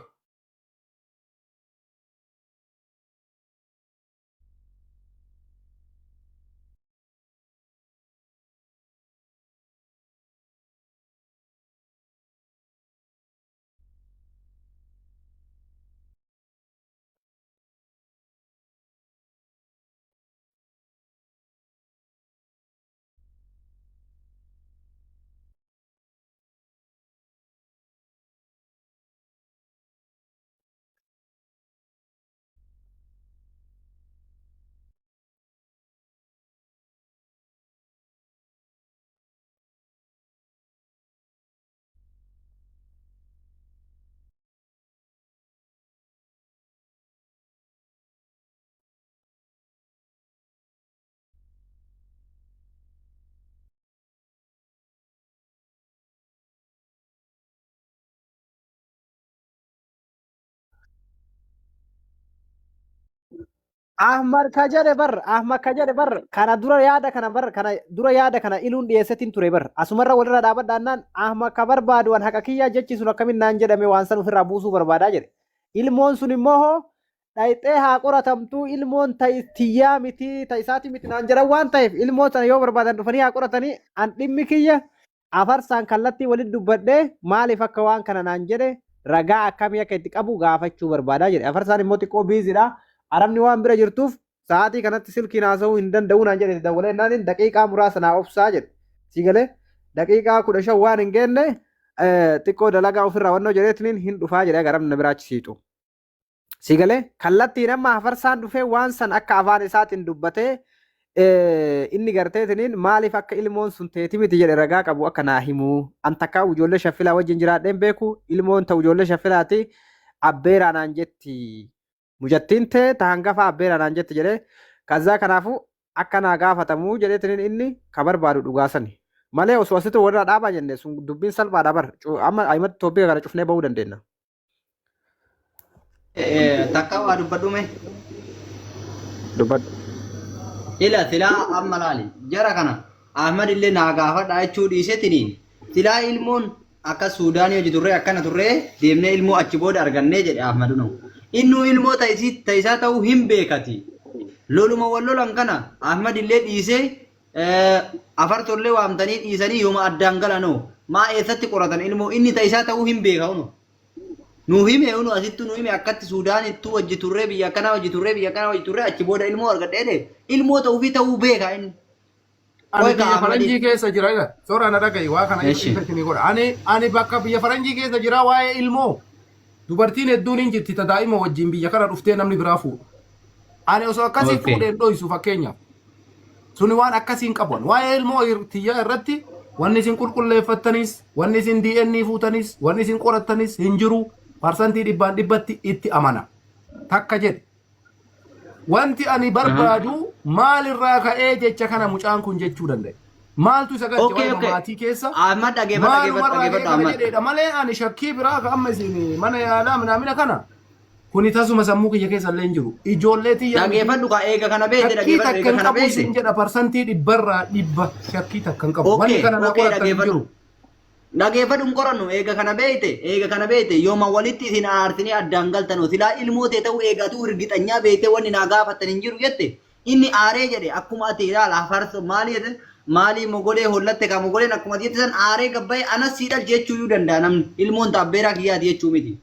[SPEAKER 3] Ahmad ka jedhe bar Ahmad ka jedhe bar kana dura yaada kana bar kana dura yaada kana iluun dhiyeessetiin ture bar asumarra walirra dhaabadhaannaan Ahmad ka barbaadu an haqa kiyyaa jechi sun akkamiin naan jedhame waan san ofirraa buusuu barbaadaa jedhe ilmoon sun immoo hoo dhayxee haa qoratamtuu ilmoon ta tiyyaa miti ta isaati miti naan jedhan waan ta'eef ilmoon sana yoo barbaadan dhufanii haa qoratanii an dhimmi kiyya Afarsaan kallattii walitti dubbadhee maaliif akka waan kana naan jedhe ragaa akkamii akka itti qabu gaafachuu barbaada jedhe. Afarsaan immoo xiqqoo biiziidha. Arabni waan bira jirtuuf sa'aatii kanatti silkiin haasa'uu hin danda'u naan jedhe itti dawwalee jennaan daqiiqaa muraasa naa obsaa jedhe. Sii galee daqiiqaa 15 waan hin geenne xiqqoo dalagaa ofirraa wannoo jedheetiniin hin dhufaa jedhe aga arabni na biraa achi siixu. Si galee kallattiin amma hafarsaan dhufee waan san akka afaan isaatiin dubbatee inni garteetiniin maaliif akka ilmoon sun teeti miti jedhe ragaa qabu akka naa himu. An takkaa ijoollee shaffilaa wajjin jiraadheen beeku ilmoon ta'u ijoollee shaffilaati abbeeraa naan jetti. Mucattiin tee ta hangafa abbeeraa naan jetti jedhee kazaa kanaafuu akka naa gaafatamu jedheetiniin inni ka barbaadu dhugaa sani. Malee osoo asitti walirraa dhaabaa jenne sun dubbiin salphaadha bar. Amma ahimatti tooppiika kana cufnee bahuu dandeenya.
[SPEAKER 9] Takka waa dubbadhu mee.
[SPEAKER 10] Dubbadhu.
[SPEAKER 9] Ila silaa amma laali jara kana Ahmad illee naa gaafadha jechuu dhiisetiniin silaa ilmoon akka Suudaanii hojii turree akkana turree deemnee ilmoo achi booda argannee jedhe Ahmadunoo. Innuu ilmoo ta isaa ta'uu hin beekati. Loluma wal lolan kana Ahmad illee dhiisee afartollee waamtanii dhiisanii yooma addaan galanoo maa eessatti qoratan ilmoo inni ta isaa ta'uu hin beeka unoo. Nu hime unu asittu nu hime akkatti Suudaanittuu wajji turree biyya akkanaa wajji turree biyya akkanaa wajji turree achi booda ilmoo argadhee jedhe ilmoo ta'uu fi ta'uu beeka inni.
[SPEAKER 2] Ani
[SPEAKER 9] Qoy ka
[SPEAKER 2] biyya
[SPEAKER 9] Ahmadi.
[SPEAKER 2] faranjii keessa jira ila. Soora na dhaga'i waa kana
[SPEAKER 9] Eshi.
[SPEAKER 2] ifa isinii godha. Ani bakka biyya faranjii keessa jira waa'ee ilmoo. Dubartiin hedduun hin jirti ta daa'ima wajjin biyya kana dhuftee namni biraa fuudhu. Ani osoo akkasii
[SPEAKER 9] Okay.
[SPEAKER 2] fuudheen dhoysu fakkeenyaaf. Suni waan akkasii hin qabu. Waa'ee ilmoo tiyyaa irratti wanni isin qulqulleeffattanis, wanni isin DNA fuutanis, wanni isin qorattanis hin jiru. Parsantii dhibbaan dhibbatti itti amana. Takka jedhe. Wanti ani barbaadu maalirraa ka'ee jecha kana mucaan kun jechuu danda'e. Maaltu isa galche
[SPEAKER 9] Okay,
[SPEAKER 2] waa'ee
[SPEAKER 9] okay.
[SPEAKER 2] maatii keessa?
[SPEAKER 9] Ahmad dhageeffadhu dhageeffadhu
[SPEAKER 2] Maalumarraa ka'ee
[SPEAKER 9] dhageeffadhu
[SPEAKER 2] kana
[SPEAKER 9] Ahmad.
[SPEAKER 2] jedheedha malee ani shakkii biraa ka amma isin mana yaalaa minaamina kana kuni tasuma sammuu kiyya keessa illee hin jiru. Ijoollee tiyyaa miti.
[SPEAKER 9] Dhageeffadhu ka eega kana beekte
[SPEAKER 2] Shakkii
[SPEAKER 9] dhageeffadhu
[SPEAKER 2] takka
[SPEAKER 9] eega
[SPEAKER 2] hin
[SPEAKER 9] kana
[SPEAKER 2] qabu
[SPEAKER 9] beekte.
[SPEAKER 2] isin jedha parsantii dhibbarraa dhibba shakkii takka hin qabu. Wanni
[SPEAKER 9] Okay,
[SPEAKER 2] kana naa
[SPEAKER 9] okay
[SPEAKER 2] qorattan hin
[SPEAKER 9] dhageeffadhu.
[SPEAKER 2] jiru.
[SPEAKER 9] Dhageeffadhu hin qorannu eega kana beekte eega kana beekte yooma walitti isin aartanii addaan galtan silaa ilmoo ta'e ta'uu eegatuu hirgixanyaa beekte wanni naa gaafattan hin jiru jette inni aaree jedhe akkuma ati ilaala hafarso maali jette maali mogolee hollatte ka mogoleen akkuma ati jette san aaree gabbaa'e anas sii dhalche jechuu iyyuu danda'a namni ilmoon taabbeeraa kiyyaati jechuu miti.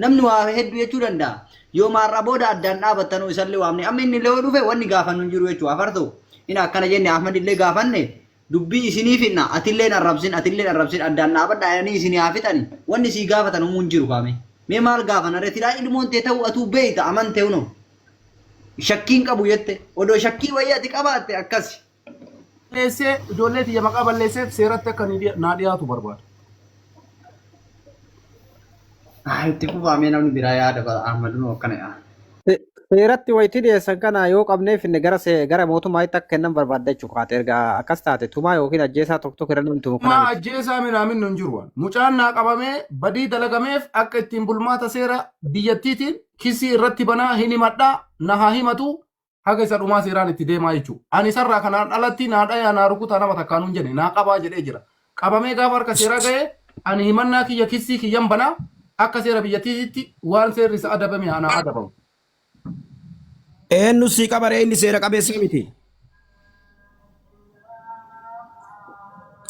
[SPEAKER 9] Namni waa hedduu jechuu danda'a. Yooma har'a booda addaan dhaabattanuu isallee waamne amma inni illee yoo dhufe wanni gaafannu hin jiru jechuudha hafarso inni akkana jenne Ahmad illee gaafanne dubbii isinii finna atillee hin arrabsin atillee hin arrabsin addaan dhaabadhaa jedhanii isinii haa fixani wanni sii gaafatan humuu hin jiru kaame mee maal gaafan arre silaa ilmoon tee ta'uu atuu beeyta amante huno shakkiin qabu jette odoo shakkii wayii ati qabaatte akkasi.
[SPEAKER 2] Balleessee ijoollee tiyya maqaa balleesseef seeratti akka naa dhiyaatu barbaada.
[SPEAKER 9] Ah, itti fufaamee namni biraa yaada bara Ahmad nuu akkana yaa.
[SPEAKER 3] Seeratti wayitii dhiyeessan kana yoo qabnee finne gara gara mootummaatti akka kennan barbaadda jechuudha. Kaate erga akkas taate tumaa yookiin ajjeesaa tokko tokko irra namni tumu kanaa
[SPEAKER 2] Maa
[SPEAKER 3] miti.
[SPEAKER 2] ajjeesaa minaamin hin jiru. Mucaan naa qabamee badii dalagameef akka ittiin bulmaata seera biyyattiitiin kisii irratti banaa hin himadhaa na haa himatu haga isa dhumaa seeraan itti deemaa jechuudha. Ani isarraa kanaan alatti naa dhayaa naa rukutaa nama takkaanuu hin jenne naa qabaa jedhee jira. Qabamee gaafa harka seeraa ga'e ani himannaa kiyya kissii kiyyan banaa akka seera biyyattiitti waan seerri isa adabame haa naa adabamu.
[SPEAKER 6] Eenyu sii qabaree inni seera qabeessa miti.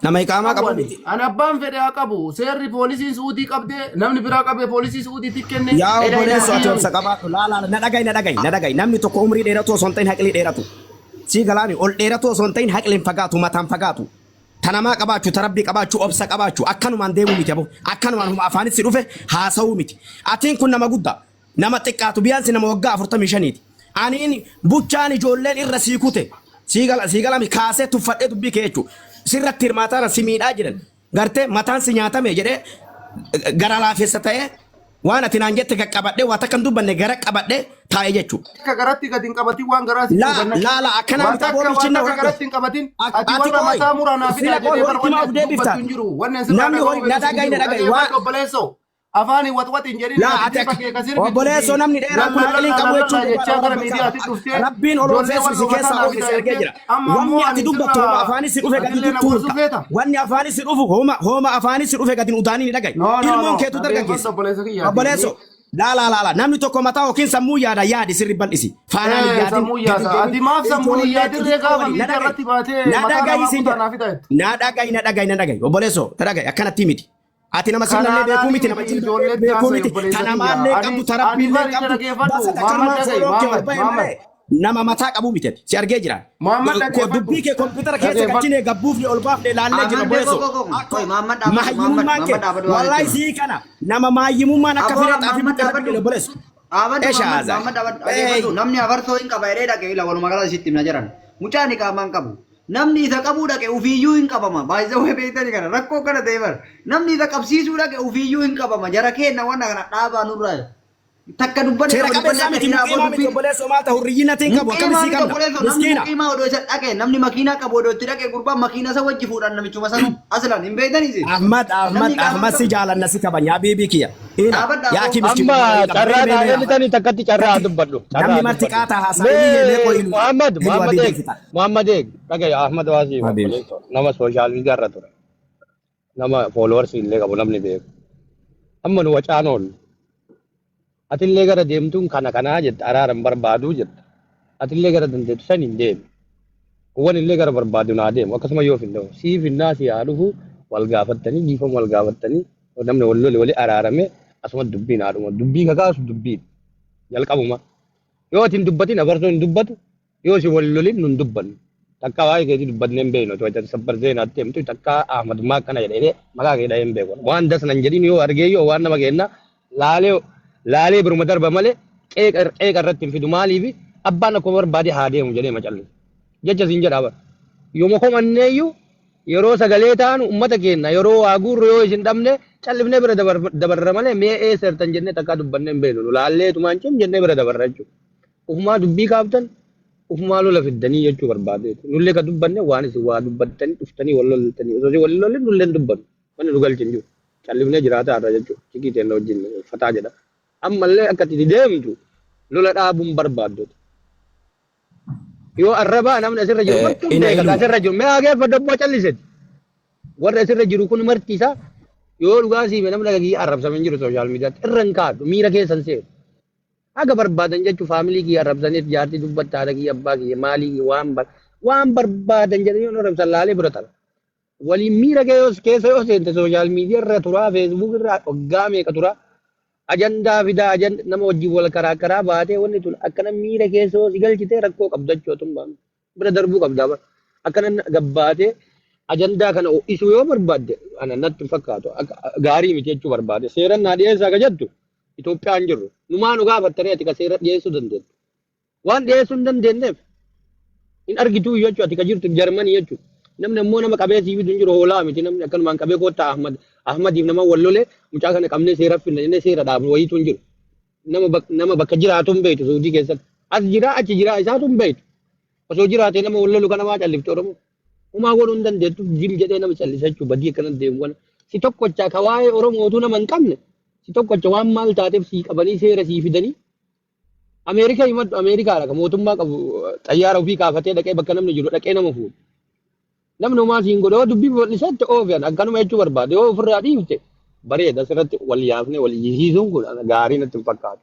[SPEAKER 6] Nama iqaamaa
[SPEAKER 2] Qabu
[SPEAKER 6] qabu
[SPEAKER 2] ani.
[SPEAKER 6] miti.
[SPEAKER 2] Ani abbaan fedhe haa qabu. Seerri poolisiin Suudii qabdee namni biraa qabee poolisii Suudiitti kenne.
[SPEAKER 6] Yaa
[SPEAKER 9] Eda eda
[SPEAKER 6] obboleessoo ati
[SPEAKER 2] Kiyya
[SPEAKER 6] obsa
[SPEAKER 2] miti.
[SPEAKER 6] qabaadhu. Laa laa na dhaga'i na dhaga'i na dhaga'i. Namni tokko umrii dheeratu osoo hin ta'in haqli dheeratu. Sii galaami ol dheeratu osoo hin ta'in haqliin fagaatu mataan fagaatu. Ta namaa qabaachuu ta rabbii qabaachuu obsa qabaachuu akkanumaan deemuu miti aboo. Akkanumaan huma afaanis si dhufe haasa'uu miti. Atiin kun nama guddaa. Nama xiqqaatu biyaansi nama waggaa 45ti. Aniin buchaan ijoolleen irra sii kute. Sii gala sii galami kaasee tuffadhee dubbii kee jechuudha. Sirratti hirmaataana si miidhaa jiran. Gartee mataan si nyaatame jedhee gara laafessa ta'ee waan ati naan jette qaqqabadhee waa takka hin dubbanne gara qabadhee taa'e jechuudha.
[SPEAKER 2] Akka garatti gadi hin qabatin waan garaa sitti
[SPEAKER 6] Laa
[SPEAKER 2] hubanna.
[SPEAKER 6] laa laa akkanaa
[SPEAKER 2] Waan
[SPEAKER 6] miti aboo
[SPEAKER 2] takka waan
[SPEAKER 6] bilchinna
[SPEAKER 2] takka
[SPEAKER 6] horadhu.
[SPEAKER 2] garatti hin qabatin. Ati
[SPEAKER 6] Ati
[SPEAKER 2] warra
[SPEAKER 6] qoy
[SPEAKER 2] mataa muraa naa
[SPEAKER 6] sila
[SPEAKER 2] fidaa
[SPEAKER 6] qoy
[SPEAKER 2] jedhee bar
[SPEAKER 6] horitti
[SPEAKER 2] wanni
[SPEAKER 6] maaf
[SPEAKER 2] ati
[SPEAKER 6] deebifta.
[SPEAKER 2] dubbattu hin jiru. Wanni asirraa
[SPEAKER 6] Namni
[SPEAKER 2] dhaga'uu
[SPEAKER 6] horii na
[SPEAKER 2] fedhus hin
[SPEAKER 6] dhaga'i na
[SPEAKER 2] jiru.
[SPEAKER 6] dhaga'i waa
[SPEAKER 2] Dhaggeeffadhu obboleessoo. Afaan hin waxwaxin hin jedhin
[SPEAKER 6] Laa
[SPEAKER 2] ati
[SPEAKER 6] ati
[SPEAKER 2] bifa
[SPEAKER 6] akka
[SPEAKER 2] kee ka sirbituu fi
[SPEAKER 6] obboleessoo namni dheeraan kun
[SPEAKER 2] lallaa
[SPEAKER 6] aqliin
[SPEAKER 2] lallaa
[SPEAKER 6] qabu jechuun
[SPEAKER 2] lallaa jechaa
[SPEAKER 6] dhugaadha
[SPEAKER 2] gara
[SPEAKER 6] rabbi
[SPEAKER 2] miidiyaatti
[SPEAKER 6] qaba.
[SPEAKER 2] dhuftee
[SPEAKER 6] Rabbiin ol
[SPEAKER 2] ijoollee
[SPEAKER 6] oofee
[SPEAKER 2] wal
[SPEAKER 6] si
[SPEAKER 2] mataa
[SPEAKER 6] keessaa
[SPEAKER 2] naa
[SPEAKER 6] oofe
[SPEAKER 2] fidaa
[SPEAKER 6] si argee
[SPEAKER 2] jettee
[SPEAKER 6] jira.
[SPEAKER 2] amma
[SPEAKER 6] Wanni
[SPEAKER 2] ammoo
[SPEAKER 6] ati
[SPEAKER 2] ani
[SPEAKER 6] dubbattu hooma
[SPEAKER 2] sirraa
[SPEAKER 6] afaanis si dhufe gadi
[SPEAKER 2] atillee na gorsuu
[SPEAKER 6] tuttuurta.
[SPEAKER 2] feeta.
[SPEAKER 6] Wanni afaanis si dhufu hooma hooma afaanis si dhufe gadi hin utaanii ni dhaga'i.
[SPEAKER 2] No no
[SPEAKER 6] Ilmoon
[SPEAKER 2] no
[SPEAKER 6] keetu
[SPEAKER 2] dhaggeeffadhu
[SPEAKER 6] dargaggeessa.
[SPEAKER 2] obboleessa kiyyaati.
[SPEAKER 6] Obboleessoo laa laa laa laa namni tokko mataa yookiin sammuu yaada yaadi sirri bal'isi. Faanaan hin
[SPEAKER 2] Ee
[SPEAKER 6] yaadin
[SPEAKER 2] sammuu
[SPEAKER 6] gadi hin
[SPEAKER 2] yaasa. Ati
[SPEAKER 6] deemin.
[SPEAKER 2] maaf sammuun hin
[SPEAKER 6] Ijoollee
[SPEAKER 2] yaadin ree
[SPEAKER 6] xixiqqoo
[SPEAKER 2] gaafa
[SPEAKER 6] waliin na
[SPEAKER 2] miidiyaa
[SPEAKER 6] dhaga'i.
[SPEAKER 2] irratti baatee
[SPEAKER 6] Na
[SPEAKER 2] mataa
[SPEAKER 6] dhaga'i
[SPEAKER 2] namaa
[SPEAKER 6] siin
[SPEAKER 2] kutaa
[SPEAKER 6] jedha.
[SPEAKER 2] naa fidaa jette.
[SPEAKER 6] Na dhaga'i na dhaga'i na dhaga'i. Obboleessoo na dhaga'i akkanatti miti. Ati nama sirnallee beekuu
[SPEAKER 2] Kanaanaan
[SPEAKER 6] miti, nama
[SPEAKER 2] miti
[SPEAKER 6] jilballee
[SPEAKER 2] ijoolleetti
[SPEAKER 6] beekuu
[SPEAKER 2] haasa'e
[SPEAKER 6] miti,
[SPEAKER 2] obboleessa
[SPEAKER 6] ta
[SPEAKER 2] kiyya.
[SPEAKER 6] namaallee
[SPEAKER 2] Ani
[SPEAKER 6] qabdu, ta
[SPEAKER 2] ani
[SPEAKER 6] rabbiillee
[SPEAKER 2] bari
[SPEAKER 6] qabdu,
[SPEAKER 2] dhaggeeffadhu.
[SPEAKER 6] basa
[SPEAKER 2] Muhammad
[SPEAKER 6] takkanumaan
[SPEAKER 2] dhaga'i
[SPEAKER 6] fooloon kee ol
[SPEAKER 2] Muhammad
[SPEAKER 6] bahe
[SPEAKER 2] Muhammad.
[SPEAKER 6] malee nama mataa qabu miti ati. Si argee jira.
[SPEAKER 2] Muhammad dhaggeeffadhu.
[SPEAKER 6] Dubbii kee kompiitara keessa
[SPEAKER 2] Dhaggeeffadhu.
[SPEAKER 6] galchinee gabbuufne ol baafne laallee jira
[SPEAKER 9] Ahmad beekoo
[SPEAKER 6] obboleessoo.
[SPEAKER 9] koo koo
[SPEAKER 6] Akka
[SPEAKER 9] qoy Muhammad dhaabadhu Muhammad
[SPEAKER 6] maayyimummaan kee
[SPEAKER 9] Muhammad dhaabadhu waa
[SPEAKER 6] wallahi
[SPEAKER 9] jechuudha.
[SPEAKER 6] sii kana nama maayyimummaan akka
[SPEAKER 9] Aboo
[SPEAKER 6] firee xaafii
[SPEAKER 9] Muhammad
[SPEAKER 6] buqqee rabbi
[SPEAKER 9] dhaabadhu.
[SPEAKER 6] jedhe obboleessoo.
[SPEAKER 9] Dhaabadhu
[SPEAKER 6] Esha
[SPEAKER 9] Muhammad
[SPEAKER 6] haazaa.
[SPEAKER 9] Muhammad dhaabadhu
[SPEAKER 6] Hey.
[SPEAKER 9] dhageeffadhu namni afarsoo hin qaba jedhee dhaqe ila walumaa gala sitti himna jedhan. Mucaan iqaamaa hin qabu. Namni isa qabuu dhaqe ufiiyyuu hin qabama. Baay'isa wayii beektani kana rakkoo kana ta'e bara. Namni isa qabsiisuu dhaqe ufiiyyuu hin qabama. Jara keenna wanna kana dhaabaa nurraa. Takka dubbanne
[SPEAKER 6] Seera
[SPEAKER 9] lama dubbanne
[SPEAKER 6] qabeessaa
[SPEAKER 9] akka
[SPEAKER 6] miti,
[SPEAKER 9] dhiiraa aboo
[SPEAKER 6] muqiimaa miti
[SPEAKER 9] dubbiin.
[SPEAKER 6] obboleessoo maal ta'u hurriyyinatiin qabu akkami
[SPEAKER 9] Muqiimaa
[SPEAKER 6] sii
[SPEAKER 9] miti
[SPEAKER 6] qabna.
[SPEAKER 9] obboleessoo namni
[SPEAKER 6] Miskiina.
[SPEAKER 9] muqiimaa odoo isa dhaqe namni makiinaa qabu odoo itti dhaqe gurbaan makiinaa isa wajji fuudhan namichuma sanu aslan hin beektani isin.
[SPEAKER 6] Ahmad
[SPEAKER 9] Namni
[SPEAKER 6] Ahmad
[SPEAKER 9] qaamaan
[SPEAKER 6] Ahmad si
[SPEAKER 9] qabu.
[SPEAKER 6] jaalanna si kabanya habiibii kiyya. Ina
[SPEAKER 9] Dhaabadha
[SPEAKER 6] yaa
[SPEAKER 9] aboo.
[SPEAKER 6] kii miskiina
[SPEAKER 1] Amma
[SPEAKER 6] wayii qaba. Mee
[SPEAKER 1] carraa
[SPEAKER 6] mee
[SPEAKER 1] naa
[SPEAKER 6] mee Ahmad.
[SPEAKER 1] kennitanii takkatti carraa
[SPEAKER 6] Takki
[SPEAKER 1] dubbadhu. Carraa
[SPEAKER 6] namni marti
[SPEAKER 1] dubbadhu.
[SPEAKER 6] qaataa haasaa inni
[SPEAKER 1] Mee
[SPEAKER 6] mee qoy ilu
[SPEAKER 1] Muhammad
[SPEAKER 6] ilu
[SPEAKER 1] Muhammad
[SPEAKER 6] habiibii
[SPEAKER 1] eeg
[SPEAKER 6] fixa.
[SPEAKER 1] Muhammad eeg dhagaye Ahmad Waasii
[SPEAKER 6] Habiibi.
[SPEAKER 1] obboleessoo nama sooshaal miidiyaa irra ture. Nama foolowarsi illee qabu namni beeku. Amma nu wacaan oollu. Atillee gara deemtuun kana kanaa jetta araara hin barbaaduu jetta. Atillee gara dandeettu san hin deemi. Kuwwan illee gara barbaadu naa deemu. Akkasuma yoo finne sii finnaa si haa dhufu wal gaafattanii dhiifama wal gaafattanii namni wal lole wali araarame asuma dubbiin haa dhumu. Dubbii kakaasu dubbiin jalqabuma. Yoo ati hin dubbatin abarsoo hin dubbatu yoo isin wal lolin nun dubbannu. Takka waa'ee keetii dubbannee hin beeknu. Otoo ati sabbar zeenaatti himtu takka Ahmad maa akkana jedhee maqaa kee dhahee hin beeku. Waan das nan jedhin yoo argee yoo waan nama kenna laalee laalee biruma darba malee qeeqa qeeqa irratti hin fidu maaliif abbaan akkuma barbaade haa deemu jedhee macallu. Jecha siin jedhaa bara. Yooma komanneeyyuu yeroo sagalee taanu ummata keenya yeroo waa guurru yoo isin dhabne callifnee bira dabarra malee mee eessa jirtan jennee takkaa dubbannee hin beeknu. Laallee tumaan cim jennee bira dabarra jechuudha. Ufumaa dubbii kaaftan ufumaa lola fiddanii jechuu barbaadeetu. Nullee ka dubbanne waan isin waa dubbattanii dhuftanii wal loltanii osoo isin wal lolin nullee hin dubbannu. Wanni nu galchi hin jiru. Callifnee jiraataa irra jechuudha. Cikii teenna wajjin fataa jedha. Ammallee akka itti deemtu lola dhaabuun barbaaddu. Yoo arrabaa namni asirra jiru martuu
[SPEAKER 6] Ina
[SPEAKER 1] beeka
[SPEAKER 6] ilu.
[SPEAKER 1] asirra jiru. Mee hageeffadhu abbaa calliseti. Warra asirra jiru kun marti isaa yoo dhugaa siime namni dhagagii arrabsame hin jiru sooshaal miidiyaatti irra hin kaadhu miira keessan seenu. Haga barbaadan jechuun faamilii kiyya arrabsaniif jaartii dubbatta haadha kiyya abbaa kiyya maalii kiyya waan bar waan barbaadan jedhanii yoo arrabsan laalee bira tara. Waliin miira kee yoo keessa yoo seente sooshaal miidiyaa irra turaa feesbuuk irra waggaa meeqa turaa ajandaa fidaa ajanda nama wajjin wal karaa karaa baatee wanni tun akkana miira keessa yoo si galchite rakkoo qabda jechuudha bira darbuu qabda bara. Akkana gabbaatee ajandaa kana ho'isuu yoo barbaadde ana natti hin fakkaatu akka gaarii miti jechuu barbaade seeran naa dhiyeessaa ka jettu Itoophiyaan jirru numaa nu gaafattanii ati ka seera dhiyeessuu dandeettu waan dhiyeessuu hin dandeenyeef hin argituu jechuudha ati ka jirtu Jarmanii jechuudha. Namni ammoo nama qabee sii fidu hin jiru hoolaa miti namni akkanumaan qabee koottaa Ahmad Ahmadiif nama wal lolee mucaa kana qabnee seera finna jennee seera dhaabnu wayiitu hin jiru. Nama nama bakka jiraatu hin beektu Suudii keessatti. As jira achi jira isaatu hin beektu. Osoo jiraatee nama wal lolu kana maa callifti Oromoo. Homaa godhuu hin dandeettu jim jedhee nama callisa jechuudha badii akkana deemu kana. Si tokkocha ka waa'ee Oromootu nama hin qabne si tokkocha waan maal taateef sii qabanii seera sii fidanii Ameerikaa himadhu Ameerikaadha kan mootummaa qabu xayyaara ofii kaafatee dhaqee bakka namni jiru dhaqee nama fuudhu. Namni homaa siin godhe yoo dubbii babal'isetti oofiyan akkanuma jechuu barbaade yoo ofirraa dhiifte bareeda asirratti wal yaafnee wal iyyisiisuun kun gaarii natti hin fakkaatu.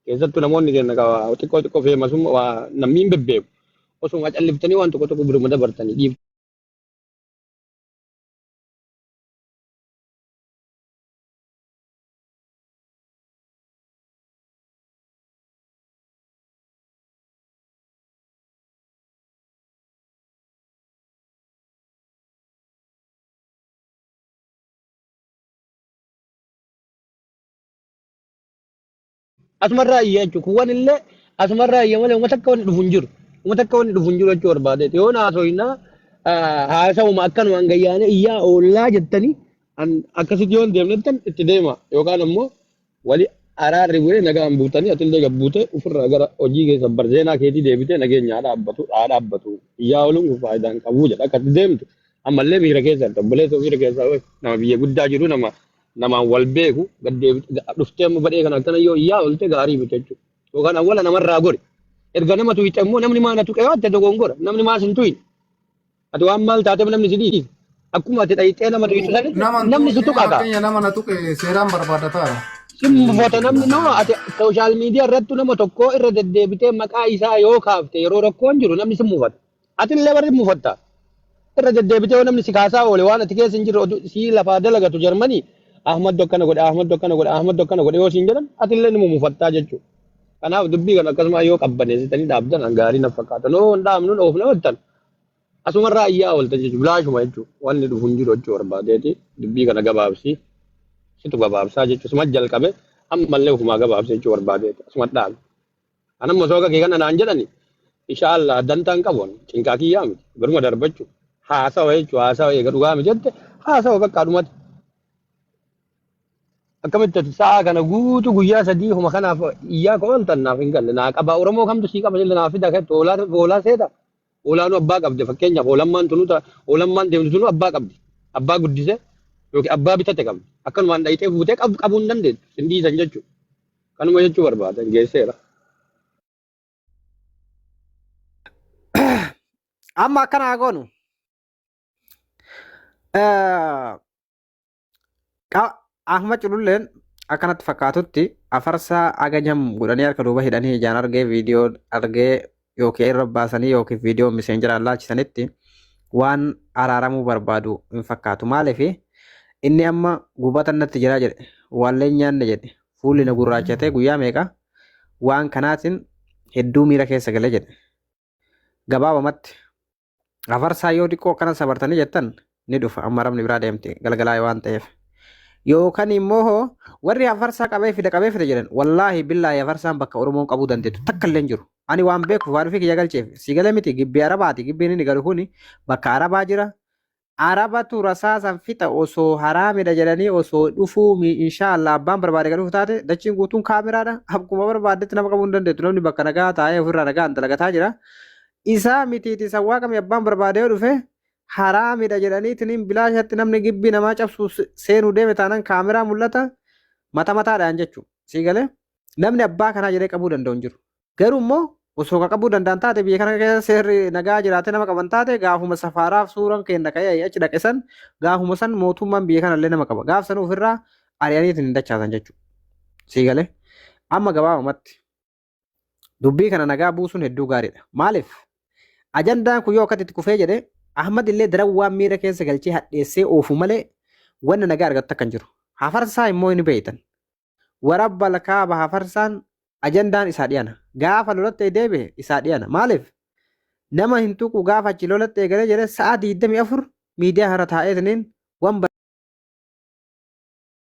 [SPEAKER 1] Keessattuu namoonni keenya xiqqoo xiqqoo feemasummaa waa namni hin bebbeeku. Osuma calliftanii waan tokko tokko biruma dabartanii dhiiftu. Asumarraa iyya jechuudha. Kuwwan illee asumarraa iyya malee uummata akka wanni dhufu hin jiru. Uummata akka wanni dhufu hin jiru jechuu barbaadeeti. Yoo naasoyna haasawuma akkanumaan gayyaanee iyyaa oollaa jettanii akkasitti yoo hin deemnettan itti deema yookaan ammoo Wali araarri bu'ee nagaan buutanii atillee gad buutee ofirraa gara hojii keessa barzeenaa keetii deebitee nageenya haa dhaabbatu haa dhaabbatu iyyaa ooluun kun faayidaa hin qabu jedha akka ati deemtu ammallee miira keessa jirta obboleessa miira keessa nama biyya guddaa jiru nama namaan wal beeku gad deebite dhuftee amma badhee kana akkana yoo iyyaa oolte gaarii miti jechuudha yookaan awwala namarraa gori erga nama tuyxe immoo namni maa na tuqe yoo jette dogongora namni maa sin tuyne Ati waan maal taateef namni si dhiise? Akkuma ati dhayxee nama tuyxu sanitti
[SPEAKER 7] Nama hin
[SPEAKER 1] namni si
[SPEAKER 7] tuqne
[SPEAKER 1] tuqa kaa.
[SPEAKER 7] fakkeenya nama na tuqe seeraan barbaadataara.
[SPEAKER 1] Si mufata namni noo ati sooshaal miidiyaa irrattu nama tokko irra deddeebitee maqaa isaa yoo kaafte yeroo rakkoon jiru namni si mufata. Ati illee barri mufatta. Irra deddeebitee yoo namni si kaasaa oole waan ati keessa hin jirre oduu sii lafaa dalagatu Jarmanii Ahmaddu akkana godhe Ahmaddu akkana godhe Ahmaddu akkana godhe yoo siin jedhan ati illee ni mufattaa jechuudha. Kanaaf dubbii kana akkasuma yoo qabbaneessitanii dhaabdan gaarii na fakkaata. Noo hin dhaabnu dhoofna jettan Asumarraa iyyaa oolta jechuudha. Bilaashuma jechuudha. Wanni dhufu hin jiru jechuu barbaadeeti. Dubbii kana gabaabsi. Situ gabaabsaa jechuudha. Suma jalqabe ammallee ofumaa gabaabsi jechuu barbaadeeti. Asuma dhaabe. Anamma osoo akka kee kana naan jedhani inshaallah dantaan qabu ani. Cinqaa kiyyaa miti. Garuma darbachuu. Haasawa jechuudha. Haasawa eega dhugaa miti jette haasawa bakka dhumate. Akkamitti ati sa'a kana guutuu guyyaa sadii homa kanaaf iyyaa ka ooltan naaf hin galle. Naa qabaa Oromoo kamtu sii qaba jelle naaf fida kettu hoolaa hoolaa seeta. Hoolaanuu abbaa qabdi fakkeenyaaf hoolammaan tunuu ta hoolammaan deemtu tunuu abbaa qabdi. Abbaa guddise yookiin abbaa bitate qabdi. Akkanumaan dhayxee fuutee qab qabuu hin dandeettu. Sin dhiisan jechuudha. Kanuma jechuu barbaadan geesseera.
[SPEAKER 3] Amma akkana haa goonu. Ahmad Cululleen akkanatti fakkaatutti afarsaa agajam godhanii harka duuba hidhanii ijaan argee viidiyoo argee yookiin irra baasanii yookiin viidiyoo miseenjaraan laalchisanitti waan araaramuu barbaadu hin fakkaatu. Maaliif inni amma gubatan natti jira jedhe waallee hin nyaanne jedhe fuulli na gurraachatee guyyaa meeqa waan kanaatiin hedduu miira keessa gale jedhe. Gabaabamatti Hafarsaa yoo xiqqoo akkana sabartanii jettan ni dhufa amma rabni biraa deemte galgalaa waan ta'eef. Yookaan immoo hoo warri hafarsaa qabee fida qabee fida jedhan wallaahi billaahi hafarsaan bakka Oromoon qabuu dandeettu takka illee hin jiru. Ani waan beekuuf waan ofii kiyya galcheef si galee miti gibbii Arabaati gibbiin inni galu kuni bakka Arabaa jira. Arabatu rasaasan fixa osoo haraamidha jedhanii osoo dhufuu mi inshaallah abbaan barbaade kan dhufu taate dachiin guutuun kaameraadha akkuma barbaaddetti nama qabuu hin dandeettu namni bakka nagaa taa'ee ofirraa nagaan dalagataa jira. Isaa mitiiti sawwaa qami abbaan barbaade yoo dhufe haraamidha jedhaniitiin bilaashatti namni gibbii namaa cabsu seenuu deeme taanaan kaameraa mul'ata mata mataadhaan jechuudha. Sii galee namni abbaa kanaa jedhee qabuu danda'u hin jiru. Garuu immoo osoo ka qabuu danda'an taate biyya kana keessa seerri nagaa jiraate nama qaban taate gaafuma safaaraaf suuraan keenya ka'ee achi dhaqe san gaafuma san mootummaan biyya kanallee nama qaba. Gaaf san ofirraa ari'aniitiin hin dachaasan jechuudha. Sii galee amma gabaabumatti dubbii kana nagaa buusuun hedduu gaariidha. Maaliif? Ajandaan kun yoo akkatti itti kufee jedhe Ahmad illee daran waan miira keessa galchee hadheessee oofu malee wanna nagaa argattu akka hin jiru. Hafarsaa immoo ni beektan. Warabba lakaaba hafarsaan ajandaan isaa dhiyana. Gaafa lolatti deebi'e isaa dhiyana. Maaliif? Nama hin tuqu gaafa achi lolatti eegalee jedhe sa'a 24 miidiyaa irra taa'eetiniin waan